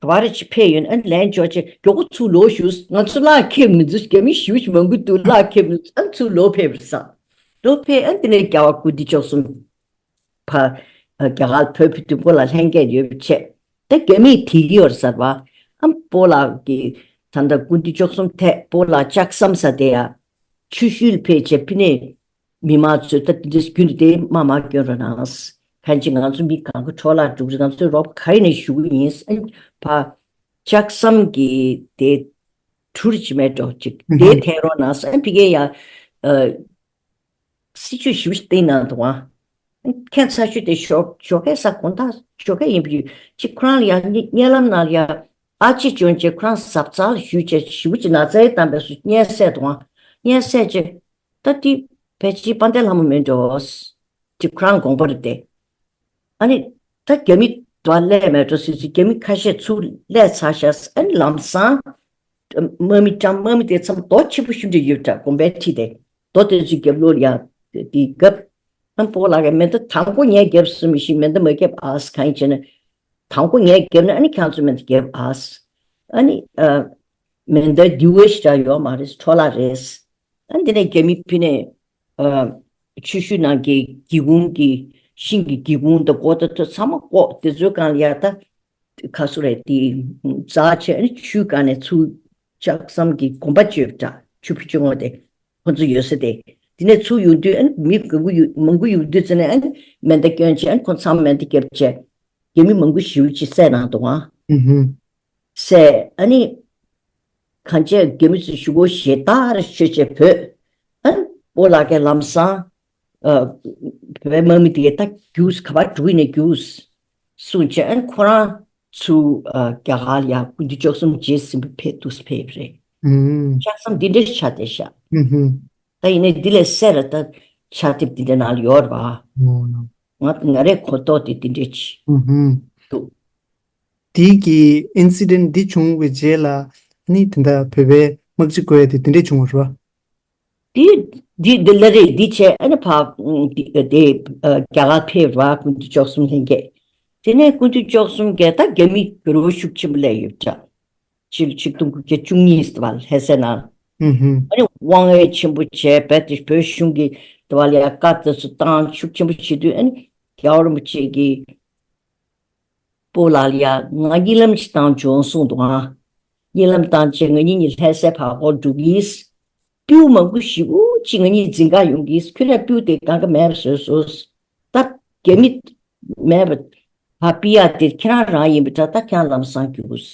ག་བ་རེ་ཅིག་ཕེབས་ཡོད་ན་ཨ་ནི་ལན་འཇོག་བྱས་མགྱོགས་པོ་ཚུར་ལོག་ཞུ། ང་ཚོ་གླགས་ཁེབས་མི་འདུག་རྒྱ་མི་ཞེ་པོ་ཅིག་མང་པོ་འདུག་གླགས་ཁེབས་མི་འདུག་ཨ་ནི་ཚུར་ལོག་ཕེབས་པ་རེད་ས། ལོག་ཕེབས་ཨ་ནི་དེ་ནས་རྒྱལ་བ་སྐུ་ཕྲེང་བཅུ་གསུམ་ཕར་རྒྱ་གར་བོད་ཕེབས་དུས་སྤོ་ལགས་ལྷན་རྒྱས་ཡོད་པ་བྱས། ད་རྒྱ་མིས་དེད་ཀྱི་ཡོད་རེད་ཟེར་བ། ཨ་ནི་སྤོ་ལགས་ཀྱིས་ད་ལྟ་སྐུ་ཕྲེང་བཅུ་གསུམ་ཐད་སྤོ་ལགས་ལྕགས་ཟམ་ས་དེ་ཡ་ཆུ་ཤུལ་ཕེབས་བྱས་ཕི་ནས། མི་མང་ཚོས་ད་འདི་རྒྱུན་དུ་དེ་མ་མ་སྐྱོན་རོགས་གནང་། གང་ཅི་ང་ཚོ་མི་གང་ག་འཕྲོ་བརླག་འགྲོ་གི་རེད། ང་ཚོའི་རོགས་ག་རེ་ནས་ཞུ་གི་ཡིན། ཨ་ཕ་ལྕགས་ཟམ་གྱི་དེ་གྲུར་ཅི་མེད་འགྲོ་ཅིག་དེ་འཐེན་རོགས་གནང་ཟེར། ཨ་ཕི་གེ་ཡ་ཨ་སྲིད་ཇུས་ཞིབ་ཞིབ་བཏིང་གནང་འདུག་ཨ་ཁྱད་མཚར་ཤོས་དེ་ཞོགས་ཞོགས་ཀས་ས་དགོང་དག་ཞོགས་ཀས་ཡིན་པ་ཡོད་ཅིག་ཁོ་རང་ལ་ཡ་བརྙན་ལམ་ནང་ལ་ཡ་ཨ་ཅེ་བྱོན་བྱས་ཁོ་རང་གཟབ་གཟབ་ཞུས་བྱས་ཞིབ་ཅིག་ན་ཚ་ཡི་བཏང་པའི་སུ་བརྙན་བསད་འདུག་ཨ་བརྙན་བསད་བྱས། ད་འདི་ཕལ་ཆེར་དཔལ་ལྡན་ལྷ་མོ་མིན་འགྲོ། ཅིག་ཁོ་རང་དགོངས་པ་རེད་དེ། ཨ་ནི་ད་རྒྱ་མི་དོ་སླེབས་མེད་འགྲོ་སྲིད་སྲིད། རྒྱ་མི་ཁ་ཤས་ཚུར་སླེབས་ཚར་ཤག་ཨ་ནི་ལམ་སང་དམག་མི་བཀྲམ། དམག་མི་དེ་ཚང་མ་རྡོ་ཆེན་པོ་ཞུ་འདྲ་ཡོད་འདྲ། གོམ་པའི་ཁྲི་དེ་རྡོ་དེ་ཚོ་རྒྱབ་ལོགས་ལ་ཡ་དེ་རྒྱབ། ཨ་ནི་སྤོ་ལགས་ཀྱིས་མེ་མདའ་དང་པོ་ངས་བརྒྱབ་སོང་མི་ཤེས། མེ་མདའ་མ་བརྒྱབ་ཨ་ཟེར། གང་ཡིན་ཟེར་ན་དང་པོ་ངས་བརྒྱབ་ན་ཨ་ནི་ཁྱེད་ཚོ་མེ་མདའ་བརྒྱབ་ཨ་ཟེར། ཨ་ནི་ཨ་མེ་མདའ་འདི་བས་ཞེ་དྲག་ཡོད་མ་རེད། འཕྲོ་བརླག་རེད། ཨ་ནི་དེ་ནས་རྒྱ་མི་ཕི་ནས་ཨ་ཆུ་ཤུར་ནང་གི་སྒེའུ་ཁུང་གི་ཤིང་གི་སྒེའུ་ཁུང་དང་སྒོ་དང་ཐོ་ཚང་མ་བཀོག་དེ་ཚོའི་སྒང་ལ་ཡ་ད་ག་སུ་རེད་དེ་འཛག་བྱས། ཨ་ནི་ཆུའི་སྒང་ནས་ཚུར་ལྕགས་ཟམ་གྱི་གོམ་པ་བརྗོད་འདྲ། ཆུ་ཕུ་ཆུ་ངོ་དེ་ཁོ་ཚོ་ཡོད་ས་དེ། དེ་ནས་ཚུར་ཡོང་དུས་ཨ་ནི་མི་མང་པོ་ཡོད། མང་པོ་ཡོང་དུས་ཙ་ནས་ཨ་ནི་མེ་མདའ་བསྐྱོན་བྱས། ཨ་ནི་ཁོ་ཚང་མ་མེ་མདའ་བརྒྱབ་བྱས། རྒྱ་མི་མང་པོ་ཞེ་པོ་ཅིག་བསད་གནང་འདུག་ཨང་། ཨུ་ཧུ། བསད། ཨ་ནི་གང་བྱས་རྒྱ་མི་ཚོས་ཞུ་སྒོ་ཞེ་དྲག་རེ་ཞུས་བྱས་བོད། ཨ་ནི་སྤོ་ལགས་ཀྱིས་ལམ་སང་ཨ་བོད་དམག་མི་དེ་ག་ད་རྒྱུགས། ག་པར་འགྲོ་གི་ནས་རྒྱུགས་གསུངས་བྱས། ཨ་ནི་ཁོ་རང་ཚུར་ཨ་རྒྱ་གར་ལ་ཡ་སྐུ་མདུན་བཅུ་གསུམ་མཇལ་ཟིན་པ་ཕེབས་འདུག་ཕེབས་རེད། ཨུམ། ལྕགས་ཟམ་འདི་འདྲ་ཆགས་བསྡད་ཤག་ཨུ་ཧུ། ད་ཡིན་ནའི་འདི་ལས་གསལ་ར་ད་ཕྱག་དེབ་འདི་འདྲ་ནང་ལ་ཡོད་རེད་པ། ཨོ་ནོ། ང་ང་རའི་གོ་རྟོགས་དེ་འདི་འདྲ་ཅིག་ཨུ་ཧུ། འདུག་དེ་གི་ཨིན་སི་ཌེན་འདི་བྱུང་བའི་རྗེས་ལ་ནི་དེ་འདྲ་བོད་པའི་དམག་སྤྱི་བསྐོ་ཡ་དེ་དེ་འདྲ་བྱུང་བ་རེད་པ། དེ་དེ་དེ་ལ་རེད། དེ་བྱས་ཨ་ནི་ཕ་དེ་དེ་རྒྱ་གར་ཕེབས་ར། སྐུ་མདུན་བཅུ་གསུམ་ལྷན་རྒྱས། དེ་ནས་སྐུ་མདུན་བཅུ་གསུམ་གྱིས་ད་རྒྱ་མི་རྒྱལ་པོ་ཤུགས་ཆེན་པོ་སླེབས་ཡོད་འདྲ། ཕྱི་ལོ་ཆིག་སྟོང་དགུ་བརྒྱ་བཅུ་གཉིས་ཟེར་བ་ལྷ་སའི་ནང་། ཨུ་ཧུ། ཨ་ནི་དབང་འོས་ཆེན་པོ་བྱས། བོད་དེ་བོད་གཞུང་གི་དེ་བ་ལ་ཡ་བཀའ་དེ་ཚོ་བཏང་ཤུགས་ཆེན་པོ་བྱེད་དུས། ཨ་ནི་རྒྱལ་བ་རིན་པོ་ཆེ་གིས་སྤོ་ལགས་ལ་ཡ་ང་གཉིད་ལམ་ཞིག་བཏང་བྱུང་གསུངས་འདུག་ཨང་། གཉིད་ལམ་བཏང་བྱས་ང་གཉིས་གཉིས་ལྷ་སའི་བར་སྐོར་འགྲོ་གིས། སྤྲེའུ་མང་པོ་ཞེ་པོ་ཅིག་ང་གཉིས་འཛིན་ག་ཡོང་གིས། ཁྱོད་རང་སྤྲེའུ་དེ་གང་ག་མེད་པ་བཟོས་སོང་། ད་རྒྱ་མི་མེད་པ་ཕར་ཕུད་ཡ་དེ་ཁྱེད་རང་རང་ཡིན་པ་འདྲ། ད་ཁྱེད་རང་ལམ་སང་རྒྱུགས།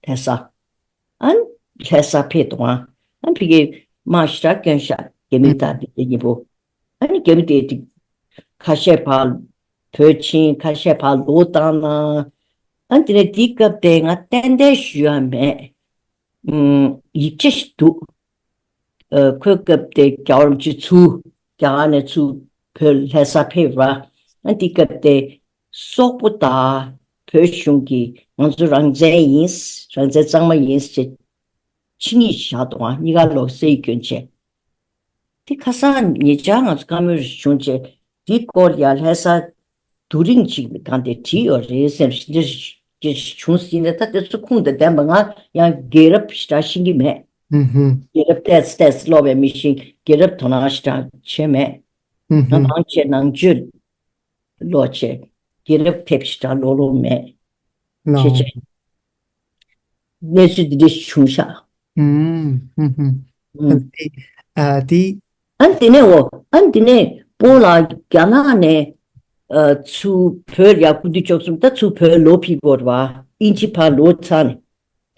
ལྷ་ས། ཨ་ནི་ལྷ་ས་ཕེབས་འདུག་ཨང་། ཨ་ནི་ཕ་གིར་དམག་ཞེ་དྲག་བསྐྱོན་ཤག་རྒྱ་མི་དང་དེ་གཉིས་པོ། ཨ་ནི་རྒྱ་མི་དེ་དེ་ཁ་ཤས་ཕར་བྲོས་ཕྱིན། ཁ་ཤས་ཕར་ལོག་བཏང་གནང་། ཨ་ནི་དེ་ནས་དེའི་སྐབས་དེ་ང་ཏན་ཏན་ཞུ་ཡ་མེད། ཨུམ། ཡིག་ཆ་ཞིག་འདུག་ཨ། ཁོའི་སྐབས་དེ་རྒྱལ་བ་རིན་པོ་ཆེ་ཚུར་རྒྱ་གར་ནས་ཚུར་བོད་ལྷ་ས་ཕེབས་པ། ཨ། དེ་སྐབས་དེ་སོག་པོ་དང་བོད་གཞུང་གིས་ང་ཚོ་རང་བཙན་ཡིན། རང་བཙན་གཙང་མ་ཡིན་ཟེར་ཆིངས་ཡིག་བཞག་འདུག་ཨ། གཉིས་ཀ་ལོག་སེ་ཡིག་སྐྱོན་བྱས། དེ་ཁ་སང་ཉེ་ཆར་ང་ཚོ་བཀའ་མོལ་བྱུང་བྱས། དེའི་སྐོར་ཡ་ལྷ་ས་རྡོ་རིང་ཅིག་གང་དེ་བྲིས་ཡོད་རེད་བསམ་ཞིག་འདིར་བྱུང་ཟིན་ནས། ད་དེ་ཚོ་ཁུངས་དང་ལྡན་པ་ང་ཡང་རྒྱལ་རབས་ཞེ་དྲག་ཤེས་ཀྱི་མེད། ཨུ་ཧུམ། རྒྱལ་རབས་ཏོག་ཙམ་ཏོག་ཙམ་ཀློག་པའི་མི་ཞིག་རྒྱལ་རབས་དོ་སྣང་ཞེ་དྲག་བྱས་མེད། ཨུ་ང་ཧུམ། མང་ཆེ་ནང་ཆོས་ཀློག་བྱས། རྒྱལ་རབས་དེབ་ཞེ་དྲག་ཀློག་ཀློག་མེད། ལགས། བྱས་བྱས། གནས་ཚུལ་འདི་འདྲ་ཞིག་བྱུང་ཤག་ཨུམ། ཧུམ་ཧུམ། ཨུམ། ཨ་དེ། ཨ་དེ། ཨ་དེ་ནས་འོ། ཨ་དེ་ནས་སྤོ་ལགས་རྒྱ་ནག་ནས་ཨ་ཚུར་བོད་ལ་ཡ་སྐུ་མདུན་བཅུ་གསུམ། ད་ཚུར་བོད་ལོག་ཕེབས་དགོས་རེད་པ། དབྱིན་ཇི་ཕར་ལོག་ཚར་ནས།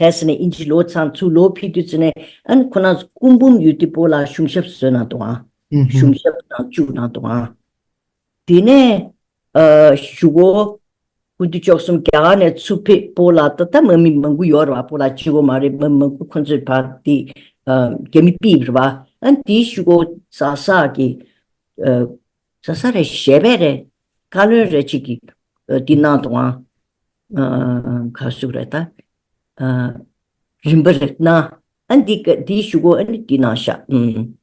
ལྷ་ས་ནས་དབྱིན་ཇི་ལོག་ཚར། ཚུར་ལོག་ཕེབས་དུས་ཙམ་ནས་ཨ་ནི་ཁོ་རང་སྐུ་འབུམ་ཡོད་དུས་སྤོ་ལགས་གཞུང་ཞབས་བཟོས་གནང་འདུག་ཨང་། ཨུམ་ཧུམ། གཞུང་ཞབས་ནང་བཅུག་གནང་འདུག་ཨང་། དེ་ནས་ཨ་གཞུག་གུ་སྐུ་མདུན་བཅུ་གསུམ་རྒྱ་གར་ནས་ཚུར་ཕེབས། སྤོ་ལགས་ད་ལྟ་དམག་མི་མང་པོ་ཡོད་རེད་པ། སྤོ་ལགས་གཅིག་པོ་མ་རེད། དམག་མི་མང་པོ། ཁོ་ཚོས་ཕར་དེ་ཨ་རྒྱ་མི་ཕུད་རེད་པ། ཨ་དེའི་གཞུག་གུ་གཟའ་ཟག་གི་ཨ་གཟའ་ཟག་རེད། གཞས་པ་རེད། བཀའ་བློན་རེད་ཅིག་གིས་ཨ་དེ་གནང་འདུག་ཨང་། ཨ་ག་ཟེར་དགོས་རེད་ད། ཨ་རིམ་པ་རེ་གནང་། ཨ་འདི་ག་འདིའི་གཞུག་གུ་ཨ་ནི་འདི་གནང་ཤག་ཨུམ།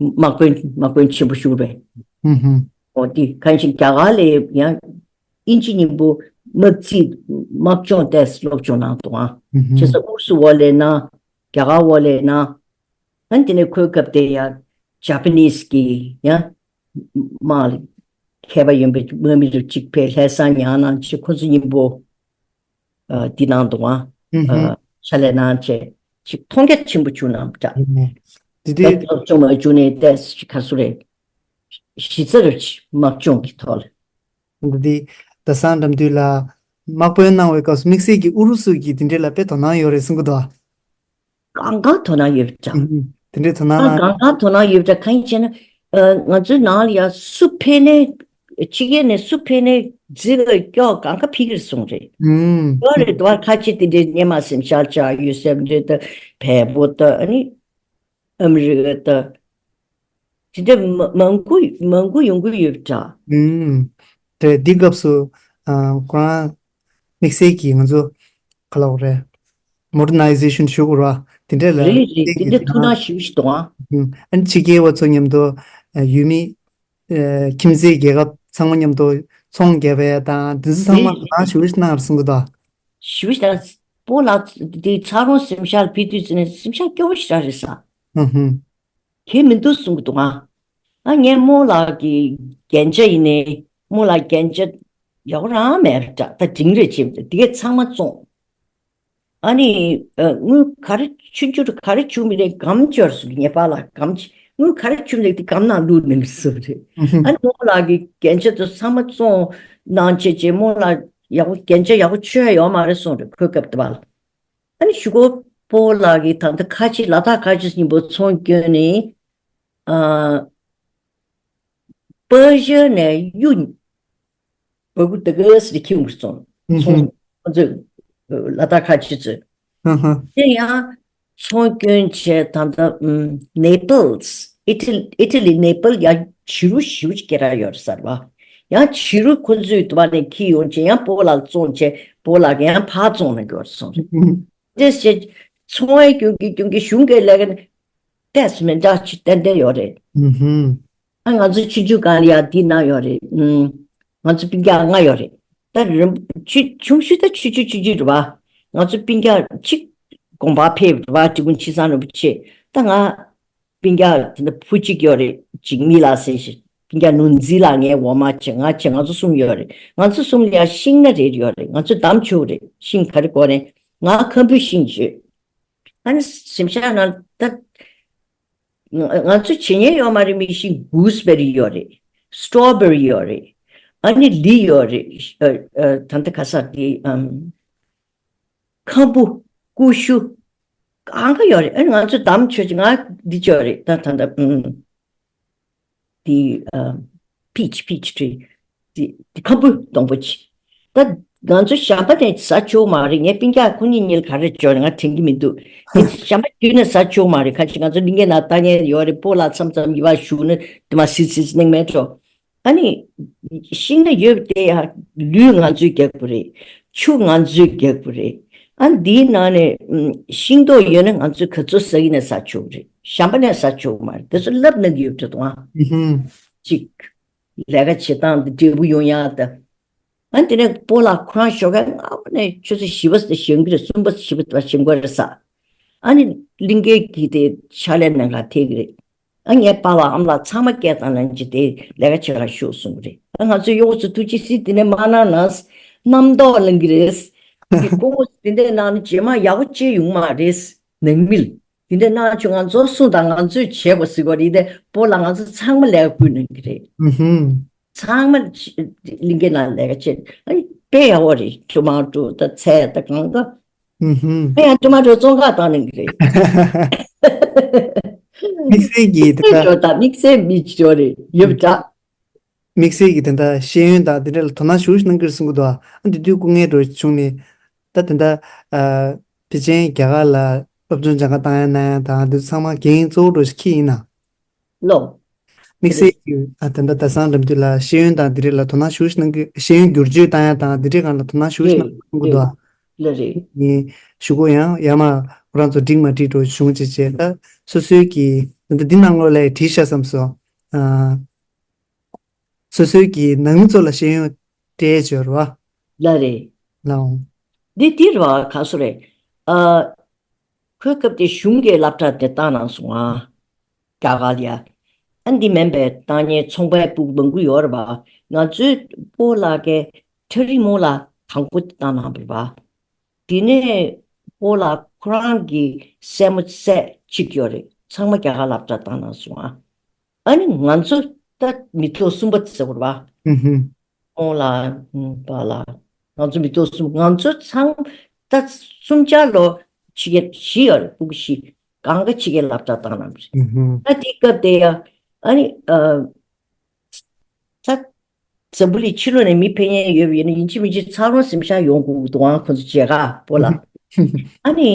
དམག་དཔོན། དམག་དཔོན་ཆེན་པོ་ཞུ་རེད། ཧུམ་ཧུམ། འོ་འདི་གང་ཞིག་རྒྱ་གར་ལ་ཡང་དབྱིན་ཇི་མཉམ་པོ་དམག་རྩིས། དམག་སྦྱོང་ཏོག་ཙམ་སློབ་སྦྱོང་གནང་འདུག་ཨང་། ཧུམ་ཧུམ། བྱས་ཙང་ཨུ་རུ་སུ་འོག་ལ་གནང་། རྒྱ་གར་འོག་ལ་གནང་། ཨ་དེ་ནས་ཁོའི་སྐབས་དེ་ཡང་ཇ་པ་ནིས་གི་ཡང་དམག་ལ་མཁས་པ་ཡོད་པའི་དམག་མི་རུ་གཅིག་ཕེབས། ལྷ་སར་ཉར་གནང་བྱས། ཁོ་ཚོ་མཉམ་པོ་ཨ་འདི་གནང་འདུག་ཨང་། ཧུམ་ཧུམ། ཨ་ཕྱག་ལས་གནང་བྱས་ཅིག་མཐོང་རྒྱ་ཆེན་པོ་བྱུང་གནང་འདྲ། ཧུམ་ཧུམ། དེ་དུས་སློབ་སྦྱོང་མ་བྱུང་ནས་ཏོག་ཙམ་ག་ཚོད་རེད། གཞི་རྩ་རུ་ཅིག་དམག་སྦྱོང་གི་ཐོག་ལ། འདི་དེ་ཟླ་བཟང་དགྲ་འདུལ་ལགས་དམག་དཔོན་གནང་བའི་སྐབས་སུ་དམིགས་བསལ་གྱི་ཨུ་རུ་སུ་གིས་དེ་འདྲ་ལ་དཔེ་དོ་སྣང་ཡོད་རེད་གསུང་གི་འདུག་ཨ། གང་ག་དོ་སྣང་ཡོད་ཀྱང་། ཨུ་ཧུམ། དེ་འདྲའི་དོ་སྣང་གང་གནང་། གང་ག་དོ་སྣང་ཡོད་ཀྱང་། གང་ཡིན་ཟེར་ན་ཨ་ང་ཚོའི་ནང་ལ་ཡ་སུ་ཕེབས་ནའི་ཕྱི་རྒྱལ་ནས་སུ་ཕེབས་ནའི་རྫི་ལ་སྐྱོག་གང་ག་ཕེབས་ཀྱི་རེད་གསུངས་རེད། ཨུ་ཧུམ། ཡོད་རེད། དུ་བ་ཁ་ཆེ་དེ་འདྲའི་སྔོན་མ་སེམས་ཤར་ཆགས་ཡོད་སེམས་རེད། ད་བལ་པོ་ད་ཨ་ནི་ཨ་མི་རི་ཀ་ད། དེ་འདྲ་མ་མང་པོ་མང་པོ་ཡོང་གི་ཡོད་པ་འདྲ། ཨུམ། དེ་འདི་སྐབས་སུ་ཨ་ཁོ་རང་དམིགས་བསལ་གྱིས་ང་ཚོ་ག་ལབ་དགོས་རེད། མོ་ཌར་ནའི་ཟེ་ཤན་ཞུ་དགོས་ར། དེ་འདྲ་ལ་རེད་རེད། དེ་འདྲ་ཐུགས་སྣང་ཞེ་པོ་ཞིག་འདུག་ཨང་། ཨུམ། ཨ་ནི་ཕྱི་རྒྱལ་བ་ཚོ་མཉམ་དུ་ཨ་ཡུལ་མི་ཨ་ཁྱིམ་མཚེས་རྒྱལ་ཁབ་ཚང་མ་མཉམ་དུ་ཚོང་རྒྱག་པ་དང་དེ་ཚོ་ཚང་མ་རེད་དོ་སྣང་ཞེ་པོ་ཞིག་གནང་ར་གསུང་གི་འདུག་ཞེ་པོ་ཞིག་དང་སྤོ་ལགས་དེ་ཚ་རོང་གཟིམ་ཤག་ལ་ཕེབས་དུས་ཙམ་ནས་གཟིམ་ཤག་སྐྱོ་བོ་ཞིག་རང་རེད་ས། ཨུ་ཧུམ། གལ་མི་འདུག་གསུང་གི་འདུག་ཨང་། ཨ་ངས་རྨོ་ལགས་ཀྱི་རྒྱན་ཆ་ཡིན་ནའི་རྨོ་ལགས་རྒྱན་ཆ་ཡག་པོ་རང་མེད་པ་འདྲ། ད་འབྲིང་རེད་བྱས་པ་འདྲ། དེ་གས་ཚང་མ་བཙོངས། ཨ་ནི་ཨ་དངུལ་ག་རེ་ཆུང་ཆུང་ག་རེ་བྱུང་མི་རེད། སྒམ་འབྱོར་སོང་། ངའི་པཱ་ལགས་སྒམ་ཆེ་དངུལ་ག་རེ་བྱུང་མི་རེད། དེ་སྒམ་ནང་བླུགས་ནས་བཟོས་པ་རེད། ཨ་ནི་རྨོ་ལགས་ཀྱི་རྒྱན་ཆ་དེ་ཚང་མ་བཙོངས་གནང་བྱས་བྱས་རྨོ་ལགས་ཡག་པོ་རྒྱན་ཆ་ཡག་པོ་མཆོད་ཡ་ཡོད་མ་རེད་གསུངས་རེད། ཁོའི་སྐབས་དེ་བ་ལ། ཨ་ནི་གཞུག་གུ་སྤོ་ལགས་ཀྱིས་ད་ལྟ་ཁ་ཆེ་ལ་དྭགས་ཁ་ཆེ་སྙིང་པོ་ཚོང་བསྐྱོན་ནས་ཨ་པ་ཞི་ནས་གཡུ་བ་གུ་ད་ག་སི་རི་ཁྱིའུ་སོང་ཚོང་ཁོ་ཚོས་ལ་དྭགས་ཁ་ཆེ་ཚོས། དེ་ཡང་ཚོང་བསྐྱོན་བྱས་ད་ལྟ་ནེ་པལ་ཨི་ཊ་ལི་ཨི་ཊ་ལི་ནེ་པལ་ཡང་བྱི་རུ་ཞེ་པོ་ཅིག་སྐྱེ་ར་ཡོད་རེད་ཟེར་བ། ཡང་བྱི་རུ་ཁོ་ཚོས་དུ་བ་ནས་འཁྱེར་ཡོང་བྱས་ཡང་སྤོ་ལགས་བཙོངས་བྱས་སྤོ་ལགས་ཀྱིས་ཡང་ཕར་བཙོང་ནས་འགྱོ་རེད་གསུངས་རེད། དེ་བྱས་ཚོང་བའི་རྒྱུན་གྱི་རྒྱུན་གྱི་གཞུང་གི་ལས་ཀ་ནི་ཏོག་ཙམ་མི་འདྲ་ཅིག་ཏན་ཏན་ཡོད་རེད། ཨ་ང་ཚོ་ཆུང་ཆུང་སྒང་ལ་ཡང་འདི་གནང་ཡོད་རེད། ཨུམ། ང་ཚོ་སྤུན་ཀྱག་ལྔ་ཡོད་རེད། ད་རིམ་ཆུ་ཆུང་ཤོས་ད་ཆུང་ཆུང་ཆུང་ཆུང་རེད་བ། ང་ཚོ་སྤུན་ཀྱག་གཅིག་དགོན་པར་ཕེབས་རེད་བ། འབྲི་གུང་ཆི་ཚང་རིན་པོ་ཆེ། ད་ང་སྤུན་ཀྱག་དེ་འདྲ་བུ་གཅིག་ཡོད་རེད། འཇིགས་མེད་ལགས་ཟེར་ཞིག་སྤུན་ཀྱག་ནོར་འཛིན་ལགས། ངའི་འོག་མ་བྱས་ང་བྱས་ང་ཚོ་གསུམ་ཡོད་རེད། ང་ཚོ་གསུམ་ལ་ཡང་ཤིང་སྣ་རེ་རེ་ཡོད་རེད། ང་ཚོ་འདམ་ཆུ་རེད། ཤིང་ག་རེ་དགོས་རེད། ང་ཁམ་བུའི་ཤིང་བཞོས། ཨ་ནི་གཟིམ་ཤག་ནང་ད་ང་ང་ཚོ་བྱེད་ཉན་ཡོད་མ་རེད། མི་ཤིང་གུ་སི་བེ་རི་ཡོད་རེད། སི་ཊོ་བེ་རི་ཡོད་རེད། ཨ་ནི་ལི་ཡོད་རེད། ཨ་ཨ་ད་ལྟ་ག་ས་དེ་ཨམ། ཁམ་བུ། ཀུ་ཤུ། གང་ག་ཡོད་རེད། ཨ་ནི་ང་ཚོ་འདམ་ཆུ་ཅིག་ང་འདི་ཅོ་རེད། ད་ད་ད་ཨུམ། དེ་ཨ་པིཆ་པིཆ་ཊི་རི། དེ་དེ་ཁམ་བུ་སྡོང་པོ་ཅིག་ད་ང་ཚོ་ཞམ་པ་ནས་ཟ་ཆོག་མ་རེད། ངའི་སྤུན་ཀྱག་ཁོ་གཉིས་གཉིས་ལ་ག་རེ་ཅོ་རེད་ང་དྲན་གྱི་མི་འདུག་དེ་ཞམ་པ་དུས་ནས་ཟ་ཆོག་མ་རེད། ཁ་ཅིག་ང་ཚོ་གླིང་གའི་ནང་ལྟ་མཁན་ཡོད་རེད། སྤོ་ལགས་མཚམས་མཚམས་ཡིད་བ་ཞུགས་ནས་དེ་མ་སིལ་སིལ་གླེང་མེད་འགྲོ། ཨ་ནི་ཤིང་སྣ་ཡོད་པ་དེ་ཡང་ལུད་ང་ཚོས་རྒྱག་དགོས་རེད། ཆུ་ང་ཚོས་རྒྱག་དགོས་རེད། ཨ་འདིའི་ནང་ནས་ཨམ། ཤིང་ཏོག་ཡོད་ན་ང་ཚོས་ག་ཚོད་ཟ་ཡིན་ན་ཟ་ཆོག་རེད། ཞམ་པ་ནས་ཟ་ཆོག་མ་རེད། དེ་ཚོ་ལབ་གནང་གི་ཡོད་འགྲོ་དང་ཨ། ཨུ་ཧུམ། གཅིག་ལས་ཀ་བྱེད་སྟངས་འདི་འབྲས་བུ་ཡོང་ཡག་ད། ཨ་དེ་ནས་སྤོ་ལགས་ཁོ་རང་ཞོགས་ཀས་སྔ་པོ་ནས་ཆུ་ཚོད་བཞི་པ་ཞིག་གི་རེད། གསུམ་པ་བཞི་པ་ཞིག་གི་རེད་ཟ། ཨ་ནི་གླིང་གའི་གི་དེ་ཕྱག་ལས་གནང་ག་ཐད་ཀྱི་རེད། ཨ་ངའི་པཱ་ལགས་ཨ་མ་ལགས་ཚང་མ་སྐད་བཏང་གནང་རྗེས་དེ་ལས་ཀ་བྱེད་ག་ཤོག་གསུངས་ཀྱི་རེད། ཨ་ང་ཚོས་གཡོག་པོ་ཚོ་ཐུགས་རྗེ་གཟིགས། དེ་ནས་མ་གནང་ན་རྣམ་རྟོག་ལངས་ཀྱི་རེད། དེ་ཁོ་བོ་དེ་འདྲས་གནང་ན་རྗེས་མ་ཡག་པོ་ཅི་ཡོང་མ་རེད། ནང་མི་ལ་དེ་འདྲས་གནང་བྱུང་ང་ཚོ་གསུངས་དང་ང་ཚོས་བྱེད་དགོས་ཟེར་གོ་རེད། དེ་སྤོ་ལགས་ང་ཚོ་ཚང་མ་ལས་ཀ་ཕུལ་གནང་གི་རེད། ཨུ་ཧུམ། ཚང་མ་གླིང་གའི་ནང་ལས་ཀ་བྱེད། ཨ་ནི་དཔེ་ཡག་པོ་རེད། ཊོ་མ་ཊོ་དང་ཚལ་དང་གང་ག་ཨུ་ཧུམ། ཨ་ཡང་ཊོ་མ་ཊོ་བཙོང་ག་བཏང་གནང་གི་རེད། དམིགས་བསལ་གྱིས་དེ་དམིགས་བསལ་ལྟ་ཇོ་དང་དམིགས་བསལ་མི་ཇོ་རེད་ཡོད་པ་འདྲ། དམིགས་བསལ་གྱིས་དེ་འདྲ་ཤེས་ཡོན་དང་དེ་འདྲ་ལ་དོ་སྣང་ཞེ་པོ་ཞིག་གནང་གི་རེད་གསུང་གི་འདུག་ཨ་འདི་དུས་སྐུ་ངལ་འགྲོ་བྱུང་ནས་ད་དེ་འདྲ་ཨ་ཕལ་ཆེར་རྒྱ་གར་ལ་སློབ་སྦྱོང་སྦྱང་ག་བཏང་ཡ་གནང་ཡ་དང་དེ་ཚོ་ཚང་མ་འགན་གཙོ་བོ་འགྲོ་ཞིག་འཁྱེར་ཡིན་ན། ལོ། དམིགས་བསལ་གྱིས་ཨ་ད་ལྟ་ཟླ་བཟང་འགྲམ་དུས་ལ་ཤེས་ཡོན་དང་དེ་རིགས་ལ་དོ་སྣང་ཞེ་པོ་ཞིག་གནང་གི་ཤེས་ཡོན་བསྒྱུར་བཅོས་བཏང་ཡ་དང་དེ་རིགས་སྒང་ལ་དོ་སྣང་ཞེ་པོ་ཞིག་གནང་གི་འདུག་ཨ། ལ་རེད། ངས་ཞུ་སྒོ་ཡང་ཡར་མར་ཁོ་རང་ཚོ་འགྲིག་མ་འགྲིག་འགྲོ་བྱུང་བྱས་བྱས་ད་སོ་སོའི་གི་ད་ལྟ་འདི་ནང་ལོགས་ལ་བྲིས་ཤག་བསམ་སོང་། ཨ་སོ་སོའི་གི་ནང་མི་ཚོ་ལ་ཤེས་ཡོན་སྤྲད་བྱས་རེད་བ། ལ་རེད། ལའོ། འདི་འདི་རེད་བ་ག་སུ་རེད། ཨ། ཁོའི་སྐབས་དེ་གཞུང་གི་སློབ་གྲྭ་དེ་བཏང་གནང་སོང་ཨ། རྒྱ་གར་ལ་ཡ། ཨ་འདི་མིན་པའི་བཏང་མཁན་ཚོང་པའི་ཕྲུ་གུ་མང་པོ་ཡོད་རེད་པ། ང་ཚོའི་སྤོ་ལགས་ཀྱི་ཁྲ་རི་མོ་ལགས་དང་པོ་དེ་བཏང་གནང་བ་རེད་པ། དེ་ནས་སྤོ་ལགས་ཁོ་རང་གི་སྲས་མོ་སྲས་གཅིག་ཡོད་རེད། ཚང་མ་རྒྱ་གར་སློབ་གྲྭ་བཏང་གནང་སོང་ཨ། ཨ་ནི་ང་ཚོ་ད་མི་ཐོག་གསུམ་པ་ཟེར་བ་རེད་པ། ཧུམ་ཧུམ། ཨོང་ལགས་ཧུམ་པ་ལགས་ང་ཚོ་མི་ཐོག་གསུམ། ང་ཚོ་ཚང་ད་གསུམ་ཆར་ལོ་ཕྱི་རྒྱལ་བཞི་ཡོད་རེད། ཕྲུ་གུ་བཞི་གང་ག་ཕྱི་རྒྱལ་སློབ་གྲྭ་བཏང་གནང་བ་རེད། ཧུམ་ཧུམ། ད་དེའི་སྐབས་དེ་ཡ་ཨ་ནི་ཨ་ད་འཛམ་བུ་གླིང་ཕྱི་ལོགས་ནས་མི་ཕེབས་མཁན་ཡོད་པ་ཡིན་ན་ཡིན་གཅིག་མིན་གཅིག་ཚ་རོང་གཟིམ་ཤག་ཡོང་དགོས་འདུག་ཨང་། ཁོ་ཚོ་མཇལ་ཁ་སྤོ་ལགས། ཨ་ནི་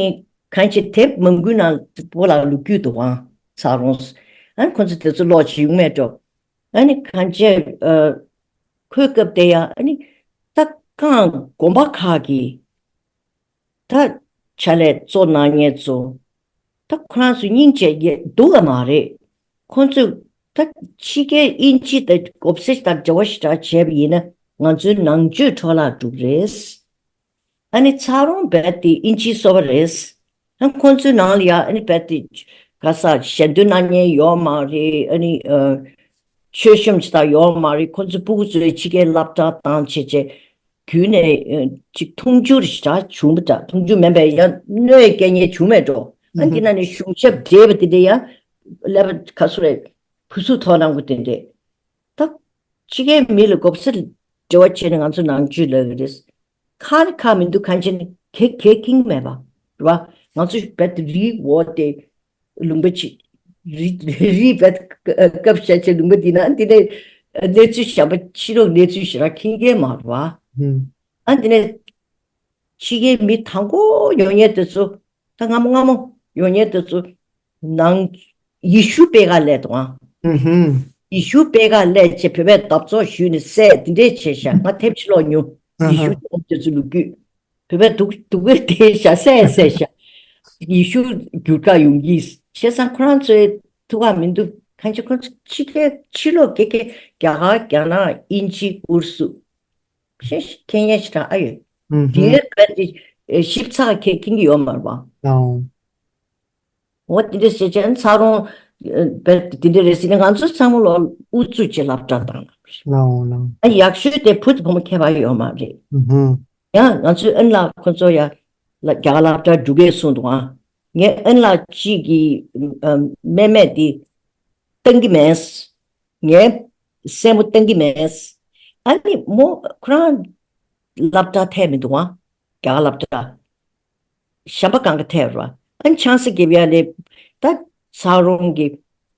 གང་ཅི་དེབ་མང་པོའི་ནང་སྤོ་ལགས་ལོ་རྒྱུས་འདུག་ཨང་། ཚ་རོང་། ཨ་ནི་ཁོ་ཚོ་དེ་ཚོ་ལོག་བྱེད་ཡོང་མེད་འགྲོ། ཨ་ནི་གང་བྱས་ཨ། ཁོའི་སྐབས་དེ་ཡང་ཨ་ནི་ད་གང་དགོན་པ་ཁག་གིས་ད་ཕྱག་ལས་གཙོ་གནང་མཁན་ཚོ་ད་ཁོ་རང་ཚོ་སྙིང་རྗེ་ཡེ་འདུག་ག་མ་རེད། ཁོ་ཚོས་ད་ཕྱི་རྒྱལ་དབྱིན་ཇི་དང་གོ་སེ་དང་འབྲེལ་བ་ཞེ་དྲག་བྱས་པ་ཡིན་ན་ང་ཚོའི་ནང་ཆོས་འཕྲོ་བརླག་འགྲོ་གི་རེད། ཨ་ནི་ཚ་རོང་རྦད་དེ་དབྱིན་ཇིའི་སོ་པ་རེད། ཨ་ཁོང་ཚོའི་ནང་ལ་ཡ་ཨ་ནི་རྦད་དེ་ག་ས་ཞལ་འདོན་གནང་མཁན་ཡོད་མ་རེད། ཨ་ནི་ཨ། མཆོད་གཤོམ་ཅིག་དང་ཡོད་མ་རེད། ཁོང་ཚོའི་སྤུ་གུ་ཚོས་ཕྱི་རྒྱལ་སློབ་གྲྭ་བཏང་བྱས་བྱས་བརྒྱུད་ནས་ཨ། ཅིག་མཐོང་རྒྱུ་རེ་ཞེ་དྲག་བྱུང་བ་འདྲ། མཐོང་རྒྱུ་མིན་པའི་ཡང་གནོད་སྐྱེལ་མཁན་བྱུང་མེད་འགྲོ། ཨ་འདི་ན་ནི་གཞུང་ཞབས་བགྲེས་པ་དེ་འདྲ་ཡང་ཀླད་པ་ག་ཚོད་རེད། ཕུ་སུ་ཐོག་གནང་གི་དེ་འདྲས། ད་ཕྱི་རྒྱལ་མི་ལ་གོ་སེ་འབྲེལ་བ་བྱས་ནས་ང་ཚོ་ནང་ཆོས་ལབ་ཀྱི་རེད། ཁ་ནི་ཁ་མི་འདུག་གང་བྱས་ནས་གེགས་གེགས་ཁེངས་མེད་པ་རེད་བ། ང་ཚོ་རྦད་དེ་རིའི་འོག་དེ་ལུང་པ་ཅིག་རི་རི་རྦད་དེ་བཀབ་བཞག་བྱས་ལུང་པ་འདི་ན་འདི་ནས་གནས་ཚུལ་གཞན་པ་ཕྱི་ལོགས་གནས་ཚུལ་ཞེ་དྲག་མཁྱེན་མཁན་མ་རེད་བ། ཨ་འདི་ནས་ཕྱི་རྒྱལ་མི་དང་པོ་ཡོང་མཁན་དེ་ཚོ་ད་སྔ་མོ་སྔ་མོ་ཡོང་མཁན་དེ་ཚོ་ནང་ཡེ་ཤུ་པད་ཁ་སླེབས་འདུག་ཨང་། ཡེ་ཤུ་པད་ཁ་སླེབས་བྱས་བོད་པས་བརྡབ་གསིག་ཞུས་ནས་བསད་དེ་འདྲས་བྱས་ཤག་ང་ཐེབས་ཕྱི་ལོགས་ཉོ། ཡེ་ཤུ་ཨ་ཧ། ཨོ་དེ་ཚོ་ལོ་རྒྱུས། བོད་པས་སྡུག་སྡུག་པོ་དེ་བཞག་བསད་བསད་ཤག་ཡེ་ཤུ་བསྒྱུར་བཀའ་ཡོང་གིས་བྱས་ཙང་ཁོ་རང་ཚོའི་ཐུགས་ཁག་མི་འདུག་གང་ཅི་ཁོ་ཚོ་ཕྱི་རྒྱལ་ཕྱི་ལོགས་སྐད་སྐད་རྒྱ་གར་རྒྱ་ནག་དབྱིན་ཇི་ཨུ་རུ་སུ། ཤེས་མཁན་ཡང་ཞེ་དྲག་ཨ་ཡོད། ཨུ་དེ་ཧུམ། ཡོད་པ་དེ་ཞིབ་ཚགས་ཁས་མཁྱེན་གྱི་ཡོད་མ་རེད་པ། ལའོ། འོ་དེ་འདྲ་བྱས་བྱས་ཚ་རོང་ཨ་དེ་འདྲ་རེད་ཟེར་ནས་ང་ཚོ་ཚང་མ་ལོ་ཨུ་ཚུགས་བྱས་སློབ་གྲྭ་བཏང་ལ། ལའོ་ལའོ། ཨ་ཡག་ཤོས་དེ་བུ་དང་བུ་མོ་ཁྱད་པར་ཡོད་མ་རེད། ཨུ་ཧུམ། ཡང་ང་ཚོའི་ཨན་ལགས་ཁོ་ཚོ་ཡང་ལ་རྒྱ་གར་སློབ་གྲྭ་འགྲོ་གས་གསུངས་འདུག་ཨ། ངའི་ཨན་ལགས་གཅིག་གི་ཨ་མེ་མེ་དེ་བཏང་གི་མེད། ངས་སེམས་པ་བཏང་གི་མེད། ཨ་ནི་མོ་ཁོ་རང་སློབ་གྲྭ་ཐད་མི་འདུག་ཨ། རྒྱ་གར་སློབ་གྲྭ། གཞན་པ་གང་ག་ཐད་ར། ཨ་ནི་ཆང་ས་རྒྱབ་ཡ་ལས་ད་ཚ་རོང་གི་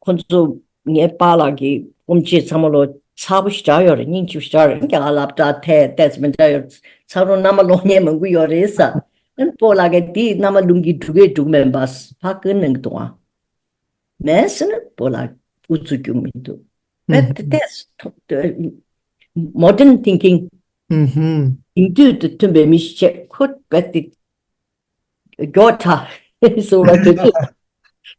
ཁོ་ཚོ་ངའི་པཱ་ལགས་ཀྱི་སྐུ་མཆེད་ཚང་མ་ལོ་ཚ་པོ་ཞེ་དྲག་ཡོད་རེད། སྙིང་རྗེ་པོ་ཞེ་དྲག་རེད། རྒྱ་གར་སློབ་གྲྭ་ཐད་ཏེ་མི་འདྲ་ཡོད། ཚ་རོང་མནའ་མ་ལོག་མཁན་མང་པོ་ཡོད་རེད་ས། ཨ་ནི་སྤོ་ལགས་ཀྱིས་དེའི་མནའ་མ་ལུང་གིས་འགྲོ་གི་འགྲོ་གི་མེད་པ་ཕ་ཀི་གནང་གི་འདུག་ཨ། མེད་ཟེར་ན་སྤོ་ལགས་ཨུ་ཚུགས་རྒྱུ་མི་འདུག་ཨུ་རྦད་དེ་ཧུམ། ཏེས་ཐོ་ཏེ་modern thinking ཨུ་ཧུམ། དེང་དུས་དང་མཐུན་པའི་མི་ཞིག་བྱས་ཁོ་རྦད་དེ་མགྱོགས་དྲགས་སོང་བ་དེ་ཚོ་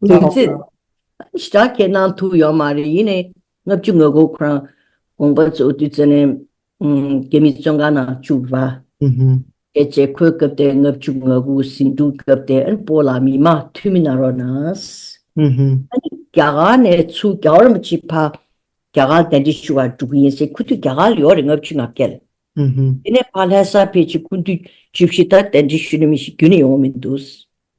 དུས་ཚོད་ཞེ་དྲག་ཁས་གནང་ཐུབ་ཡོད་མ་རེད། ཡིན་ནའི་ལྔ་བཅུ་ང་དགུ་ཁོ་རང་དགོངས་པ་རྫོགས་དུས་ཙམ་ནས་ཨུམ་རྒྱ་མི་བཙོན་ཁང་ནང་བཅུག་པ། ཨུ་ཧུམ། དེ་རྗེས་ཁོའི་སྐབས་དེ་ལྔ་བཅུ་ང་དགུ་ཟིང་འཁྲུག་སྐབས་དེ་ཨ་ནི་སྤོ་ལགས་མི་མང་འཐུས་མི་གནང་རོགས་གནང་། ཨུ་ཧུམ། ཨ་ནི་རྒྱ་གར་ནས་ཚུར་རྒྱལ་བ་རིན་པོ་ཆེ་ཕར་རྒྱ་གར་གདན་འདྲེན་ཞུ་བར་འགྲོ་གི་ཡིན་ཟེར། ཁོ་དུས་རྒྱ་གར་ལ་ཡོད་རེད། ལྔ་བཅུ་ང་བརྒྱད་ལ། ཨུ་ཧུམ། དེ་ནས་ཕར་ལྷ་སར་ཕེབས་ཅིག་སྐུ་མདུན་བཅུ་བཞི་ད་གདན་འདྲེན་ཞུ་ནི་མི་ཞིག་རྒྱུན་ནས་ཡོང་མི་འདུག་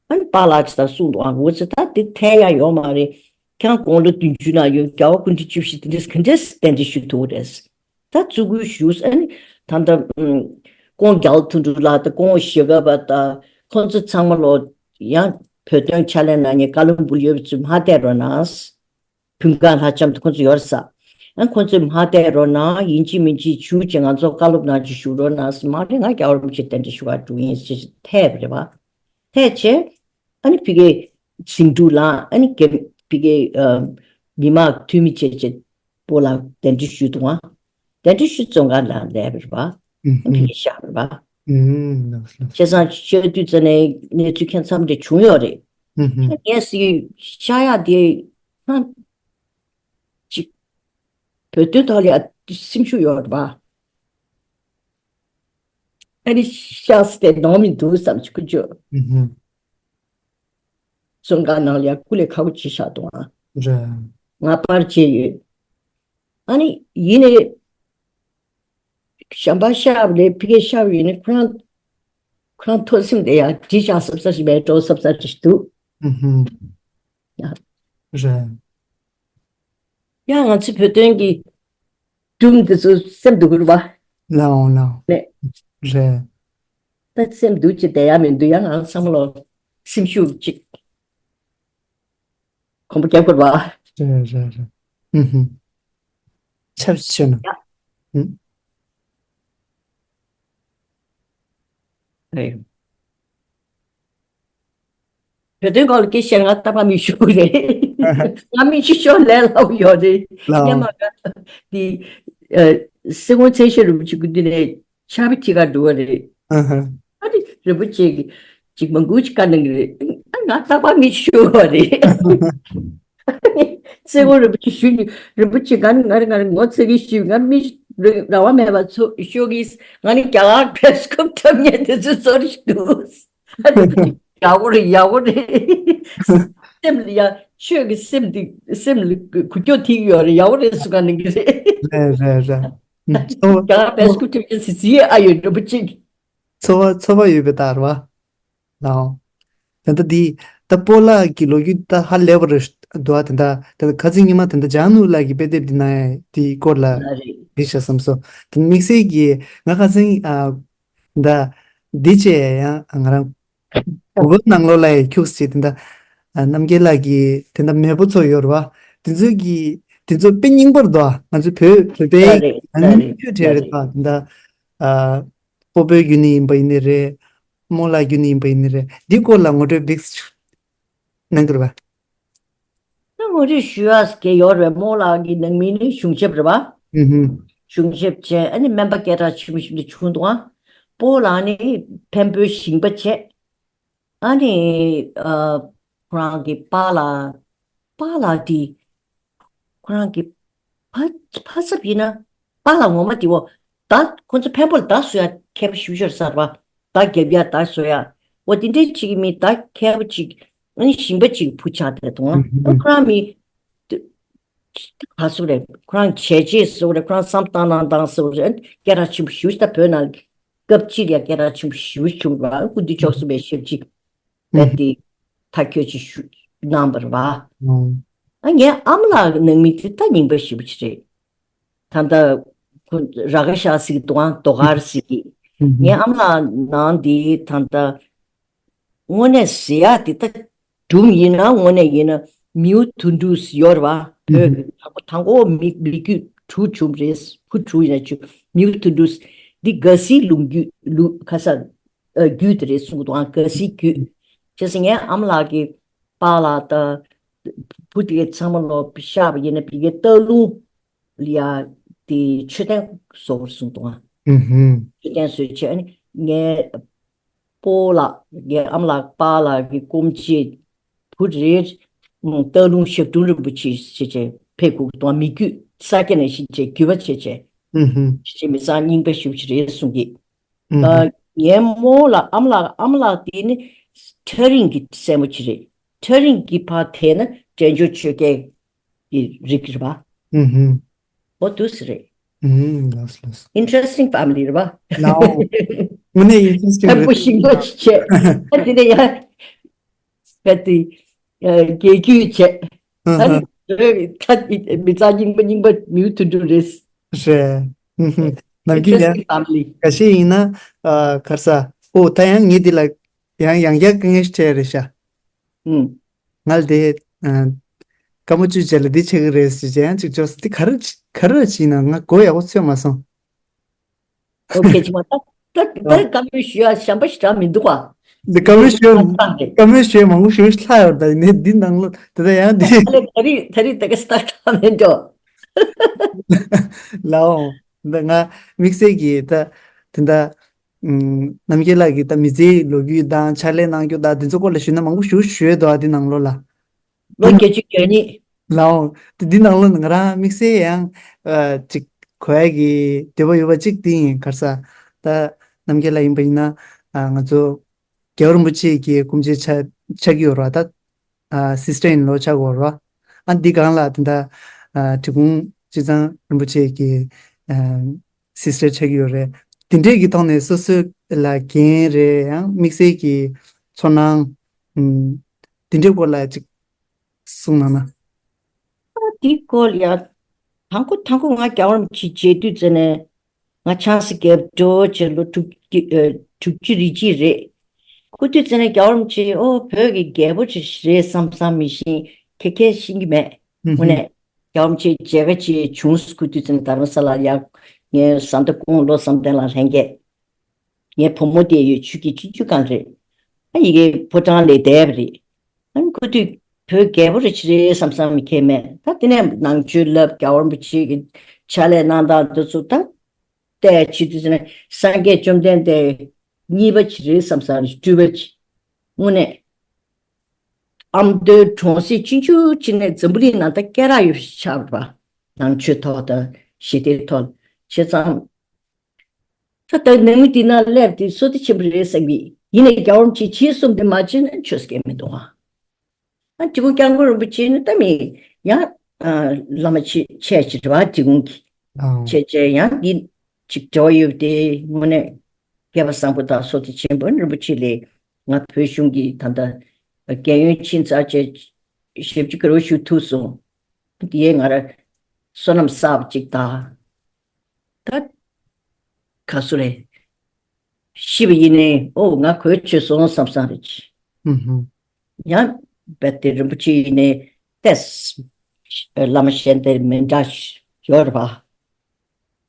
ཨ་ནི་པཱ་ལགས་ཅིག་ད་གསུངས་འདུག་ཨ་འོ་ཙི་ད་དེ་ཐད་ཡ་ཡོད་མ་རེད། ཁྱེད་རང་དགུང་ལོ་བདུན་ཅུ་ན་ཡོད་རྒྱལ་བ་སྐུ་ཕྲེང་བཅུ་བཞི་དེ་འདྲས་ག་འདྲས་གདན་འདྲེན་ཞུ་ཐུབ་རེད། ད་བཙུགས་སྐུལ་ཞུས། ཨ་ནི་ད་ལྟ་ཨུམ་ཀོང་རྒྱལ་དོན་གྲུབ་ལགས་དང་ཀོང་ཞྭ་སྒབ་པ་དང་ཁོང་ཚོ་ཚང་མ་ལོ་ཡང་བོད་དོན་ཕྱག་ལས་གནང་མཁན་ཀ་ལོན་སྦུག་ལ་ཡོད་པ་ཚོས་མར་བསྡད་རོགས་གནང་། བོད་སྒང་ལྷ་ལྕམ་དང་ཁོང་ཚོ་ཡོད་རེད་ས། ཨ་ཁོང་ཚོས་མར་བསྡད་རོགས་གནང་། ཡིན་གཅིག་མིན་གཅིག་བྱུང་བྱས་ང་ཚོ་བཀའ་སློབ་གནང་རྒྱུ་ཞུ་རོགས་གནང་ཟེར། མ་རེད་ང་རྒྱལ་བ་རིན་པོ་ཆེ་གདན་འདྲེན་ཞུ་བར་འགྲོ་ཡིན་ཟེར་ཐད་པ་རེད་བ། ཐད་བྱས། ཨ་ནི་ཕ་གིའི་ཟིང་འཁྲུག་ལངས། ཨ་ནི་རྒྱ་ཕ་གིའི་ཨ་མི་མང་འཐུས་མི་བྱས་བྱས་སྤོ་ལགས་གདན་འདྲེན་ཞུས་འདུག་ཨ། གདན་འདྲེན་ཞུས་བཙོན་ཁང་ནང་སླེབས་པ་རེད་བ། ཨ་ཕ་གིར་བཞག་རེད་བ། ཨུམ་ལགས་སོ། བྱས་ཙང་བཤད་དུས་ཙམ་ནས་གནས་ཚུལ་ཁྱད་མཚར་འདྲ་བྱུང་ཡོད་རེད། ཨུམ་ངས་ཟེར་ཤ་ཡག་དེ་ཧ་ཅིག་བོད་དོན་ཐོག་ལ་ཡ་སེམས་ཤུགས་ཡོད་རེད་བ། ཨ་ནི་ཤ་ཟེར་ཏེ་ནོར་མི་འདུག་བསམ་ཅིག་ཁུ་ཅོ། ཨུམ། བཙོན་ཁང་ནང་ལ་ཡ་སྐུ་ལས་ཁག་པོ་བྱས་བཞག་འདུག་ཨ། རེད། ངར་པར་བྱས་ཡོད། ཨ་ནི་ཡིན་ནའི་གཞན་པ་ཤ་བ་ལས་ཕ་གིར་ཤ་བ་ཡོད་ནི་ཁོ་རང་ཁོ་རང་ཐོ་སེམས་དེ་ཡ་བྲིས་བཞག་སབ་སབ་ཞིག་མེད་འགྲོ་སབ་སབ་ཞིག་འདུག་ཨུ་ཧུམ། ཡ། རེད། ཡང་ང་ཚོའི་བོད་དོན་གྱི་སྒྲུང་འདི་ཚོ་སེམས་སྡུག་གི་རེད་བ། ལའོ་ལའོ། ནས། རེད། ད་སེམས་སྡུག་ཅིག་བསྡད་ཡ་མི་འདུག་ཡང་ང་ཚང་མ་ལོ་སེམས་ཤུགས་ཅིག་གོམ་པ་རྒྱག་དགོས་རེད་བ། རེད་རེད་རེད། ཨུ་ཧུམ། ཆབ་ཆོས་ན། ཡ། ཨུ། ཨེ། བོད་དོན་སྐོར་ལ་སྐད་བཤད་ང་རྟག་པར་མི་ཞུ་གི་རེད། ང་མི་ཤི་ཤོར་ལས་སླ་པོ་ཡོད་རེད། ལའོ། སྔོན་མ་ང་དེ་སེ་གོང་ཚེ་ཤེས་རིན་པོ་ཆེ་སྐུ་མདུན་ནས་ཕྱག་དཔེ་ཁྲིད་གར་འགྲོ་བ་རེད། ཨ་ཧ། ཨ་ནི་རིན་པོ་ཆེ་གིས་ཅིག་མང་པོ་ཅིག་བཀའ་གནང་གི་རེད། ཨ་ང་རྟག་པར་མི་ཤི་ཤོར་བ་རེད། སེ་གོང་རིན་པོ་ཆེ་ཞུས་ནས་རིན་པོ་ཆེ་ང་ནི་ང་རེ་ང་རེ་ངོ་ཚ་གི་ཞུས། ང་མི་རེ་རེ་བ་མེད་པ་ཚོ་ཤོར་གི། ང་ནི་རྒྱ་གར་བེབ་སི་ཀབ་འཁྲབ་མཁན་དེ་ཚོའི་ཚོར་ཞིག་འདུག་ཡག་པོ་རེད། ཡག་པོ་རེད། སེམས་ལ་ཡ། ཆོས་ཀྱི་སེམས་འདི་སེམས་ལ་འགུལ་སྐྱོད་ཐེབས་ཡོད་རེད། ཡག་པོ་རེད་གསུང་ག་ནང་གི་རེད། རེད་རེད་རེད། ཚོར་བ། རྒྱ་གར་བེབ་སི་ཀབ་འཁྲབ་མཁན་ཟི་ཟི་ཨ་ཡོད་རིན་པོ་ཆེ། ཚོར་བ་ཚོར་བ་ཡོད་པའི་རྟགས་རེད་བ། ལའོ། ད་ལྟ་འདི་ད་སྤོ་ལགས་ཀྱི་ལོ་རྒྱུས་ད་ཧ་ལས་པ་རེད་འདུག་ཨ། དེ་འདྲ་ད་ལྟ་ཁ་སང་ཉི་མ་དེ་འདྲ་འཇང་ནུ་ལགས་ཀྱི་དཔེ་དེབ་འདི་ནང་དེའི་སྐོར་ལ་ལ་རེད། འགྲིག་ཤག་བསམ་སོང་། དེ་དམིགས་བསལ་གྱིས་ང་ཁ་སང་ཨ་ད་འདི་བྱས་ཡང་ང་རང་གུ་གལ་ནང་ལོགས་ལ་ཡང་ཁྱུག་ཙམ་དེ་འདྲ་ཨ་རྣམ་རྒྱལ་ལགས་ཀྱི་དེ་འདྲ་མེས་པོ་ཚོ་ཡོད་རེད་བ། དེ་ཚོ་གི་དེ་ཚོ་དཔེ་རྙིང་པ་རེད་འདུག་ཨ། ང་ཚོ་བོད་བོད་པའི་ལ་རེད། ལ་ནང་རེད། ཁྱོད་བྲལ་ལ་རེད་རེད། ད་དེ་འདྲ་ཨ་སྤོ་བོའི་བརྒྱུད་ནས་ཡིན་པ་ཡིན་ནའི་རེད། རྨོ་ལགས་བརྒྱུད་ནས་ཡིན་པ་ཡིན་ནའི་རེད། འདི་སྐོར་ལ་ངོ་སྤྲོད་འབིགས་གནང་གི་རེད་པ། ད་ངོ་སྤྲོད་ཞུ་ཡག་གི་ཡོད་རེད། རྨོ་ལགས་ཀྱི་ནང་མི་ནི་གཞུང་ཞབས་རེད་པ། ཧུམ་ཧུམ། གཞུང་ཞབས་བྱས། ཨ་ནི་སྨན་པ་སྐད་གྲགས་ཆེན་པོ་ཞིག་ཏུ་བྱུང་འདུག་ཨ། སྤོ་ལགས་ནི་འཕན་པོའི་ཞིང་པ་བྱས། ཨ་ནི་ཨ་ཁོ་རང་གི་པཱ་ལགས། པཱ་ལགས་དེ་ཁོ་རང་གི་ཕ་ཕ་ཚབ་ཡིན་ན། པཱ་ལགས་ངོ་མ་དེ་འོ་ད་ཁོ་ཚོ་འཕན་པོ་ལ་ཟླ་བཟོ་ཡག་མཁས་པོ་ཞེ་པོ་ཅིག་རེད་ས་རེད་པ། ཟླ་རྒྱབ་ཡག་ཟླ་བཟོ་ཡག་འོ་དེ་འདྲའི་ཅིག་གི་མི་ཟླ་མཁས་པོ་ཅིག་ཨ་ནི་ཞིང་པ་ཅིག་བུ་ཆགས་བསྡད་འདུག་ཨ། ཨ་ཁོ་རང་མི་ག་ཟེར་རེད། ཁོ་རང་བྱས་རྗེས་ཟེར་རེད། ཁོ་རང་བསམ་བཏང་གནང་སྟངས་ཟེར་རེད། སྐད་གྲགས་ཆེན་པོ་ཞེ་པོ་ཅིག་ད་བོད་ནང་སྐབས་གཅིག་ལ་སྐད་གྲགས་ཆེན་པོ་ཞེ་པོ་བྱུང་བ། སྐུ་མདུན་མཆོག་གསུམ་པའི་ཞབས་ཕྱི་རྦད་དེ་མཐའ་འཁྱོལ་ཅིག་ཞུ་གནང་བ་རེད་པ། ཨ་ངའི་ཨ་མ་ལགས་ནང་མི་དེ་ད་རྙིང་པ་ཞེ་པོ་ཅིག་རེད། ད་ལྟ་ཁོ་ར་ཁ་ཤག་ཟེར་གི་འདུག་ཨ། རྡོ་དཀར་ཟེར་གི། ངའི་ཨ་མ་ལགས་ནང་དེ་ད་ལྟ་དངོས་གནས་ཟེར་ཡག་དེ་ད་སྒྲུང་ཡིན་ན་དངོས་གནས་ཡིན་ན་མིའུ་དུད་འགྲོ་ཡོད་རེད་པ། བོད་ཀྱི་དང་པོ་དང་པོ་མི་མི་རྒྱུད་དྲུག་བྱུང་རེད། བུ་དྲུག་ཡིན་ན་བྱུང་། མིའུ་དུད་འགྲོ་འདི་ག་ཟིའི་ལུང་རྒྱུད་ལུ་ཁ་ས་ཨ་རྒྱུད་དེ་རེད་གསུང་གི་འདུག་ཨ། ག་ཟིའི་རྒྱུད། བྱས་ཙང་ངའི་ཨ་མ་ལགས་ཀྱི་པཱ་ལགས་དང་བུ་དེ་གའི་ཚང་མ་ལོ་གཤགས་པ་ཡིན་ན་ཕ་གིའི་སྟག་ལུང་ལ་ཡ་དེ་མཆོད་རྟེན་བཟོ་དགོས་གསུངས་འདུག་ཨ། ཨུ་ཧུམ། མཆོད་རྟེན་བཟོས་བྱས་ཨ་ནི་ངའི་སྤོ་ལགས་ངའི་ཨ་མ་ལགས་པཱ་ལགས་ཀྱི་སྐུ་མཆེད་བུ་རེད། ཨུ་སྟག་ལུང་ཞབས་དྲུང་རིན་པོ་ཆེ་ཞེས་བྱས་ཕེབས་དགོས་འདུག་ཨ། མི་རྒྱུད་ས་སྐྱ་ནས་ཤིག་བྱས་རྒྱུད་པ་བྱས་བྱས་ཨུ་ཧུམ། ཞེས་བྱས་མི་ཚང་རྙིང་པ་ཞེ་པོ་ཅིག་རེད་གསུང་གི། ཨུ་ཧུམ། ངའི་རྨོ་ལགས་ཨ་མ་ལགས་ཨ་མ་ལགས་དེ་ནི་ཁྲ་རིང་གི་སྲས་མོ་ཅིག་རེད། ཁྲ་རིང་གི་ཕར་དེད་ན་འབྲས་ལྗོངས་ཆོས་རྒྱལ་གྱི་རིགས་རེད་པ། ཨུ་ཧུམ། འོ་འདུག་སེ་རེད། ཨུ་ཧུམ། ལགས་སོ་ལགས་སོ། Interesting family རེད་པ། ལའོ། དངོས་གནས་interesting འཕན་པོ་རེད། ཞིང་པ་ཅིག་བྱས། ཨ་དེ་ནས་ཡང་ག་དེ་རྒྱལ་རྒྱུད་བྱས། ཨ་ནི་ད་མི་ཚང་རྙིང་པ་རྙིང་པ་མིའུ་དུད་འགྲོ་རེད། རེད། ཨུ་ཧུམ། ནམ་རྒྱུན་ཡང་Interesting family ཁ་ཤས་ཡིན་ན་ཨ་ག་རེ་ཟ། ཨོ་ད་ཡང་ངས་འདི་ལ་ཡང་ཡང་བསྐྱར་དཀའ་ངལ་ཞིག་འཕྲད་རེད་ཤག་ཨུ། ང་ལ་དེ་ཨ་སྐར་མ་བཅུ་རྗེས་ལ་འདི་བྱེད་ཀྱི་རེད་ཟེར་བྱས་ཡང་ཅིག་འཇོག་འདི་ག་རེ་ག་རེ་བྱས་ན་ང་མགོ་ཡག་པོ་ཚོད་མ་སོང་། ཨོ་ཁེ་ཅི་མ་ད་ད་ད་ཨ་བཀའ་མོལ་ཞུ་ཡ་གཞན་པ་ཞིག་འདྲ་མི་འདུག་ག་འདི་བཀའ་མོལ་ཞུ་ཡ་ད་ད་རེད། བཀའ་མོལ་ཞུ་ཡ་མང་པོ་ཞིག་ལྷག་ཡོད་ད་ནས་འདི་ནང་ལོ་དེ་ད་ཡང་འདི་ད་རེད་ད་རེད་ད་རེད་ད་ག་སྟག་ཐག་མེད་འགྲོ། ལའོ། འདི་ང་དམིགས་བསལ་གྱི་ད་དེ་འདྲ་ཨུམ། རྣམ་རྒྱལ་ལགས་ཀྱིས་ད་མི་ཚེའི་ལོ་རྒྱུས་དང་ཕྱག་ལས་གནང་རྒྱུ་དང་དེ་ཚོ་སྐོར་ལ་ཞུས་ན་མང་པོ་ཞིག་ཞུས་འདུག་ཨ་འདི་ནང་ལོགས་ལ། ལོ་བརྒྱད་ཅུ་གྱ་གཉིས། ལའོ། དེ་འདི་ནང་ལོགས་ལ་ང་རང་དམིགས་བསལ་ཡང་ཨ་ཅིག་གོ་ཡ་གི་འདོད་པ་ཡོད་པ་ཅིག་དེ་ཡིན་ག་རེ་ཟ། ད་རྣམ་རྒྱལ་ལགས་ཡིན་པ་ཡིན་ན་ཨ་ང་ཚོ་རྒྱལ་བ་རིན་པོ་ཆེ་གི་སྐུ་མཆེད་ཆགས་ཆགས་ཀྱི་ཡོད་རེད་བ་ད། ཨ་སིས་ཊར་ཨིན་ལོ་ཆགས་ཀྱི་ཡོད་རེད་བ། ཨ་འདི་སྒང་ལ་དེ་འདྲ་ཨ་འབྲི་གུང་སྤྱི་གཙང་རིན་པོ་ཆེ་གི་ཨ་སིས་ཊར་ཆགས་ཀྱི་ཡོད་རེད། དེ་འདྲས་ཀྱི་ཐོག་ནས་སོ་སོ་ལ་འགན་རེད་ཡང་དམིགས་བསལ་གྱི་ཚོར་སྣང་ཨུམ་དེ་འདྲའི་སྐོར་ལ་ཅིག་གསུངས་གནང་ན། ཨ་དེའི་སྐོར་ལ་ཡང་དང་པོ་དང་པོ་ང་རྒྱལ་བ་རིན་པོ་ཆེ་མཇལ་དུས་ཙམ་ནས་ང་ཆང་ས་རྒྱབ་འགྲོ་བྱས་ལོ་དྲུག་ཅུ་ཨ་དྲུག་ཅུ་རེ་གཅིག་རེད། སྐུ་དུས་ཙམ་ནས་རྒྱལ་བ་རིན་པོ་ཆེ་ཨོ་བོད་ཀྱི་རྒྱལ་པོ་ཅིག་རེད་བསམ་བསམ་མི་ཤེས་ཁེ་ཁེ་ཤེས་ཀྱི་མེད། ཨུ་དངོས་ཧུམ། གནས་རྒྱལ་བ་རིན་པོ་ཆེ་མཇལ་ཁ་ཅིག་བྱུང་སྐུ་དུས་ཙམ་ནས་དྷ་རམ་ས་ལ་ཡར་ངའི་བཟའ་ཟླ་སྐུ་ངོ་བློ་བཟང་བསྟན་ལགས་ལྷན་རྒྱས། ངའི་བུ་མོ་དེ་ཡོད་ཆུ་སྐྱིད་ཆུང་ཆུང་སྒང་རེད། ཨ་ཡི་གེ་ཕོ་བྲང་ལ་བསྡད་པ་རེད། ཨ་ནི་སྐུ་དུས་ བོད་རྒྱལ་པོ་རེ་ཅིག་རེད་བསམ་བསམ་མི་ཁེལ་མེད། ད་དེ་ནས་ནང་ཆོས་ལབ། རྒྱལ་བ་རིན་པོ་ཆེ་གི་ཕྱག་ལས་གནང་སྟངས་དེ་ཚོ་ད་བལྟས་བྱེད་དུས་ཙམ་ནས་སངས་རྒྱས་བཅོམ་ལྡན་འདས་གཉིས་པ་ཅིག་རེད་བསམ་བསམ་རེད། སྤྲུལ་པ་ཅིག་དངོས་གནས། ཨ་མདོའི་གྲོང་གསེབ་ཆུང་ཆུང་ཅིག་ནས་འཛམ་བུ་གླིང་ནང་ད་སྐད་གྲགས་ཡོད་པ་ཆགས་པ། ནང་ཆོས་ཐོག་དང་ཞི་བདེའི་ཐོག་བྱས་ཙང་། ད་ལྟ་ནང་མི་དེ་ན་སླེབས་དུས་བསོད་བདེ་ཆེན་པོ་རེད་བསམ་གི་ཡིན་ནའི་རྒྱལ་བ་རིན་པོ་ཆེས་བྱས་གསུངས་དེ་མ་བྱས་ན་ཆོས་སྐད་མི་འདུག་ཨ། ཨ་འབྲི་གུང་སྐྱབས་མགོན་རིན་པོ་ཆེ་ནི་ད་མི་ཡང་ཨ་བླ་མ་ཆེ་ཆེ་ཅིག་རེད་བ། འབྲི་གུང་གི་ཨང་ཆེ་ཆེ་ཡང་འདི་ཅིག་འབྲེལ་བ་ཡོད་དེ། དངོས་གནས་སྐལ་བ་བཟང་པོ་དང་བསོད་བདེ་ཆེན་པོ་རིན་པོ་ཆེ་ལས་ང་བོད་གཞུང་གི་ད་ལྟ་རྒན་ཡོལ་ཕྱིན་ཚར་བྱས་ཞབས་ཕྱི་ག་རེ་ཞུ་ཐུབ་སོང་། དེ་ཡས་ང་ར་བསོད་ནམས་བསགས་པ་ཅིག་དང་། ད་ག་སུ་རེད། ཤི་བ་ཡིན་ནའི་ཨོ་ང་གོས་ཆོད་སོང་བསམ་བསམ་རེད་ཅི། ཧུམ་ཧུམ། ཡང་རྦད་དེ་རིན་པོ་ཆེ་ཡིན་ནའི་ཏེས་བླ་མ་གཞན་དེ་མི་འདྲ་ཡོད་རེད་པ།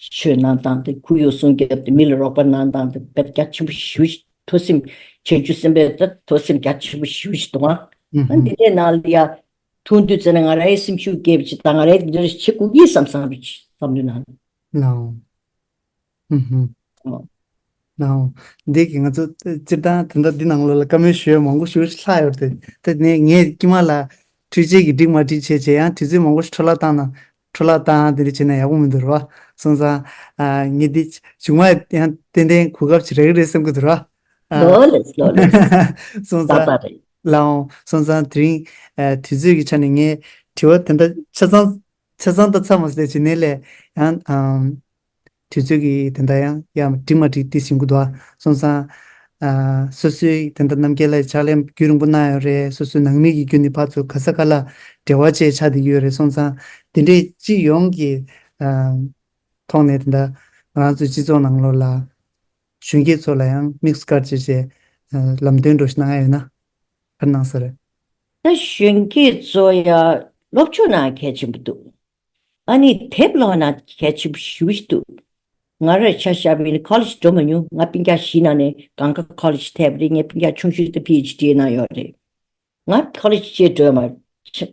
ཆོས་གནང་སྟངས་དེ་ཁུར་ཡོད་སྲུང་རྒྱབ་དེ་མི་ལ་རོགས་པ་གནང་སྟངས་དེ་རྦད་རྒྱ་ཆེན་པོ་ཞེ་པོ་ཞིག་ཐུགས་སེམས་བྱང་ཆུབ་སེམས་དཔའི་ད་ཐུགས་སེམས་རྒྱ་ཆེན་པོ་ཞེ་པོ་ཞིག་འདུག་ཨང་། ཧུམ་ཨ་ཧུམ། འདི་འདྲའི་ནང་ལ་ཡ་ཐུག་དུས་ཙམ་ནས་ང་རའི་སེམས་ཤུགས་སྐྱེས་པ་ཅིག་དང་ང་རའི་འདི་འདྲ་བྱེད་དགོས་ཀྱི་བསམ་བསམ་རེད་ཅི་བསམ་བློའི་ནང་། ལའོ། ཧུམ་ཧུམ། ཨོ། ལའོ། འདི་གི་ང་ཚོ་སྤྱིར་བཏང་དེ་འདྲ་འདི་ནང་ལོགས་ལ་བཀའ་མོལ་ཞུ་ཡ་མང་པོ་ཞེ་པོ་ཞིག་ལྷག་ཡོད་རེད་དེ། དེ་ནས་ངས་དཀྱུས་མ་ལ་འཕྲུལ་ཆས་ཀྱིས་འགྲིག་མ་འགྲིག་བྱས་བྱས་ཡང་དུས་ཚོད་མང་པོ་ཞིག་འཕྲོ་བརླག་བཏང་ན་འཕྲོ་བརླག་བཏང་དེ་འདྲ་བྱས་ན་ཡག་པོ་མི་འདུག་རེད་བ། སོང་ཙང་ཨ་ངས་འདི་གཞུག་མ་ཡང་ཏན་ཏན་གོ་སྐབས་ཅིག་རག་གི་རེད་བསམ་གི་འདུག་རེད་བ། ཨ། ལོ་ལེས་ལོ་ལེས། སོང་ཙང་ད་ད་རེད། ལའོ། སོང་ཙང་དེ་རིང་ཨ་དུས་ཚོད་ཀྱི་ཆ་ནས་ངས་དྲི་བ་དེ་འདྲ་ཆ་ཚང་ཆ་ཚང་ད་ཚར་མ་ཟད་བྱས་ནས་ལས་ཡང་ཨམ། དུས་ཚོད་ཀྱི་དེ་འདྲ་ཡང་ཡང་འགྲིག་མ་འགྲིག་དེ་ཞིག་གི་འདུག་ཨ། སོང་ཙང་ཨ་སོ་སོའི་དེ་འདྲ་རྣམ་རྒྱལ་ལགས་ཕྱག་ལས་རྒྱུན་རིང་པོ་གནང་ཡོད་རེད། སོ་སོའི་ནང་མི་གི་བརྒྱུད་ནས་ཕར་ཚུར་ག་ས་ག་ལ་འབྲེལ་བ་བཅས་ཆགས་བསྡད་ཀྱི་ཡོད་རེད། སོང་ཙང་དེ་འདྲའི་སྤྱི་ཡོངས་ཀྱི་ཨ་ཐོག་ནས་དེ་འདྲ་ང་རང་ཚོའི་སྤྱི་ཚོགས་ནང་ལོགས་ལ་གཞོན་སྐྱེས་ཚོ་ལ་ཡང་དམིགས་སུ་བཀར་བྱས་བྱས་ཨ་ལམ་སྟོན་འདྲ་ཞིག་གནང་ཡ་ཡོད་ན་ག་རེ་གནང་ས་རེད། ད་གཞོན་སྐྱེས་ཚོ་ཡ་སློབ་སྦྱོང་གནང་གལ་ཆེན་པོ་འདུག་ཨ་ནི་དེབ་ཀློག་ན་གལ་ཆེན་པོ་ཞེ་པོ་ཞིག་འདུག་ང་རང་ཆ་བཞག་པ་ཡིན་ན་ཁོ་ལེཇ་འགྲོ་མ་མྱོང་། ང་སྤུན་ཀྱག་བཞི་ནང་ནས་སྒང་ག་ཁོ་ལེཇ་ཐེབས་རེད། ངའི་སྤུན་ཀྱག་ཆུང་ཤོས་དེ་པི་ཨེཆ་ཌི་གནང་ཡོད་རེད། ང་ཁོ་ལེཇ་བྱས་འགྲོ་མ། ཆ་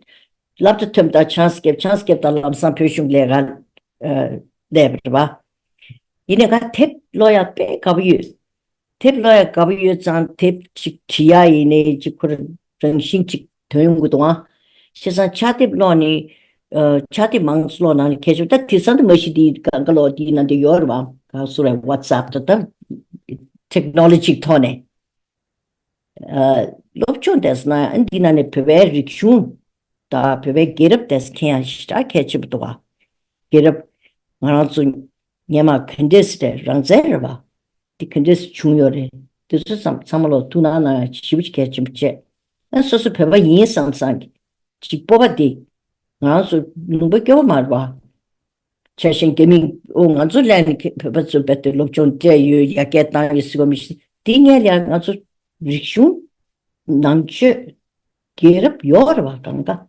སློབ་གྲྭ་ཐོན་དང་ཆང་སི་ཀེབ་ཆང་སི་ཀེབ་དང་ལམ་སང་བོད་གཞུང་ལས་ཀ་ཨ་སླེབས་རེད་བ། ཡིན་ནའི་ང་དེབ་ཀློག་ཡག་དཔེ་དགའ་པོ་ཡོད། དེབ་ཀློག་ཡག་དགའ་པོ་ཡོད་ཙང་དེབ་ཅིག་བྲིས་ཡག་ཡིན་ནའི་ཅིག་ཁོ་རང་རང་བཞིན་ཅིག་ཐོན་ཡོང་གི་འདུག་ཨང་། བྱས་ཙང་ཕྱག་དེབ་ཀློག་ནི་ཨ་ཕྱག་དེབ་མང་ཙམ་ཀློག་ན་ནི་གལ་ཆེ་བ། ད་དེང་སང་ད་མ་གཞི་དེ་གང་ག་ལོག་དེའི་ནང་དུ་ཡོད་རེད་བ། ག་སུ་རེད། ཝ་ཊི་སེབ་དང་ད་ཊེག་ནོ་ལོ་ཇི་ཐོག་ནས་ཨ་སློབ་སྦྱོང་བལྟས་ན་ཨ་འདི་ནང་ནས་བོད་པའི་རིག་གཞུང་དང་བོད་པའི་རྒྱལ་རབས་བལྟས་མཁན་ཡང་ཞེ་དྲག་གལ་ཆེན་པོ་འདུག་བ། རྒྱལ་རབས་ང་རང་ཚོ་སྔོན་མ་ག་འདྲས་སེ་རེད། རང་བཙན་རེད་བ། འདི་ག་འདྲས་སེ་བྱུང་ཡོད་རེད། དེ་ཚོ་ཚང་ཚང་མ་ལོ་ཐུགས་སྣང་གནང་ཡ་ཞེ་པོ་ཅིག་གལ་ཆེན་པོ་བྱས། ཨ་སོ་སོ་བོད་པ་ཡིན་བསམ་བསམ་གི་ཅིག་སྤོབས་པ་དེ་ང་རང་ཚོ་ལུང་པ་སྐྱོ་བོ་མ་རེད་བ། ཆ་ཤས་རྒྱ་མི་ཨོ་ང་ཚོ་ལན་བོད་པ་ཚོ་རྦད་དེ་སློབ་སྦྱོང་སྤྲད་ཡོད། ཡར་རྒྱས་བཏང་ཡོད་ཟེར་བ་མི་ཤེས། དེ་སྔོན་ལ་ང་ཚོ་རིག་གཞུང་ནང་ཆོས་རྒྱལ་རབས་ཡོད་རེད་བ་གང་ག། བྱས་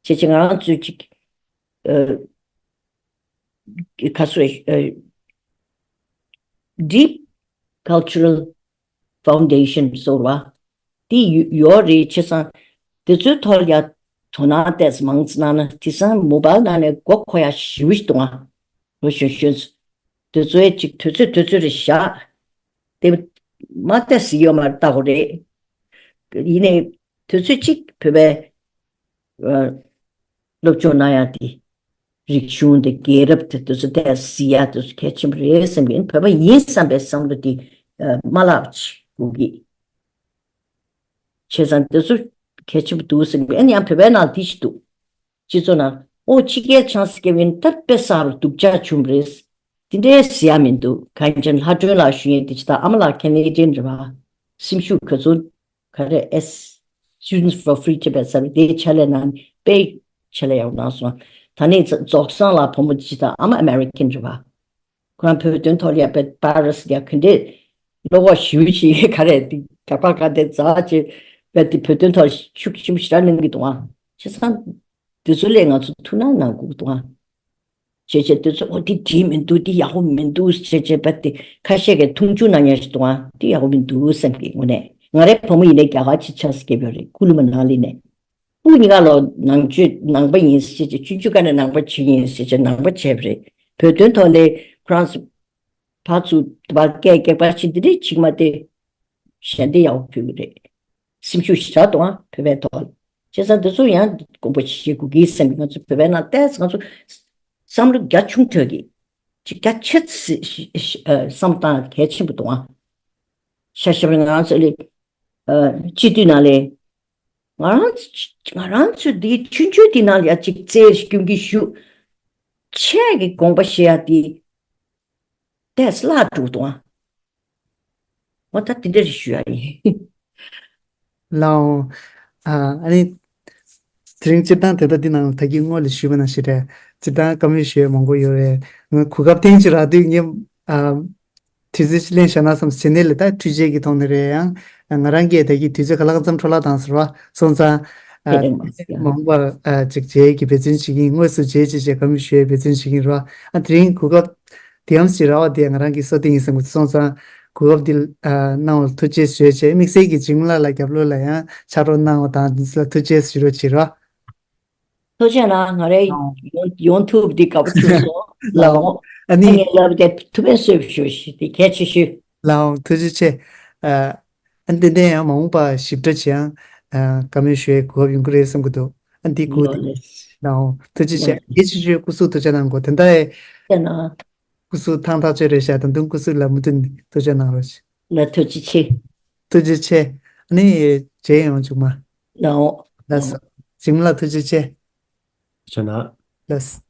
ཙང་ང་རང་ཚོས་ཅིག་ཨ་ག་སོ་ཨ་deep cultural foundation ཟེར་བ་དེ་ཡོད་རེད། བྱས་ཙང་དེ་ཚོའི་ཐོག་ལ་ཡ་དོ་སྣང་ཏོག་ཙམ་མང་ཙམ་གནང་ན་དེང་སང་མོ་བྷལ་ནང་ནས་མགོ་འཁོར་ཡ་ཞེ་པོ་ཞིག་འདུག་ཨང་། ལོ་གཞོན་གཞོན་ཚོ་དེ་ཚོའི་ཅིག་དུས་ཚོད་དུས་ཚོད་རེ་བཞག་དེ་མ་ཏོག་ཙམ་ཡོད་མ་རེད། ལྟ་དགོས་རེད། ཡིན་ནའི་དུས་ཚོད་གཅིག་བོད་པའི་ཨ་སློབ་སྦྱོང་གནང་ཡ་དེ། རིག་གཞུང་དེ་རྒྱལ་རབས་དེ་དུས་ཚོད་དེ་གཟིགས་ཡ་དེ་ཚོ་གལ་ཆེན་པོ་རེད་བསམ་གྱི་ཡིན། བོད་པ་ཡིན་བསམ་པའི་བསམ་བློ་དེ་ཨ་མ་བརླག་པ་ཅིག་དགོས་ཀྱི། བྱས་ཙང་དེ་ཚོ་གལ་ཆེན་པོ་འདུག་བསམ་གྱི་ཡིན། ཡང་བོད་པའི་ནང་འདི་ཞིག་འདུག་སྤྱི་ཚོགས་ནང་ཨོ་ཕྱི་རྒྱལ་ཆང་ས་སྐྱེ་བ་ཡིན་ད་དཔེ་གསར་པ་སྡུག་ཅག་བྱུང་བ་རེད། དེ་འདྲའི་ཟེར་ཡ་མི་འདུག་གངས་ཅན་ལྷ་སྒྲོན་ལགས་ཞུ་ཡས་དེ་ཇི་ལྟར་ཨ་མ་ལགས་ཁེ་ནེ་ཌི་ཡན་རེད་བ། སེམས་ཤུགས་ག་ཚོད་ག་རེ་ཨེས་Students for Free Tibet ཟེར་བ་དེའི་ཕྱག་ལས་གནང་དཔེ་ཕྱག་ལས་ཡག་པོ་གནང་སོང་། ད་ནི་རྫོགས་སངས་ལགས་བུ་མོ་དེ་ཇི་ལྟར་ཨ་མ་ཨ་མེ་རི་ཀན་རེད་བ། ཁོ་རང་བོད་དོན་ཐོག་ལ་ཡ་པེ་པ་རི་སི་ཡ་ག་འདྲས་བློ་ཁོག་ཞེ་པོ་ཅིག་ག་རེ་དེ་རྒྱ་གར་ག་དེ་འཛག་ཅེས་པེ་དེ་བོད་དོན་ཐོག་ཤུགས་ཆེན་པོ་ཞེ་དྲག་གནང་གི་འདུག་ཨང་། བྱས་ཙང་དེ་ཚོ་ལས་ང་ཚོ་ཐུགས་སྣང་གནང་དགོས་འདུག་ཨང་། བྱས་བྱས་དེ་ཚོ་ཨོ་དེ་བྲིས་མི་འདུག་དེ་ཡག་པོ་མི་འདུག་བྱས་བྱས་པེ་དེ་ཁ་ཤས་ཀྱིས་མཐོང་ཆུང་གནང་མཁན་ཞིག་འདུག་ཨང་། དེ་ཡག་པོ་མི་འདུག་བསམ་གི། དངོས་གནས་ང་རའི་བུ་མོ་ཡིན་ནའི་རྒྱ་གར་ཕྱིར་ཆགས་སུ་སྐྱེས་པ་རེད། ཀུ་ལུ་མ་ན་ལི་ནས། སྤུ་གཉིས་ཀ་ལོ་ནང་ཆོས་ནང་པ་ཡིན་ཟེར་བྱས། ཆུང་ཆུང་སྒང་ནས་ནང་པ་བྱེད་ཀྱི་ཡིན་ཟེར་བྱས་ནང་པ་བྱས་པ་རེད། བོད་དོན་ཐོག་ལ་ཁོ་རང་ཚོ་ཕར་ཚུར་ཕར་སྐད་རྒྱག་པ་བྱེད་འདི་འདྲ་བྱེད་མ་དེ་ཞལ་འདེབས་ཡག་པོ་ཕུལ་གྱི་རེད། སེམས་ཤུགས་ཞེ་དྲག་གཏོང་ཨ། བོད་པའི་ཐོག་ལ། བྱས་ཙང་འདི་ཚོ་ཡང་དགོངས་པ་བཞེས་དགོས་ཀྱི་བསམ་གྱི། ང་ཚོ་བོད་པའི་ནང་ཏོག་ཙམ་ང་ཚོ་བསམ་བློ་རྒྱ་ཆུང་དྲགས་ཀྱི། ཅིག་རྒྱ་ཆེ་ཙམ་བསམ་བཏང་གལ་ཆེན་པོ་འདུག་ཨ། ཤ་ཞབས་ང་རང་ཚོ་ལས་སྤྱི་འཐུས་ནང་ལས། ང་རང་ང་རང་ཚོ་འདི་ཆུང་ཆུང་འདི་ནང་ལ་ཡ་གཅིག་རྩེ་སྐྱོན་གྱི་ཞུ། ཆེ་གི་དགོངས་པ་བཞེས་ཡ་འདི་ཏོག་ཙམ་བརླག་འགྲོ་འདུག་ཨ། འོ་ད་དེ་འདྲ་རེ་ཞུ་ཡ་ཡིན། ལའོ། ཨ་ཨ་ནི། དེ་རིང་སྤྱིར་བཏང་དེ་ལྟ་འདི་ནང་ད་གིན་སྔོན་ལ་ཞུས་པ་ནང་བཞིན་རེད། སྤྱིར་བཏང་བཀའ་མོལ་ཞུ་ཡ་མང་པོ་ཡོད་རེད། ང་གོ་སྐབས་ཐེངས་གཅིག་རག་དུས་ངས་ཨ། དུས་ཚོད་ཅིག་ལེན་བཞག་ན་བསམ། བྱས་ནས་ལས་ད་འཕྲུལ་ཆས་ཀྱི་ཐོག་ནས་རེད། ཡང་ང་རང་གིས་ད་གི་དུས་ཚོད་ག་ལ་གང་འཚམ་འཕྲོ་བརླག་བཏང་ཟེར་བ་སོང་ཙང་། ཨ། དེ་རིང་མ་ཟེར། མ་འོངས་པར་ཨ་ཅིག་མཇལ་གྱི་འབད་བརྩོན་བྱེད་ཀྱི་ཡིན། དངོས་སུ་མཇལ་བྱས་བྱས་བཀའ་མོལ་ཞུ་ཡའི་འབད་བརྩོན་བྱེད་ཀྱི་ཡིན་རོ། ཨ་དེ་རིང་གོ་སྐབས་དེ་ཡམ་ཞིག་རག་པ་དེ་ང་རང་གི་བསོད་བདེ་ཡིན་བསམ་གྱི་འདུག་སོང་ཙང་གོ་སྐབས་འདི་ཨ་གནང་བར་ཐུགས་རྗེ་ཆེ་ཞུ་བྱས། དམིགས་བསལ་གྱི་འཇིགས་མེད་ལགས་ལ་རྒྱབ་ལོགས་ལ་ཡང་ཕྱག་རོགས་གནང་བ་དང་འདི་ཚོ་ལ་ཐུགས་རྗེ་ཆེ་ཞུ་རོགས་བྱེད་རོ། ཐུགས་རྗེ་གནང་། ང་རའི་ཡོང་ཡོང་ཐུབ་འདི་དགའ་པོ་བྱུང་སོང་། ལའོ། ལའོ། ཨ་ནི། ཨ་ནི་ལབ་དེ་ཐུགས་ཕན་གསོས་པ་ཞུ་ཞིག་དེ་གལ་ཆེ་ཤོས། ལའོ། ཐུགས་རྗེ་ཆེ། ཨ་ཨ་ནི་ཏན་ཏན་ཡང་མ་འོངས་པ་ཞིབ་ཕྲ་ཅིག་ཡང་ཨ་བཀའ་མོལ་ཞུ་ཡའི་གོ་སྐབས་ཡོང་གི་རེད་བསམ་གྱི་འདུག་ཨ་འདི་གུ་དེ། ལའོ། ལའོ། ཐུགས་རྗེ་ཆེ། ལའོ། གལ་ཆེ་ཤོས་སྐུ་གཟུགས་ཐུགས་ཅག་གནང་དགོས་དེ་འདྲ་ཡེ། ཐུགས་རྗེ་གནང་། སྐུ་གཟུགས་ཐང་ཐག་ཆོད་རེད་ཤག་ད་དུང་སྐུ་གཟུགས་ལ་མུ་མཐུད་ཐུགས་ཅག་གནང་རོགས་ཞེས། ལ་ཐུགས་རྗེ་ཆེ། ཐུགས་རྗེ་ཆེ། ཨ་ནི་མཇལ་ཡོང་བྱུང་མ། ལའོ། ལགས་སོ། འཇིགས་མེད་ལགས་ཐུགས་རྗེ་ཆེ། ཆེ་ན། ལགས་སོ།